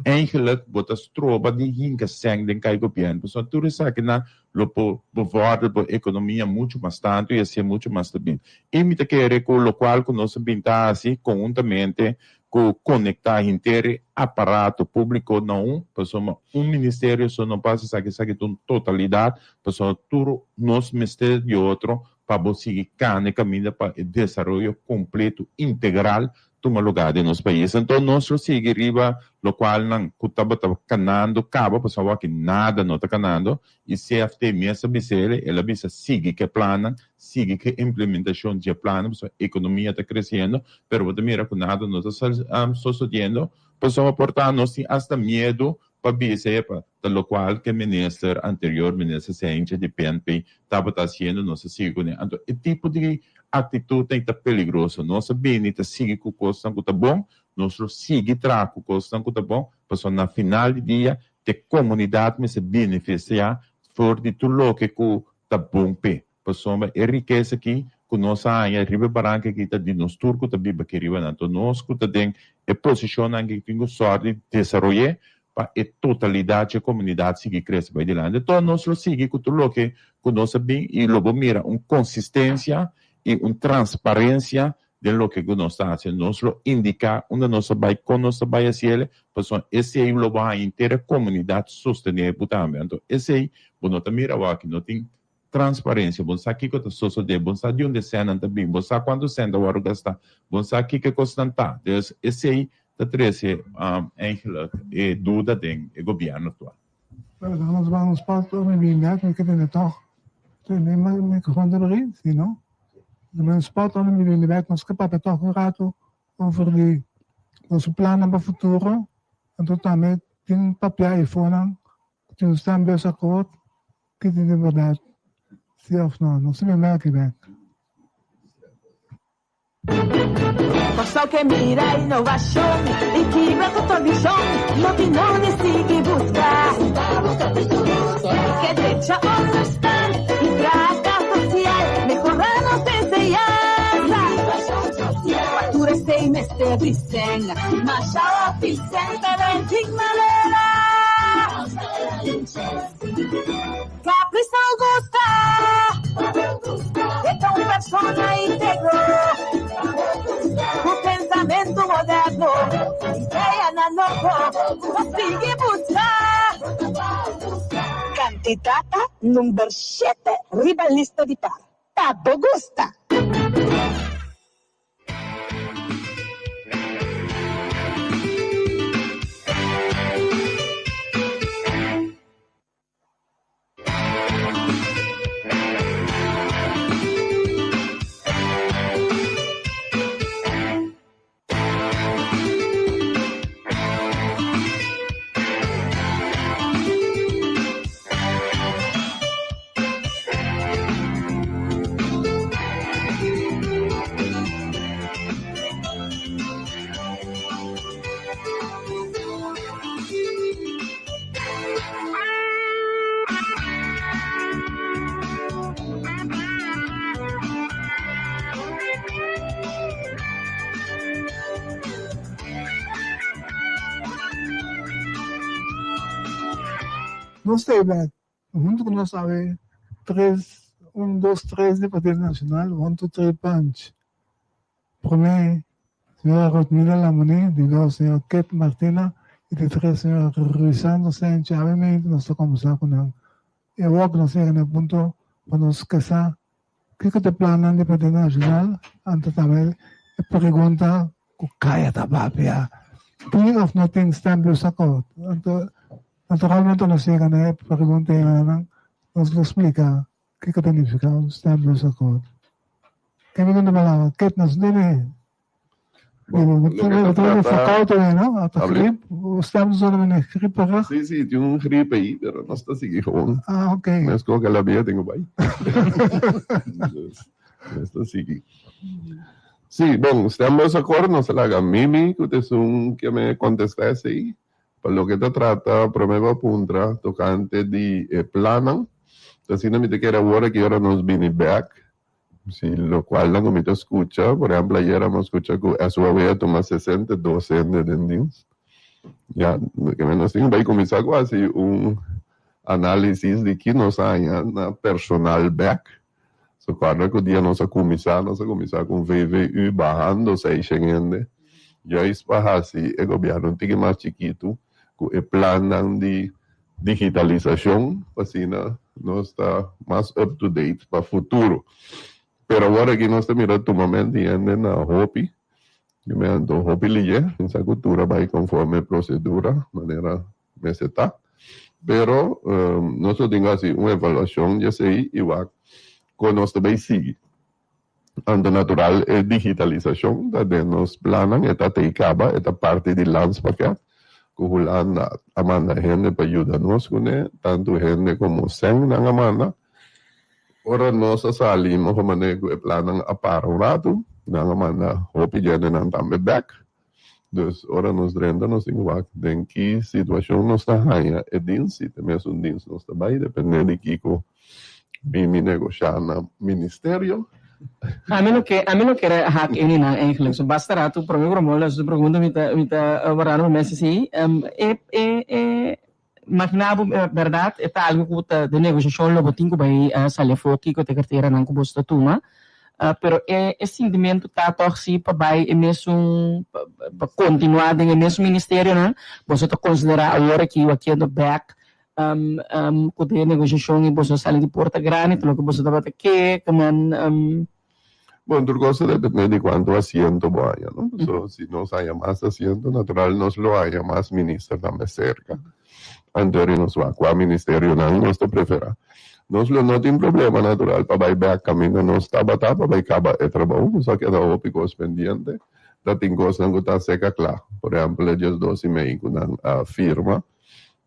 eigenlijk bo ta stroba di hinca sèn den kai gobierno. Pasobra tur esakinan lo por bevordera bo economia mucho mas tanto y hacié mucho mas stabil. Y mi ta kere cu locual cu nos a bin ta haci conhuntamente cu conecta henter e aparato publico na un, pasobra un ministerio so no por haci esaki, esaki ta un totalidad, pasobra tur nos mester di otro pa bo sigui cana e caminda pa e desaroyo completo, integral tuma lugar den nos pais. Anto nos lo sigui riba locualnan cu tabata canando caba, pasobra awor aki nada no ta canando, y CFT mes a bisa el, el a bisa sigui cu e plannan, sigui cu e implementacion dje plannan, pasobra economia ta creciendo, pero bo ta mira cu nada no ta sosodiendo, pasobra por ta nos tin hasta miedo pa bisa epa ta locual cu e minister anterior, minister Cijntje di PNP, tabata haciendo, nos a sigui cune. Anto e tipo di actitud ei ta peligroso. Nos a bini ta sigui cu cosnan cu ta bon, nos lo sigui traha cu cosnan cu ta bon, pasobra na final di dia t'e comunidad mester beneficia for di tur loke cu ta bon p'e. Pasobra e rikesa aki ku nos a haña riba e baranka aki ta di nos tur ku ta biba aki riba nan. Anto nos ku ta den e posishonnan aki tin ku sòru di desaroy'é pa e totalidat dje komunidat sigui krese bai dilanti. Anto nos lo sigui ku tur loke ku nos a bin i lo bo mira un konsistensia i un transparensia den loke ku nos ta hasi. Nos lo indiká unda nos ta bai, kon nos ta bai hasiel, pasobra esei lo bo haña henter e komunidat sostené bo tambe. Anto esei bo no ta mira awor aki, no tin Transparencia, bon sa kico ta sosode, bon sa di unda e sènnan ta bin, bon sa cuanto sèn ta wòrdu gastá, bon sa kico e cosnan ta. Dus esey ta trece eigenlijk e duda den e gobierno actual. Pero dan nos ban nos pas mi bin bek, mi ke tende tòg. Tende mi microfoon ta brí? Si no? Dan nos pas ora mi bini bek nos ke papia tòg un rato over di nos plannan pa futuro, anto tambe tin papia eifonan ku tin stem bes akord. Ki tin di berdad, si of no? Nos ta bini aki bek. Kòrsou ke mira inovashon i kibra ku tradishon, no tin nodi sigui buska. Ke drecha onderstand i traha sosial, mehorá nos. enseñansa. Pa tur esei mester di sèn, masha hopi sèn, pero en tin manera. Caprice Augusta e ta un persona integro, ku pensamentu moderno, ideanan nobo, nos sigui buska. Kandidata number shete riba lista di par. Pa bo gusta! Nos ta bek hunto ku nos awe tres un dos tres di Partido Nacional one two three punch. Promé, señora Rotmila Lamoni, di dos, señor Kit Martina, i di tres, señor Ruisandro Senchi. Awe mente nos ta kombersá ku nan. I awor ku nos yega na e punto pa nos ke sa kiko ta e plannan di Partido Nashonal, anto tambe e pregunta ku kaya ta papia, tin òf no tin stembusakkoord? Anto, naturalmente nos yega na e pregunta ei, nos lo splika. Kiko ta nifiká un stembusakkoord? Ke mi ta palabra? Ket nos debe Bon, loke ta trata. Verkoud ei, no? Ata grip, stembusakkoord mene grieperig. Sí, sí, tin un griep ei, pero nos ta sigui gewoon. Ah, ok. Meskos ku alabia tin ku bai. Dus, nos ta sigui. Sí, bon, stembusakkoord nos a laga Mimi ku ta esun ke me kontestá esei. Pa loke ta trata prome bo a puntra tocante di e plannan, ta asina mi ta kere awor aki ora nos bini bek, si locualnan cu mi ta scucha, por ehemplo ayera mi a scucha cu SUAW a tuma 62 hende den dienst, ya, nos tin cu bay cuminsa cu haci un analisis di ki nos a haña na personal bek, So corda cu dia nos a cuminsa, nos a cuminsa cu un VVU bahando seishen hende, juist pa haci e gobierno un tiki mas chikitu cu e plannan di digitalisacion pa asina nos ta mas up to date pa futuro. Pero awor aki nos ta mira tumamento di hende na hopi, anto hopi liye, pensa cu tur a bay conforme procedura manera mester ta. Pero nos lo tin ku hasi un evaluashon di esei i wak kon nos ta bay sigui. Anto natural e digitalisashon ta den nos plannan, e ta tei kaba, e ta parti di landspakket ku Hulanda a manda hende pa yuda nos kuné, tantu hende komo sèn nan a manda. Ora nos a sali moho manera ku e plannan a para un ratu, nan a manda hopi djentenan tambe bèk. Dus ora nos drenta nos tin ku wak den ki situashon nos ta haña e dins, si ta mesun dins nos ta bai, depende di kiko bini negoshá na ministerio. Ami no ke, ami no kere hak in nan eigenlijk. So basta rato prome ku Romualdo hasi su pregunta mi ta mi ta warda mi mes así. E e e Imagina bo berdad e ta algo cu ta den negociacion lo bo tin cu bay sali afo kico ta e carteranan cu boso ta tuma, pero e e sintimento ta toch si pa bay e mesun pa continua den e mesun ministerionan, boso ta considera awor aki wakiendo bek cu den e negociacion y boso a sali di porta grandi ta loke boso tabata ke, ke men. Bon, tur cos ta depende di cuanto asiento bo haña, no? So, si nos haña mas asiento, natural nos lo haña mas minister tambe cerca. Anto eri nos wak cua ministerionan nos ta prefera. Nos lo no tin problema, natural, pa bay bek caminda nos tabata pa bay caba e trabou. Nos a keda hopi cos pendiente. Ta tin cosnan cu ta seca cla. Por ehempel, e diesdos y mei cu nan a firma.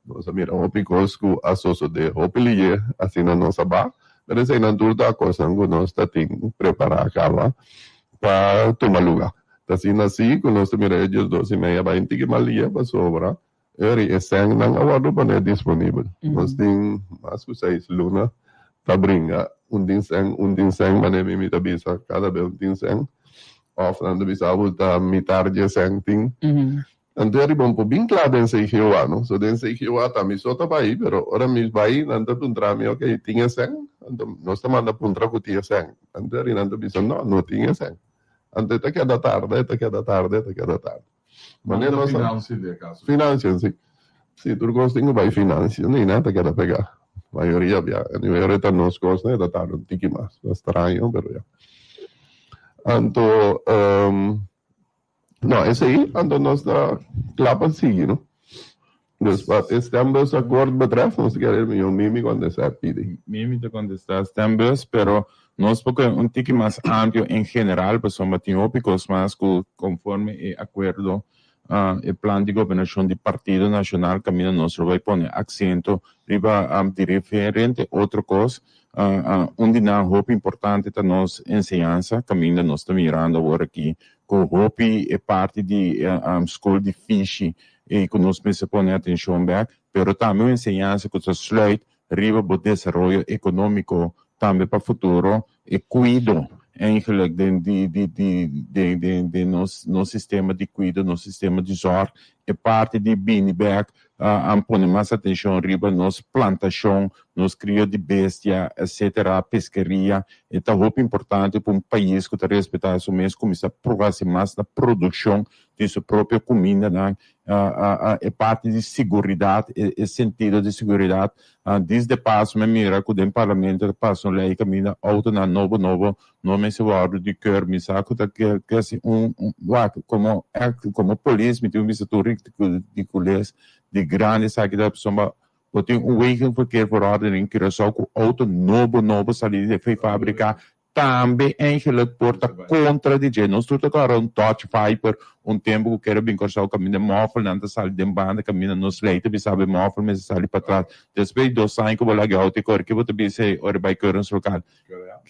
Nos a mira hopi kos ku a sosodé hopi liye, asina nos a ba, pero eseinan tur ta kosnan ku nos ta tin prepará kaba pa tuma lugá. Ta asina sí ku nos ta mira e diesdos i meia bai un tiki mas liye pasobra eri e sènnan a wòrdu pone disponibel. Nos tin mas ku seis luna. Ta bringa un tin sèn, un tin sèn, manera mi mi ta bisa kada bes un tin sèn, òf nan ta bisa bo ta mitar dje sèn tin. Anto e riba un por bin kla den CGOA, no? So den CGOA ta mi so ta bai, pero ora mi bai nan ta puntra mi, ok, tin e sèn? Anto nos ta manda puntra ku tin e sèn. Anto eri nan ta bisa, no, no tin e sèn. Anto e ta keda tarda, e ta keda tarda, e ta keda tarda. Manera nos a. Financiën di e kaso. Financiën, si. Si, tur kos tin ku bai financiën i nan ta keda pegá. Mayoria bia. Anyway, ora e ta nos kosnan e ta tarda un tiki mas. Ta straño, pero ya. Anto, no, esei, anto nos ta kla pa sigui, no? Dus wat e stembusakkoord betreft, nos ta kere mihó Mimi kontestá e pidi. Mimi ta kontestá stembus, pero nos por kohe un tiki mas amplio en general pasobra tin hopi kos mas ku konforme e akuerdo, e plan di gobernashon di Partido Nashonal kaminda nos lo bai pone aksento riba diferente otro kos. Un di nan hopi importante ta nos enseñansa kaminda nos ta mirando awor aki ku hopi e parti di skol di fishi i ku nos mester pone atenshon bek, pero tambe un enseñansa ku ta sluit riba bo desaroyo ekonómiko tambe pa futuro, e kuido eigenlijk den di di di den den den nos nos sistema di kuido, nos sistema di zòrg, e parti di bini bek a pone mas atenshon riba nos plantashon, nos krio di bestia, etcetera, peskeria, e ta hopi importante pa un pais ku ta respetá su mes kuminsá hasi mas na produkshon di su propio kumindanan, e parti di siguridat, e sentido di siguridat. Disde paso mi a mira ku den parlamento ta pasa un lei kaminda outonan nobo nobo no mester wòrdu di keur. Mi sa ku ta kasi un wak komo komo polis mi tin un bisa tur ridikules di grandi esaki ta pasobra bo tin un wegenverkeerverordening Curaçao ku outo nobo nobo sali di fabrika Tambe eigenlijk por ta kontra di dje. Nos tur ta kòrda un Dodge Viper un tempu ku kere bin Kòrsou kaminda e mòfelnan ta sali den banda kaminda nos lei ta bisa bo e mòfel mester sali patras. Despues di dos aña ku bo laga e outo e kore ke bo ta bisa ei ora e bai keuringslokaal?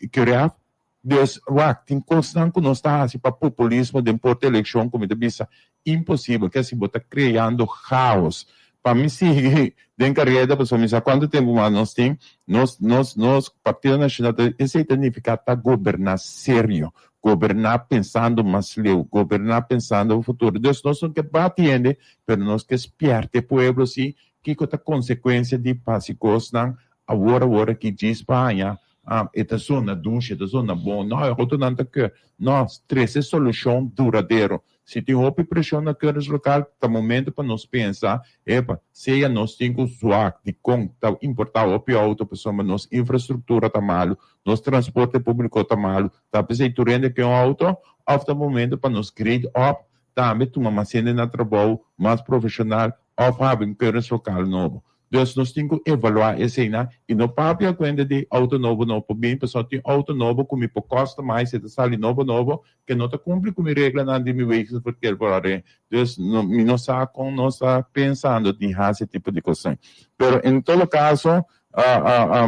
Kere af? Dus wak tin kosnan ku nos ta hasi pa populismo den porta elekshon ku mi ta bisa Imposibel, ke si bo ta kreando chaos. Pa mi sigui den kareda pasobra mi sa kuantu tempu mas nos tin, nos nos nos Partido Nacional ta esei ta nifiká ta goberná serio, goberná pensando mas leu, goberná pensando bo futuro. Dus nos no ke bati hende, pero nos ke spièrta e pueblo si kiko ta konsekuensia di hasi kosnan awor awor aki djis pa haña Ah, e ta zona dushi, e ta zona bon. No, e otronan ta keur. No, trese solushon duradero. Si tin hopi preshon na keuringslokaal, ta momento pa nos pensa, epa, sea nos tin ku zwak, dikon ta importá hopi outo pasobra nos infrastruktura ta malu, nos transporte públiko ta malu, ta p'esei tur hende ke un outo? Òf ta momento pa nos grade up, tambe tuma mas hende na trabou, mas profeshonal, òf habri un keuringslokaal nobo? Dus nos tin ku evaluá eseinan i no papia kuenta di outo nobo no por bin pasobra tin outo nobo ku mi por customize e ta sali nobo nobo ke no ta kumpli ku mi reglanan di mi wegenverkeerverordening. Dus no mi no sa kon nos ta pensando di hasi e tipo di kosnan. Pero en todo kaso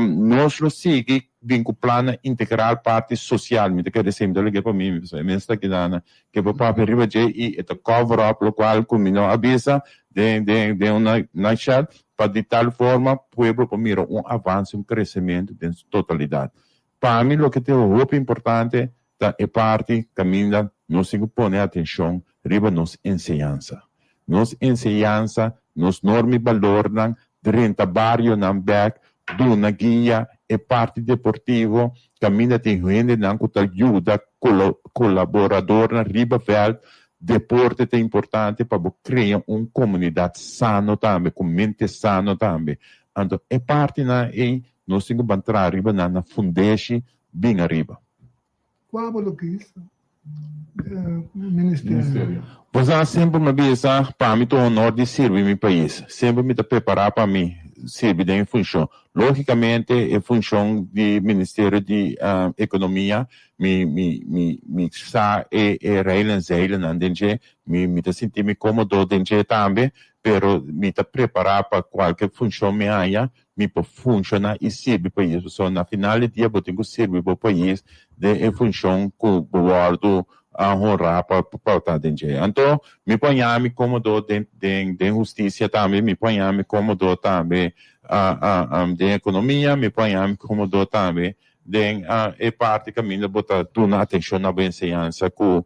nos lo sigui bin ku plannan integral parti sosial. Mi ta kere esei mi ta lege pa mi pasobra e mes ta keda ke bo papia riba dje i e ta cover up lokual ku mi no a bisa den den den un nutshell pa di tal forma pueblo por mira un avance un crecemento den su totalidad. Pa mi loke ta hopi importante ta e parti caminda nos tin cu pone atencion riba nos enseñansa. Nos enseñansa, nos norma y balornan, drenta barionan bek, duna guia, e parti deportivo, caminda tin hendenan cu ta yuda colaboradornan riba veld, deporte ta importante pa bo crea un comunidad sano tambe, cu mente sano tambe. Anto e partinan ey nos tin cu ban traha riba nan na fundeshi bin ariba. Kua bo lo kis ministerio? Bo sa semper mi a bisa pa mi ta un honor di sirbi mi pais. Semper mi ta prepara pa mi sirbi den e funcion. Logicamente e funcion di ministerio di economia mi mi mi mi sa e e reilen en zeilennan den dje. Mi mi ta sinti mi comodo den dje tambe pero mi ta prepara pa cualke funcion mi haya Mi por funciona y sirbi pais pasobra na final di dia bo tin cu sirbi bo pais den e funcion cu bo wordo honra pa pa ta den dje. Anto mi por haña mi comodo den den den husticia tambe, mi por haña mi comodo tambe. den ekonomia, mi por haña mi kómodo tambe den e parti kaminda bo ta duna atenshon na bo enseñansa ku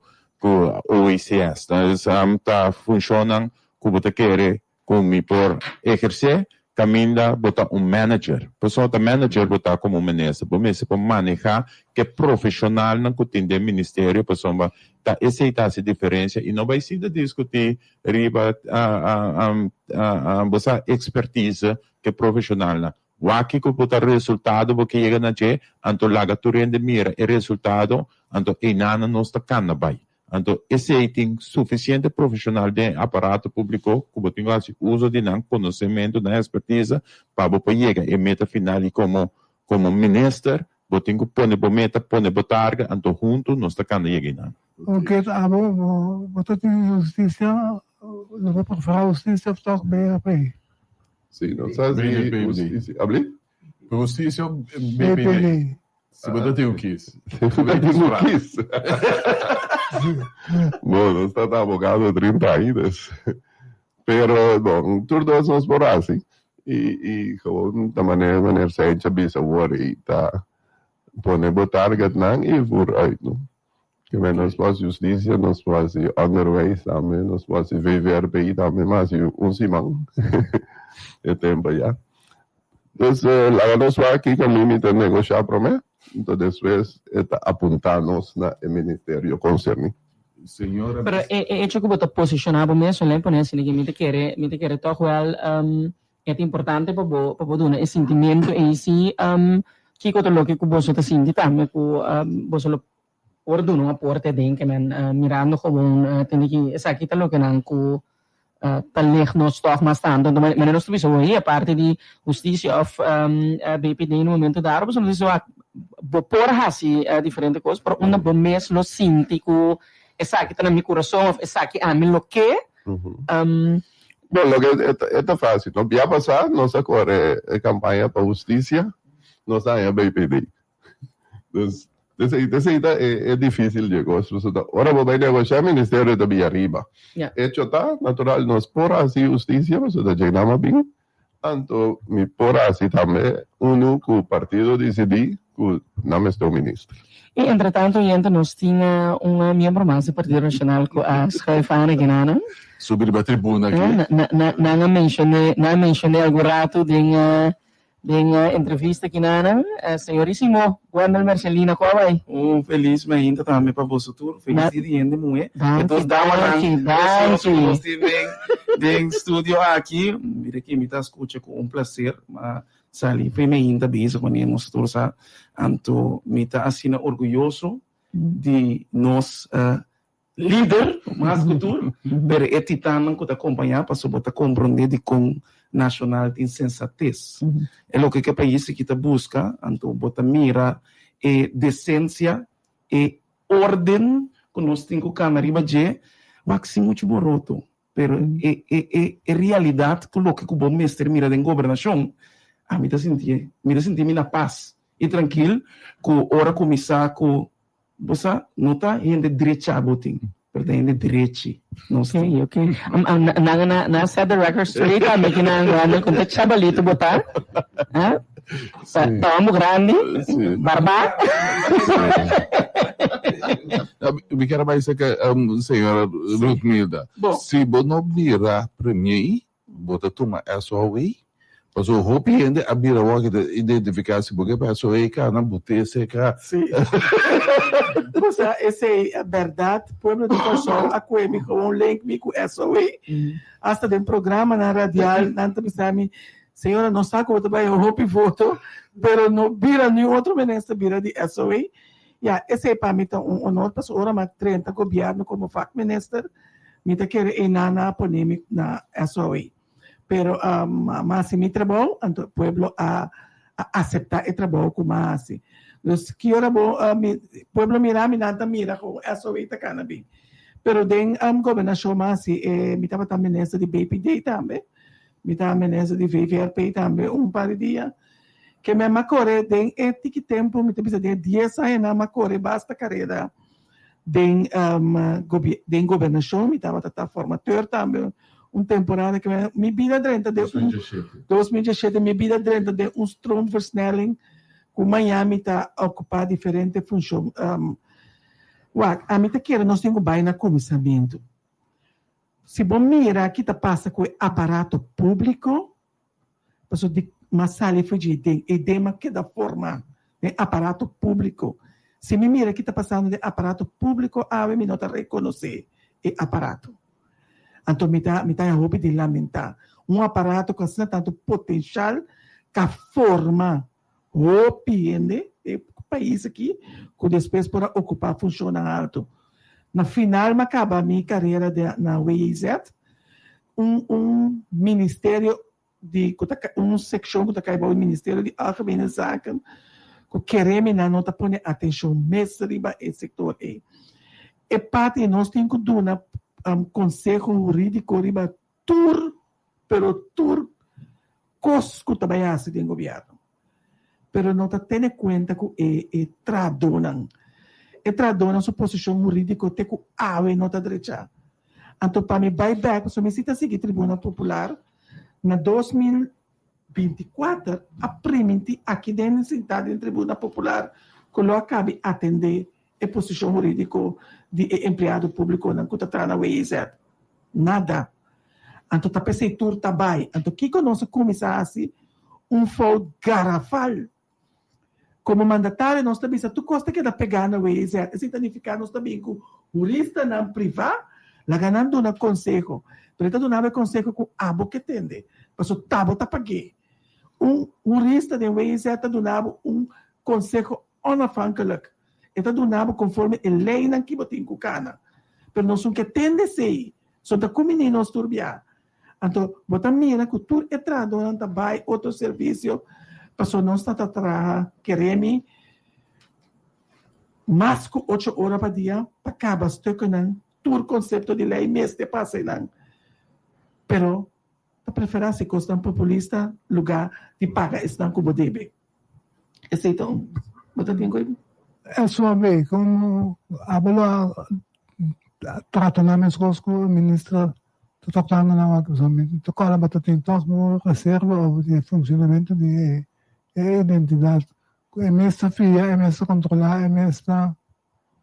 OECS. Dus ta funshonnan ku bo ta kere ku mi por ehersé kaminda bo ta un manager. Pasobra ta manager bo ta komo un minister. Bo mester por manehá ku e profeshonalnan ku tin den ministerio pasobra ta esei ta hasi diferensia i no bai sinta diskutí riba bo sa ekspertise ku e profeshonalnan. Wak kiko bo ta resultado bo ke yega na dje, anto laga tur hende mira e resultado, anto einanan nos ta kanda bai. Anto esei tin sufisiente profeshonal den e aparato públiko ku bo tin ku hasi uso di nan konosementu, nan ekspertisa pa bo por yega e meta final i komo komo minister bo tin ku pone bo meta, pone bo target, anto huntu nos ta kanda yega einan. Oke, abo bo ta tin hustisia, lo bo preferá hustisia òf tòg BRP? Si, nos a hasi hustisia. Abli? Hustisia òf BPD? Si bo ta tin un kis. Si bo ta tin un kis. Bo, nos ta ta abogado 30 aña dus. Pero, bon, tur dos nos por hasi. I, i gewoon ta manera meneer Seintje a bisa awor ei ta pone bo targetnan i vooruit, no. Ke men nos por hasi hustisia, nos por hasi onderwijs tambe, nos por hasi VVRP tambe, mas hasi un siman e tempo ya. Dus laga nos wak kiko mi ta negoshá promé, enton despues e ta apuntá nos na e ministerio konserní. Señora. Pero e e hecho ku bo ta posishoná bo mes solamente pone asina ke mi ta kere mi ta kere tòg wèl e ta importante pa bo pa bo duna e sintimentu ei si kiko ta loke ku boso ta sinti tambe ku boso lo por duna un aporte aden ke men mirando gewoon tende ki esaki ta loke nan ku ta lig nos tòg mas tantu. Anto manera nos ta bisa hoy aparte di hustisia òf BPD na momento dado pasobra nos bisa wak bo por hasi diferente kos pero unda bo mes lo sinti ku esaki ta na mi kurason òf esaki ami lo ke. Bon loke e ta fásil no bia pasá nos a kore e kampaña pa hustisia nos a haña BPD. Dus, esei, esei ta e, e difícil dje kos. Pasobra ora bo bai negoshá, ministerio ta bin ariba. Ja. Hecho ta, natural, nos por hasi hustisia, pasobra dje nan a bin. Anto mi por hasi tambe unu ku partido disidí ku nan mester un minister. I entretanto oyente nos tin un miembro mas di Partido Nacional ku a schuif aan aki nan. Subi riba tribuna aki. Nan a menshoné, nan a menshoné algun ratu den Den e entrevista kinanan, señorisimo Wendel Mercelina ku a bai. Un felis mainta tambe pa boso tur. Felis dia di hende muhé. Danki, E dos damanan danki, precioso ku danki. nos tin den den studio aki. Mira ki mi ta skucha ku un placer. Ma sali p'e mainta bezig wanneer nos tur sa. Anto mi ta asina orguyoso di nos Lider, mas ku tur, pero e titannan ku ta kompañá pasobra bo ta komprondé dikon Nashonal tin sensates. E loke ku e pais aki ta buska, anto bo ta mira e desensia, e órden ku nos tin ku kana riba dje, wak sin muchu boroto, pero e e e e realidat ku loke ku bo mester mira den gobernashon, ami ta sintié, mi ta sinti mi na pas i trankil ku ora kuminsá ku Bo sa, no ta hende drecha bo tin, pero ta hende drechi nos tin. Ok, ok. Nan a nan a set the record straight tambe ki nan grandi con ta chabalito bo ta. Ha? Ta ta hombo grandi, barba. Mi kier a bai cerca señora Ruth Milda. Si bo no bira premier, Bo ta tuma SOE? Pasobra hopi hende a bira awor ki ta identifiká si bo ke pa SOE kana bo TCK. Sí. Bo sa esei bèrdat, pueblo di Kòrsou a kue mi gewoon link mi ku SOE. Asta den programanan radial nan ta bisa mi, señora nos sa ku bo ta bai hopi voto, pero no bira niun otro minister bira di SOE. Ya, esei pa mi ta un honor pasobra ora mi a drenta gobièrnu komo vakminister, Mi ta kere einan a pone mi na SOE. Pero m'a hasi mi trabou, anto e pueblo a aseptá e trabou ku m'a hasi. Dus ki ora bo pueblo mira mi, nan ta mira ku SOE ta kana bin. Pero den gobernashon m'a hasi e, mi tabata minister di BPD tambe, mi ta minister di VVRP tambe un par di dia. Ke men m'a kore den e tiki tempu, mi ta bisa den e dies añanan m'a kore basta karera. Den den gobernashon mi tabata ta formateur tambe. un temporada ku mi bida drenta den un 2017 mi bida drenta den un stroomversnelling ku maña mi ta okupá diferente funshon. Wak, ami ta kere nos tin ku bai na kuminsamentu. Si bo mira ki ta pasa ku e aparato públiko, pasobra di mas sali for dje den e den mas keda forma den aparato públiko. Si mi mira ki ta pasando den aparato públiko awe mi no ta rekonosé e aparato. Anto mi ta mi ta haña hopi di lamentá. Un aparato ku asina tantu potenshal ka forma hopi hende den e pais aki ku despues por a okupá funshonnan alto. Na final mi a kaba mi karera den na WIZ, un un ministerio di ku ta un sekshon ku ta kai bou di Ministerio di Algemene Zaken ku kere mi nan no ta pone atenshon mes riba e sektor ei. E parti nos tin ku duna konseho hurídiko riba tur pero tur kos ku ta bai hasi den gobièrnu pero no ta tene kuenta ku e e trahadónan. E trahadónan su posishon hurídiko te ku awe no ta drechá. Anto pa mi bai bèk pasobra mi si ta sigui Tribuna Popular na 2024 a primintí aki den sintá den Tribuna Popular ku lo a kabi atendé e posishon hurídiko di e empleado públikonan ku ta traha na WIZ. Nada. Anto ta p'esei tur ta bai. Anto kiko nos a kuminsá hasi? Un fout garafal. Komo mandatario nos ta bisa tur kos ta keda pegá na WIZ. Esei ta nifiká nos ta bin ku huristanan privá laga nan duna konseho. Pero e ta duna bo e konseho ku abo ke tende, pasobra t'abo ta pag'é. Un hurista den WIZ ta duna bo un konseho Onafhankelijk. E ta duna bo konforme e leinan ki bo tin ku kana. Pero nos un ke tende esei. So ta kumini nos tur bia. Anto bo ta mira ku tur e trahadónan ta bai otro servisio paso nos ta ta traha keremi mas ku ocho ora pa dia pa kaba stukkenan tur konsepto di lei mester pasa einan. Pero ta preferá si kosnan populista lugá di paga esnan ku bo debe. Esei ta un. Bo ta tin koe? SOAB, komo abo lo a trata nan meskos ku e minister ta tokando nan wak? Pasobra mi ta kòrda bo ta tin tòg bo reserva over di e funshonamentu di e identidat ku e mes ta fia, e mes ta kontrolá, e mes ta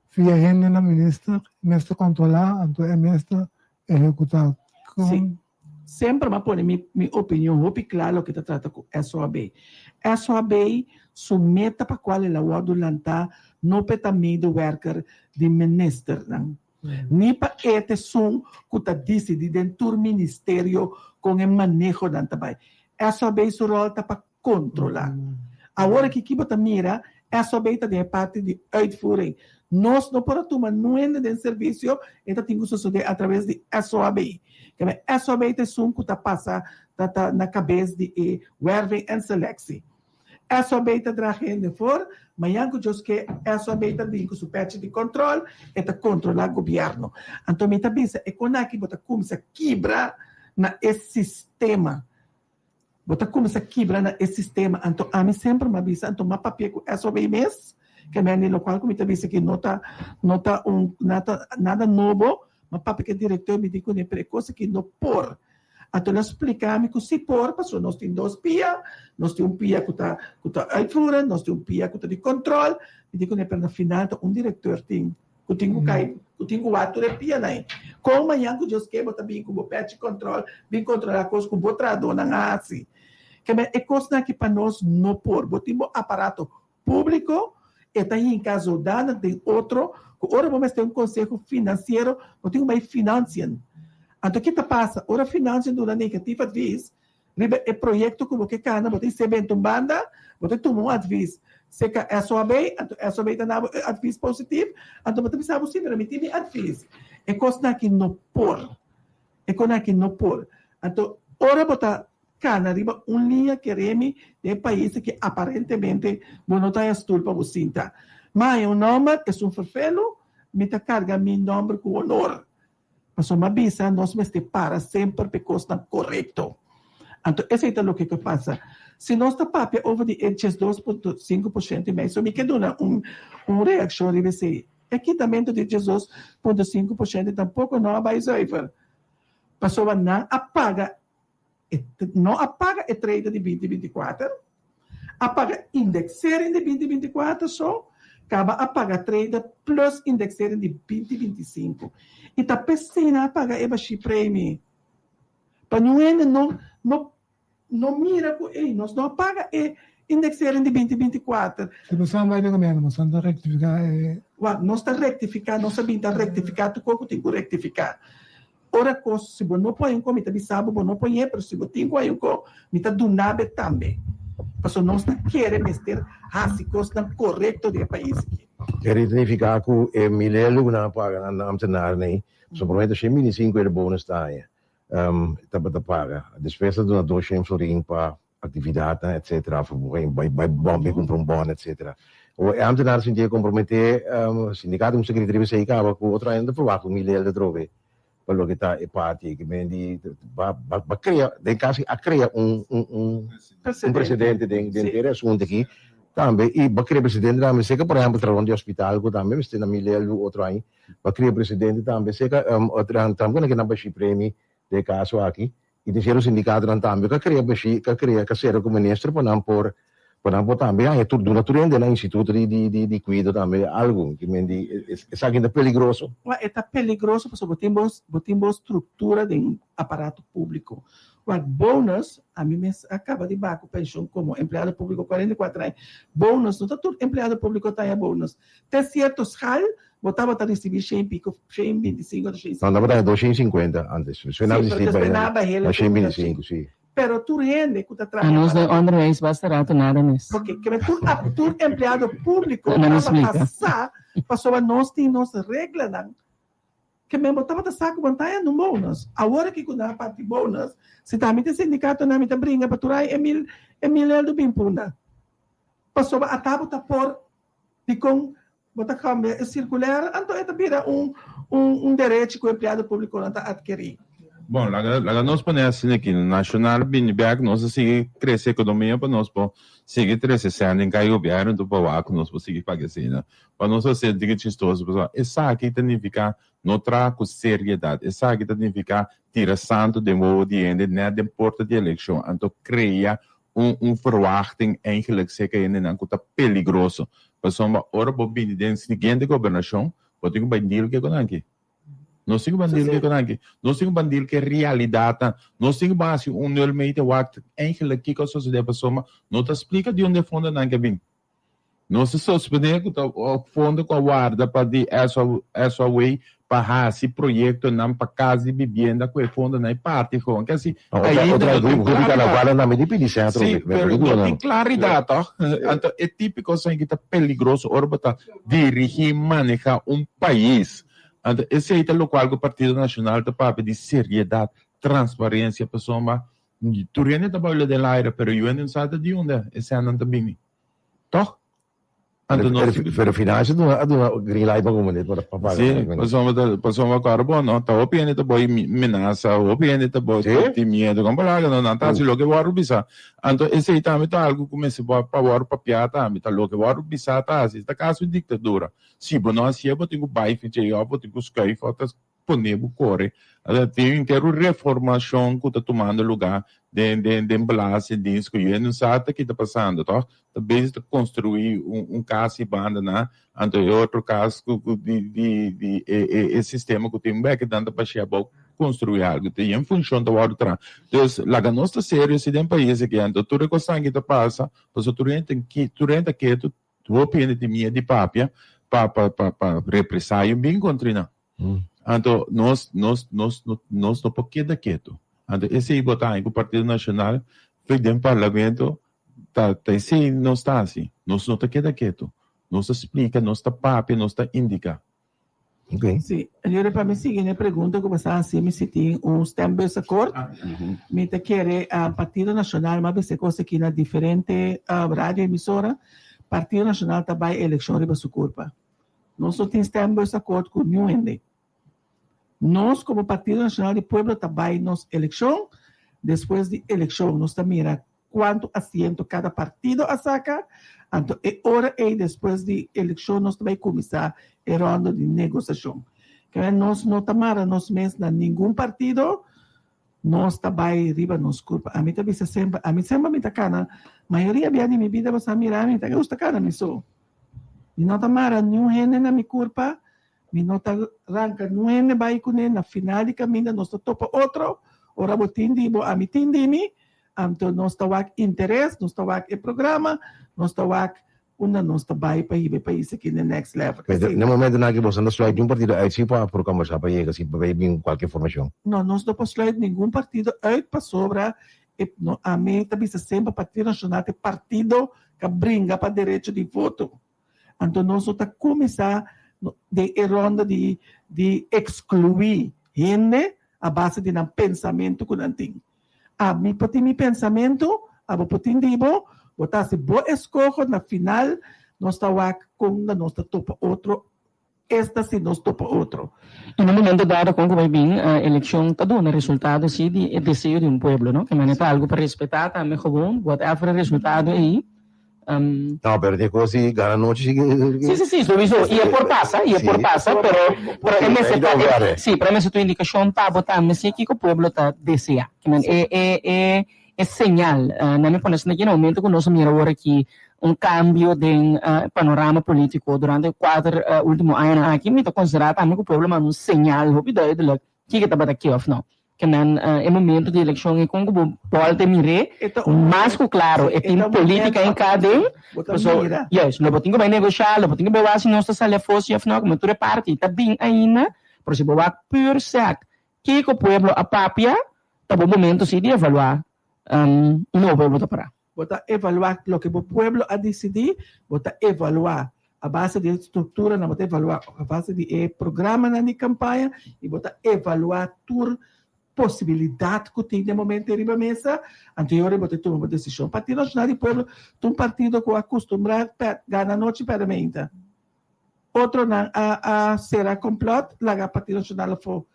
fia hende na minister, e mes ta kontrolá, anto e mes ta ehekutá. Sí. Semper m'a pone mi mi opinion hopi kla loke ta trata ku SOAB. SOAB su meta pa kual el a wòrdu lantá no pa e ta medewerker di ministernan, ni pa e ta esun ku ta disidí den tur ministerio kon e manehonan ta bai. SOAB su ròl ta pa kontrolá. Awor aki ki bo ta mira, SOB ta den e parti di uitvoering. Nos no por a tuma nuende den servisio, e ta tin ku sosodé atraves di SOAB. Keme SOAB ta esun ku ta pasa ta ta na kabes di e werving en selectie. SOAB ta draha hende for, mañan ku Dios ke SOAB ta bin ku su pèchi di kòntròl, e ta kontrolá gobièrnu. Anto mi ta bisa e kon aki bo ta kuminsá kibra na e sistema. Bo ta kuminsá kibra na e sistema. Anto ami semper m'a bisa, anto m'a papia ku SOB mes, ke men di lokual ku mi ta bisa ki no ta no ta un nada nada nobo, m'a papia ku e direktor, mi di kuné, pero e kos aki no por. Anto el a splika mi ku si por, pasobra nos tin dos pia, nos tin un pia ku ta ku ta uitvoerend, nos tin un pia ku ta di kòntròl. Mi di kuné, pero na final ta un direktor tin. Ku tin ku kai, ku tin ku wak tur e pianan ei. Kon mañan ku Dios ke bo ta bin ku bo pèchi kòntròl, bin kontrolá kos ku bo trahadónan a hasi. Keme e kosnan aki pa nos no por. Bo tin bo aparato públiko, e ta hinka zodanig den otro, ku ora bo mester un konseho finansiero, bo tin ku bai Financiën. Anto ki ta pasa? Ora Financiën duna negatief advies, Riba e proyekto ku bo ke kana bo ta hise benta un banda, bo ta tuma un advis serka SOAB, anto SOAB ta dabo e advis positif, anto bo ta bisa bo si, pero mi tin mi advis. E kosnan aki no por. E kosnan aki no por. Anto ora bo ta kana riba un liña keremi den e pais aki aparentemente bo no ta haña stul pa bo sinta. Mi haña un nòmber, esun ferfelu, mi ta karga mi nòmber ku honor. Pasobra mi a bisa nos mester para semper p'e kosnan korekto. Anto esei ta loke ku a pasa. Si nos ta papia over di e 12.5 por shento i mei, so mi ke duna un un reakshon riba esei. E kitamentu di 12.5 por shento tampoko no a bai zuiver. Pasobra nan a paga e no a paga e trade di binti 24, a paga indexering di 2024 so, kaba a paga trade plus indexering di 2025. I ta p'esei nan a paga e bashí premie. Pa niun hende no no no mira ku ey nos no a paga e indexering di 2024. Si boso a bai den gobierno boso ta rectifica e. Wak, nos ta rectifica, nos a bin ta rectifica tur kos ku tin ku rectifica. Ora kos, si bo no por hay un kos mi ta bisa bo, bo no por hañ'é, pero si bo tin ku hay un kos mi ta duna bo tambe. Pasobra nos ta kere mester hasi kosnan korekto den e pais aki. Keri ta nifica ku e milelo ku nan a paga nan ambtenaarnan ei, pasobra promé ta shen binti sinku e bonus ta haña. Tabata paga. Despues ta duna 200 florin pa actividadnan etcetera of bai bai bon bai cumpra un bon etcetera. Awor e ambtenaar sinti e compromete sindicato cuminsa grita riba esey caba cu otro aña no ta verwacht un mil elder atrobe pa loke ta e parti ey men di ba ba crea den casi a crea un un un un precedente den den e asunto aki tambe y ba crea precedente tambe seca por ehempel trabao di hospital cu tambe mester na mil elder otro aña. Pa kria presidente tambe seka tambe nan bashi premi den e kaso aki i tin sierto sindikatonan tambe ku a kria bashi ku a kria ku a sera ku minister pa nan por pa nan por tambe haña tur duna tur hende nan instituto di di di kuido tambe algu ki men di esaki ta peligroso. Wak e ta peligroso pasobra bo tin bo bo tin bo struktura den aparato públiko. Wak bonus ami mes a kaba di baha ku penshon komo empleado públiko 44 aña bonus no ta tur empleado públiko ta haña bonus te sierto schaal Bo tabata ricibi shen pico, shen 25 ota shen No, tabata 250 antes. Despues nan sí, pero despues nan bah'é na 125, sí. Pero tur hende cu ta traha Anos den onderwijs basta rato nada mes. Oké, ke men tur tur empleado publico tabata sa pasobra nos tin nos reglanan. Ke men bo tabata sa cu bo ta haña un bonus. Awor aki cu nan a parti bonus, si ta mi ta sindicatonan mi ta bringa pa tur haña e mil e mil eldo bin punda. Pasobra ata bo ta por dicon Bo ta kambia e sirkuler, anto e ta bira un un derechi ku empleado públikonan ta atkerí. Bon, laga laga nos pone asina aki, Nashonal bini bek, nos a sigui krese ekonomia pa nos por sigui trese sèn den kai gobièrnu anto pa wak ku nos por sigui paga eseinan. Pa nos a sinti ki chistoso pasobra esaki ta nifiká no traha ku seriedat, esaki ta nifiká tira santu den wowo di hende nèt den porta di elekshon, anto krea un un verwachting eigenlijk seka hendenan ku ta peligroso. Pasobra ora bo bini den siguiente gobernashon, bo tin ku bai deal ke konan aki. Nos tin ku ban deal ke konan aki. Nos tin ku ban deal ke realidatnan. Nos tin ku ban hasi un nulmeter wak eigenlijk kiko a sosode pasobra no ta splika di unda e fondonan ke bin. Nos ta sospené ku ta fondo ku a warda pa di SOW pa hasi proyektonan pa kas di bibienda ku e fondonan e parti gewoon. Ke si ainda no tin klaridat. Si, pero no tin klaridat tòg. Anto e típiko esaki ta peligroso ora bo ta dirigí, manehá un pais. Anto esei ta lokual ku Partido Nashonal ta papia di seriedat, transparensia pasobra tur hende ta baila den laire pero yu hende no sa ta di unda e sènnan ta bini. Toch? Anto nos Pero financiën a duna green light pa komo pa pa paga. Sí, pasobra ta pasobra kòrda bo no, ta hopi hende ta boi menasa, hopi hende ta boi tin miedu, kon palabra no, nan ta hasi loke wòrdu bisa. Anto esei tambe ta algu ku mester pa wòrdu papiá tambe, ta loke wòrdu bisa ta hasi, ta kasi un diktadura. Si bo no hasié bo tin ku bai fich'ei òf bo tin ku skùif òf ta pone bo kore. Ata tin henter un reformashon ku ta tumando lugá den den den belastingdienst ku yu no sa ta ki ta pasando tòg. Ta bezig ta konstruí un un kas i banda nan, anto e otro kas ku ku di di di e e e sistema ku tin bèk nan ta bashia abou konstruí algu. Ta yen funshon ta wòrdu traha. Dus laga nos ta serio si den pais aki anto tur e kosnan ki ta pasa pasobra tur hende tur hende ta ketu hopi hende tin miedu di papia pa pa pa pa represayo bin kontra nan. Anto nos nos nos nos no por keda ketu. Anto esei bo ta haña ku Partido Nashonal fei den parlamento ta ta esei nos ta hasi. Nos no ta keda ketu. Nos ta splika, nos ta papia, nos ta indiká. Sí, Julio, pa mi sigui na e pregunta ku bo sa hasi mi si tin un stembusakkoord. Mi ta kere Partido Nashonal, mi a bisa e kos aki na diferente radio emisora, Partido Nashonal ta bai elekshon riba su kurpa. Nos no tin stembusakkoord ku niun hende. Nos komo Partido Nashonal di Pueblo ta bai nos elekshon, despues di elekshon nos ta mira kuantu asiento kada partido a saka, anto e ora ei despues di elekshon nos ta bai kuminsá e rondo di negosashon. Kende nos no ta mara nos mes na ningun partido. Nos ta bai riba nos kurpa. Ami ta bisa semper, ami semper mi ta kana, mayoria bia di mi bida bo sa mira mi, ta gusta kana mi so. Mi no ta mara niun hende na mi kurpa, mi no ta ranka niun hende bai kuné, na final di kaminda nos ta topa otro, ora bo tin di bo, ami tin di mi, anto nos ta wak interes, nos ta wak e programa, nos ta wak Unda nos ta bai pa hiba e pais aki na e next level. Pero na e momentonan aki boso no ta sluit niun partido uit si pa por kombersá pa yega si pa bay bin kualke formashon? No, nos no por sluit ningun partido uit pasobra e no ami ta bisa semper Partido Nacional ta e partido ka bringa pa derecho di voto. Anto nos no ta kuminsá den e ronda di di ekskluí hende a base di nan pensamentu ku nan tin. Ami por tin mi pensamentu, abo por tin di bo, bo ta hasi bo eskoho, na final nos ta wak kon na nos ta topa otro, esta si nos topa otro. I na momento dado kon ku bai bin elekshon ta duna resultado si di e deseo di un pueblo, no? Ke manera ta algu pa respetá tambe gewoon, whatever e resultado ei. No, pero tin cos di gana nochi si. Sí, sí, sí, sowieso. Y e por pasa, y e por pasa, pero, pero e mester ta, e, sí, pero e mester ta un indicacion pa bo tambe si kico pueblo ta desea. Ke men e, e, e, e señal, nan mi pone esaki na momento cu nos a mira awor aki un cambio den panorama politico durante e cuater ultimo añanan aki, mi ta considera tambe cu pueblo manda un señal hopi duidelijk Kiko tabata ke of no. Ke nan e momento di elekshon e kon ku bo bòlta e mir'é mas ku klaro e tin politika en ka den paso juist lo bo tin ku bai negoshá lo bo tin ku bai wak si nos ta sali afó si of no komo tur e parti ta bin ainda pero si bo wak pur sèk kiko pueblo a papia ta bo momento si di evaluá unda bo pueblo ta pará. Bo ta evaluá loke bo pueblo a disidí, bo ta evaluá a base di e strukturanan, bo ta evaluá a base di e programanan di kampaña i bo ta evaluá tur posibilidat ku tin den momento ei riba mesa, anto e ora bo ta tuma bo desishon. Partido Nashonal di Pueblo ta un partido ku a kustumbrá gana anochi pèrdè meinta. Otronan a a sera complot laga Partido Nacional afo.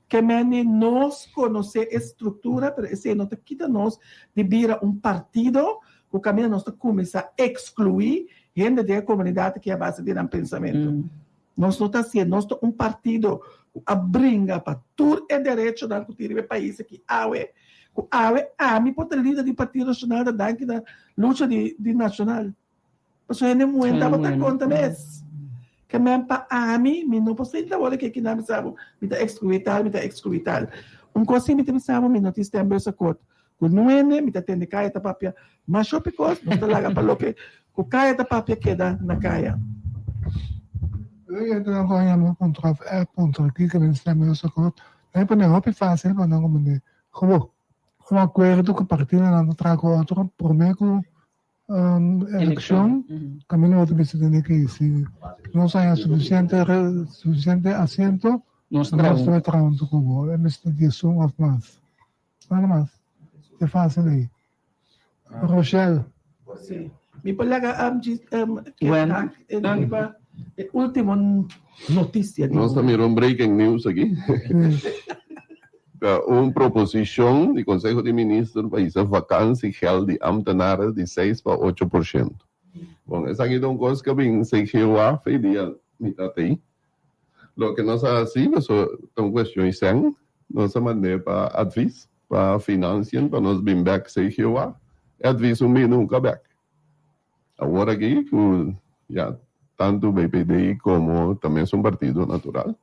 Ke mende nos conoce e structura pero esey no ta kita nos di bira un partido cu caminda nos ta cuminsa exclui hende den e comunidad aki a base di nan pensamento. Nos no ta hacié, nos ta un partido cu a bringa pa tur e derechonan cu tin riba e pais aki awe, cu awe ami por ta lider di Partido Nacional ta danki na lucha di Nacional. Pasobra hende muhé tabata konta mes. Ke men pa ami, mi no por sinta awor ke kinan bisa bo, mi ta ekskluí tal, mi ta ekskluí tal. Un kos si mi ta bisa bo, mi no tin stembusakort ku niun hende, mi ta tende kaya ta papia masha hopi kos, nos ta laga pa loke ku kaya ta papia keda na kaya. Pero e hendenan ku a yama puntra of e puntra kiko den stembusakort, nan e pone hopi fásil pa nan komprendé. Komo un akuerdo ku partidonan ta traha ku otro promé ku Eleccion caminda bo ta bisa tene ki si nos haña suficiente suficiente asiento nos ta bai traha hunto cu bo e mester diesun of mas nada mas e facil ey Rochelle. Si mi por laga riba e ultimo noticia di Nos ta mira un breaking news aki. Ta un proposishon di Konseho di Minister pa hisa vakansiegeld di ámtenaren di seis pa ocho por shento. Bon, esaki ta un kos ku a bin CGOA fe dia mi ta tei. Loke nos a hasi, pasobra ta un kuestion di sèn, nos a mand'é pa advis, pa Financiën, pa nos bin bèk CGOA. E advis un bin nunka bèk. Awor aki ku ya tantu BPD komo ta mesun partido natural,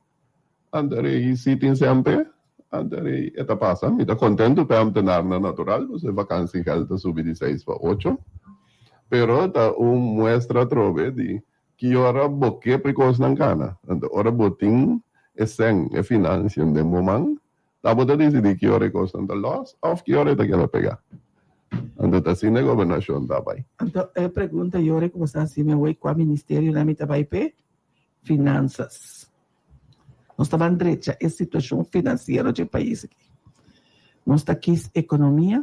Anto rei si tin semper, anto rei e ta pasa. Mi ta kontentu p'e ambtenarnan natural, pasobra e vakansiegeld ta subi di seis pa ocho. Pero ta un muestra atrobe di ki ora bo ke p'e kosnan kana. Anto ora bo tin e sèn, e financiën den bo man, ta bo ta disidí ki ora e kosnan ta lòs òf ki ora e ta keda pegá. Anto ta asina e gobernashon ta bai. Anto e pregunta yora ku bo sa hasi mi awor, kua ministerionan mi ta bai p'e? Finansas. Nos ta ban drecha e situacion financiero dje pais aki. Nos ta kis economia.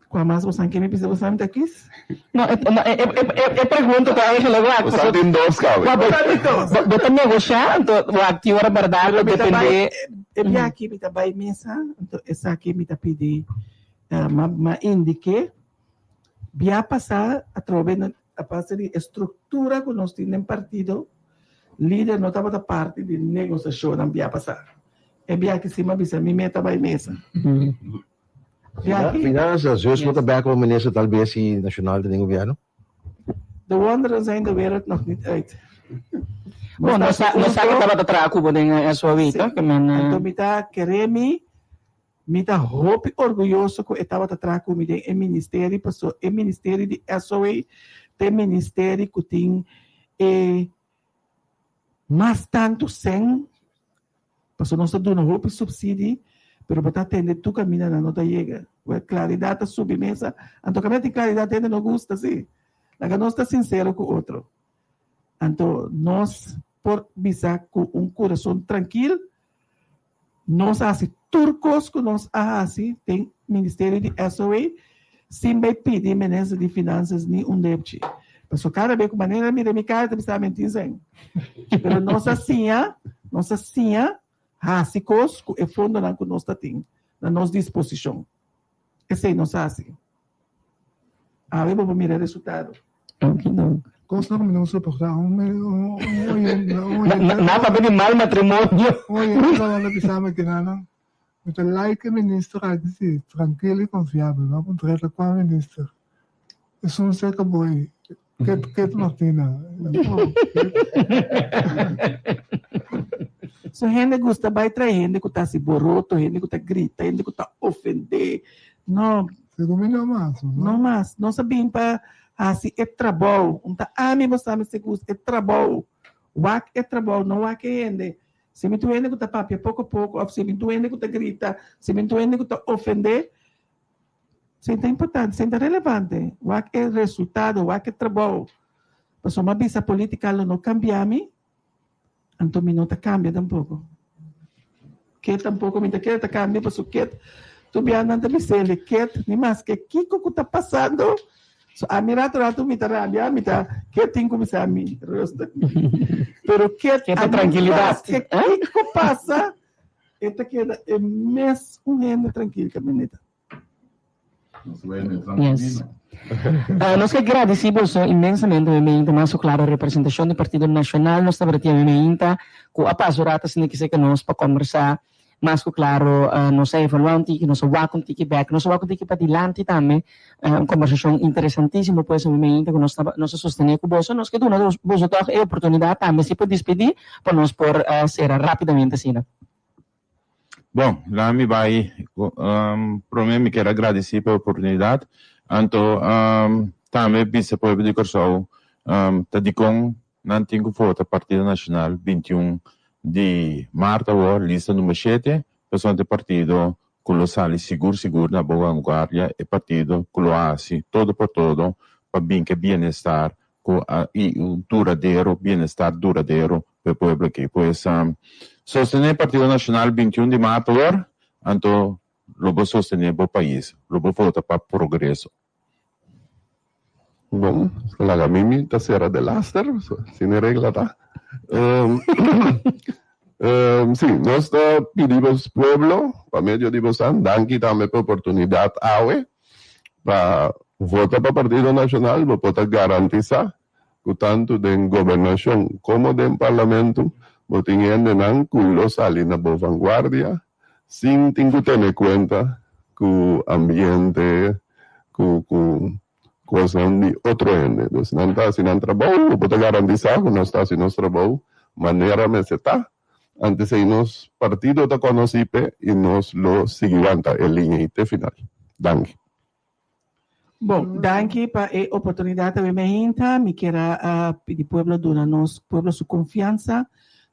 Cua mas bosan ke mi bisa bosan mi ta kis? No, e, no, e, e, e, e pregunta ta eigenlijk wak. Bosan tin dos kawe. Bo, bo, bo ta negosha, anto wak ki ora berdad ta depende. E bia aki mi ta bai mesa, anto esaki mi ta pidi, ma, ma indique. Bia pasa atrobe na a base di e struktura ku nos tin den partido, lider no tabata parti di negosiashonnan bia pasá. E biaha si m'a bisa mi meta bai mesa. Biaha. Finansa, Zeus por ta bek como minister tal bes si Nacional ta den gobierno? De wonderen zijn de wereld nog niet uit. Bon, nos sa nos sa ke tabata traha ku bo den SOAW, toch? Ke men. Anto mi ta kere mi, mi ta hopi orguyoso ku e tabata traha ku mi den e ministerio, paso e ministerio di SOAW ta e ministerio ku tin e Mas tantu sèn, pasobra nos ta duna hopi supsidi, pero bo ta tende tur kaminda nan no ta yega. Wèl, klaridat ta subi mesa, anto kaminda tin klaridat hende no gusta, si. Laga nos ta sinsero ku otro. Anto nos por bisa ku un kurason trankil, Nos a hasi tur kos ku nos a hasi den ministerio di SOA sin bai pidi minister di Finanzas ni un depchi. Pasobra kada be ku manera mira mi kara ta bisa mi tin sèn. Pero nos a siña, nos a siña hasi kos ku e fondonan ku nos ta tin na nos disposishon. Esei nos a hasi. Awe bo por mira e resultado. Kosnan ku mi no soportá. Un oyente. Nan papia di mal matrimonio. Un oyente tabata bisa mi kina mi ta like e minister aki si, trankil i konfiabel. Mi a puntra ta kua minister? Esun serka bo ei, Ket Martina. So hende gusta bai trae hende ku ta hasi boroto, hende ku ta grita, hende ku ta ofendé. No. Segun mi no mas. No mas. Nos a bin pa hasi e trabou. Un ta ami bo sa mi si gusta e trabou. Wak e trabou, no wak e hende. Si mi tur hende ku ta papia poko poko òf si mi tur hende ku ta grita, si mi tur hende ku ta ofendé, Sin ta importante, sin ta relevante. Wak e resultado, wak e trabou. Pasobra mi a bisa politica lo no cambia mi, anto mi no ta cambia tampoco. Ket tampoco mi ta kere ta cambia pasobra ket tur bia nan ta bis'el ket ni maske kico cu ta pasando. So ami rato rato mi ta rabia, mi ta ket tin cu bisa mi rustig. Pero ket Ket ta tranquilidad. Maske kico pasa. E ta keda e mes un hende trankil kaminita. Yes. Nos ke gradisí boso inmensamente mi meinta mas ku klaro representashon di Partido Nashonal nos tabata tin mi meinta ku a pasa un rato asina kise ku nos pa kombersá mas ku klaro nos a evaluá un tiki nos a wak un tiki bèk nos a wak un tiki padilanti tambe un kombersashon interesantísimo pues mi meinta ku nos taba nos a sostené ku boso nos ke duna boso tòg e oportunidat tambe si por dispidí pa nos por sera rápidamente asina. Bon, laat mi bai. Prome mi kier a gradisí pa e oportunidat. Anto tambe bisa pueblo di Kòrsou ta dikon nan tin ku vota Partido Nashonal 21 di mart awor, lista number shete, pasobra ta e partido ku lo sali sigur sigur na bo vanguardia, e partido ku lo hasi todo por todo pa bin ku e bienestar ku i un duradero, bienestar duradero pa e pueblo aki. Pues sostené Partido Nashonal 21 di maart awor, anto lo bo sostené bo pais, lo bo vota pa progreso. Bon, laga mi mi ta sera delaster, sin e regla ta. Si, nos ta pidi bos pueblo, pa medio di bosan, danki tambe pa e oportunidat awe pa vota pa Partido Nashonal, bo por ta garantisa ku tantu den gobernashon komo den parlamento bo tin hendenan ku lo sali na bo vanguardia sin tin ku tene kuenta ku ambiente, ku ku kosnan di otro hende. Dus nan ta hasi nan trabou, bo por ta garantisá ku nos ta hasi nos trabou manera mester ta. Antes ei nos partido ta konosí p'e i nos lo sigui wanta e liña ei te final. Danki. Bon, danki pa e oportunidat awe meinta. Mi kier a pidi pueblo duna nos pueblo su konfiansa.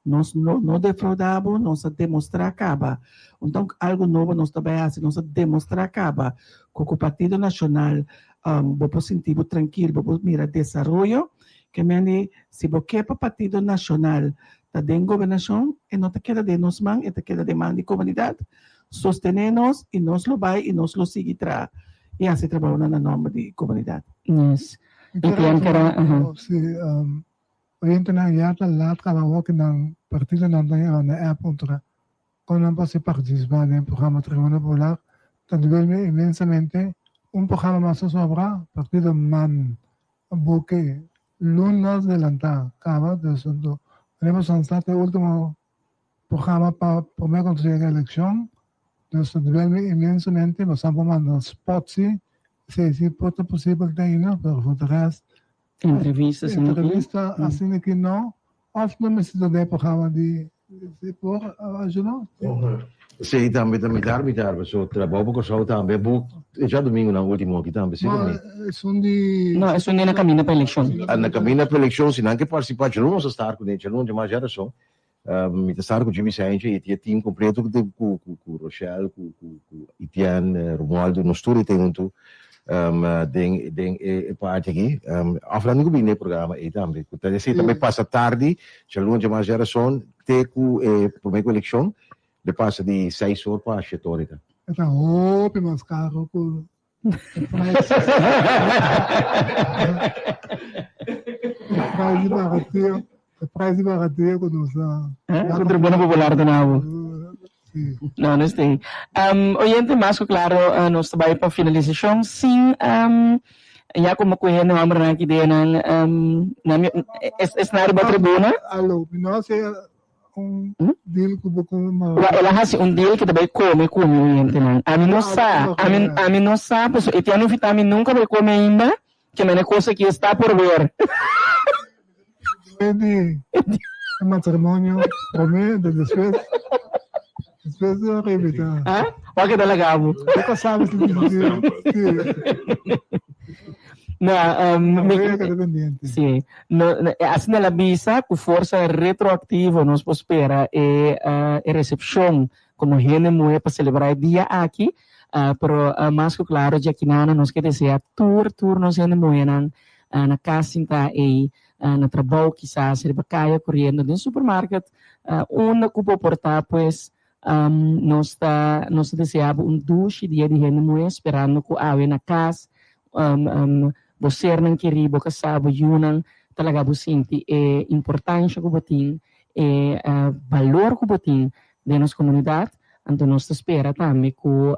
Nos no no defraudá bo, nos a demostrá kaba. Unton algu nobo nos ta bai hasi, nos a demostrá kaba ku ku Partido Nashonal bo por sinti bo trankil, bo por mira desaroyo. Ke mende si bo ke pa Partido Nashonal ta den gobernashon, e no ta keda den nos man, e ta keda den man di komunidat. Sostené nos i nos lo bai i nos lo sigui traha i hasi trabounan na nòmber di komunidat. Yes. I Pian kera, aha. Si oyentenan ya ta laat kaba awor ki nan partidonan ta yega na app puntra kon nan por hasi partisipá den programa Tribuna Popular ta duel mi inmensamente un programa mas a sobra partido man a buke lunas delantá kaba dus anto manera boso a sa ta e ultimo. programa pa promé ku nos yega elekshon. Dus ta duel mi inmensamente, boso por manda spot si, esei si por ta posibel te ainda, pero for de rest Entrevista asina aki? Entrevista asina aki no, of no mester ta den e programa di si por ayuda. Esei tambe ta mitar mitar, pasobra trabou pa Kòrsou tambe bo e djadumingunan ultimo aki tambe si No, esun di. No, esun di na kaminda pa elekshon. Na kaminda pa elekshon, si nan ke partisipá, djaluna nos a star kuné, djaluna djamas djarason. Mi ta star ku Jimmy Saintje i e team kompleto ku ku ku Rochelle ku ku ku Etienne, Romualdo, nos tur e tin huntu den den e parti aki. Òf nan ku bini e programa ei tambe ku ta esei tambe pasa tardi, djaluna djamas djarason te ku e promé ku elekshon lo pasa di seis or pa shete or e ta. E ta hopi mas karo ku E prijs di baratio, e prijs di baratio ku nos a. Ku Tribuna Popular ta na bo. No, no esei. Oyente, mas ku klaro nos ta bai pa finalisashon sin ya komo ku e hende hòmbernan aki den nan esnan riba tribuna. Alo, mi no a hasi un deal ku bo ku Wa el a hasi un deal ku ta bai kome ku mi oyentenan. Ami no sa, ami ami no sa pasobra e tia no invita mi nunka bai kome ainda, ke mene kos aki esta por ber. Despues di e matrimonio prome de despues despues di ora invita. Ah, wak e ta laga bo. Bo ka sabi si si si. No, mi keda pendiente. Sí. No, asina el a bisa ku forsa retroaktivo nos por spera e e resepshon komo hende muhé pa selebrá e dia aki, pero mas ku klaro djakinana nos ke desea tur tur nos hende muhénan na kas sintá ei, na trabou kisas riba kaya koriendo den supermarket, unda ku bo por ta pues Nos ta nos ta desea bo un dushi dia di hende muhé sperando ku awe na kas bo sernan kerí, bo kasá, bo yunan ta laga bo sinti e importansha ku bo tin, e balor ku bo tin den nos komunidat. Anto nos ta spera tambe ku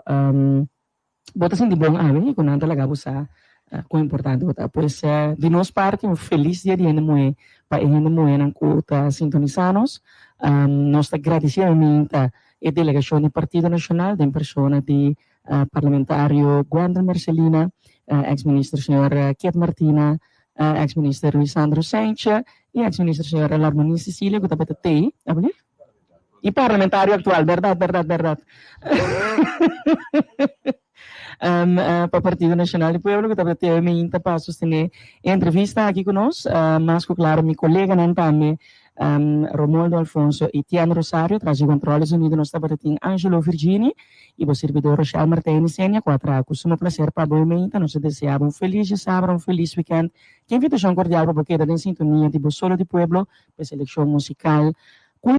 Bo ta sinti bon awe ku nan ta laga bo sa kon importante bo ta. Pues di nos parti un felis dia di hende muhé pa e hende muhénan ku ta sintonisá nos. Nos ta gradisí aminta e delegashon di Partido Nashonal den persona di parlamentario Gwendel Mercelina, eks minister señor Kiet Martina, eks minister Ruisandro Sentje i eks minister señor Larmonie Cecilia ku tabata tei. Y parlamentario actual, berdad, berdad, berdad. Pa Partido Nacional di Pueblo cu tabata teo mi inta pa sostene e entrevista aki cu nos. Mas cu claro mi coleganan tambe, Romoldo Alfonso y Tian Rosario. Tras di control di sonido nos tabata tin Angelo Virgini y bo sirbidor Rochelle Martijn Senia cu a traha cu sumo placer pa bo mi inta. Nos ta desea bo un feliz djasabra, un feliz weekend. Ki invitacion cordial pa bo keda den sintonia di bo Solo di Pueblo pa e seleccion musical.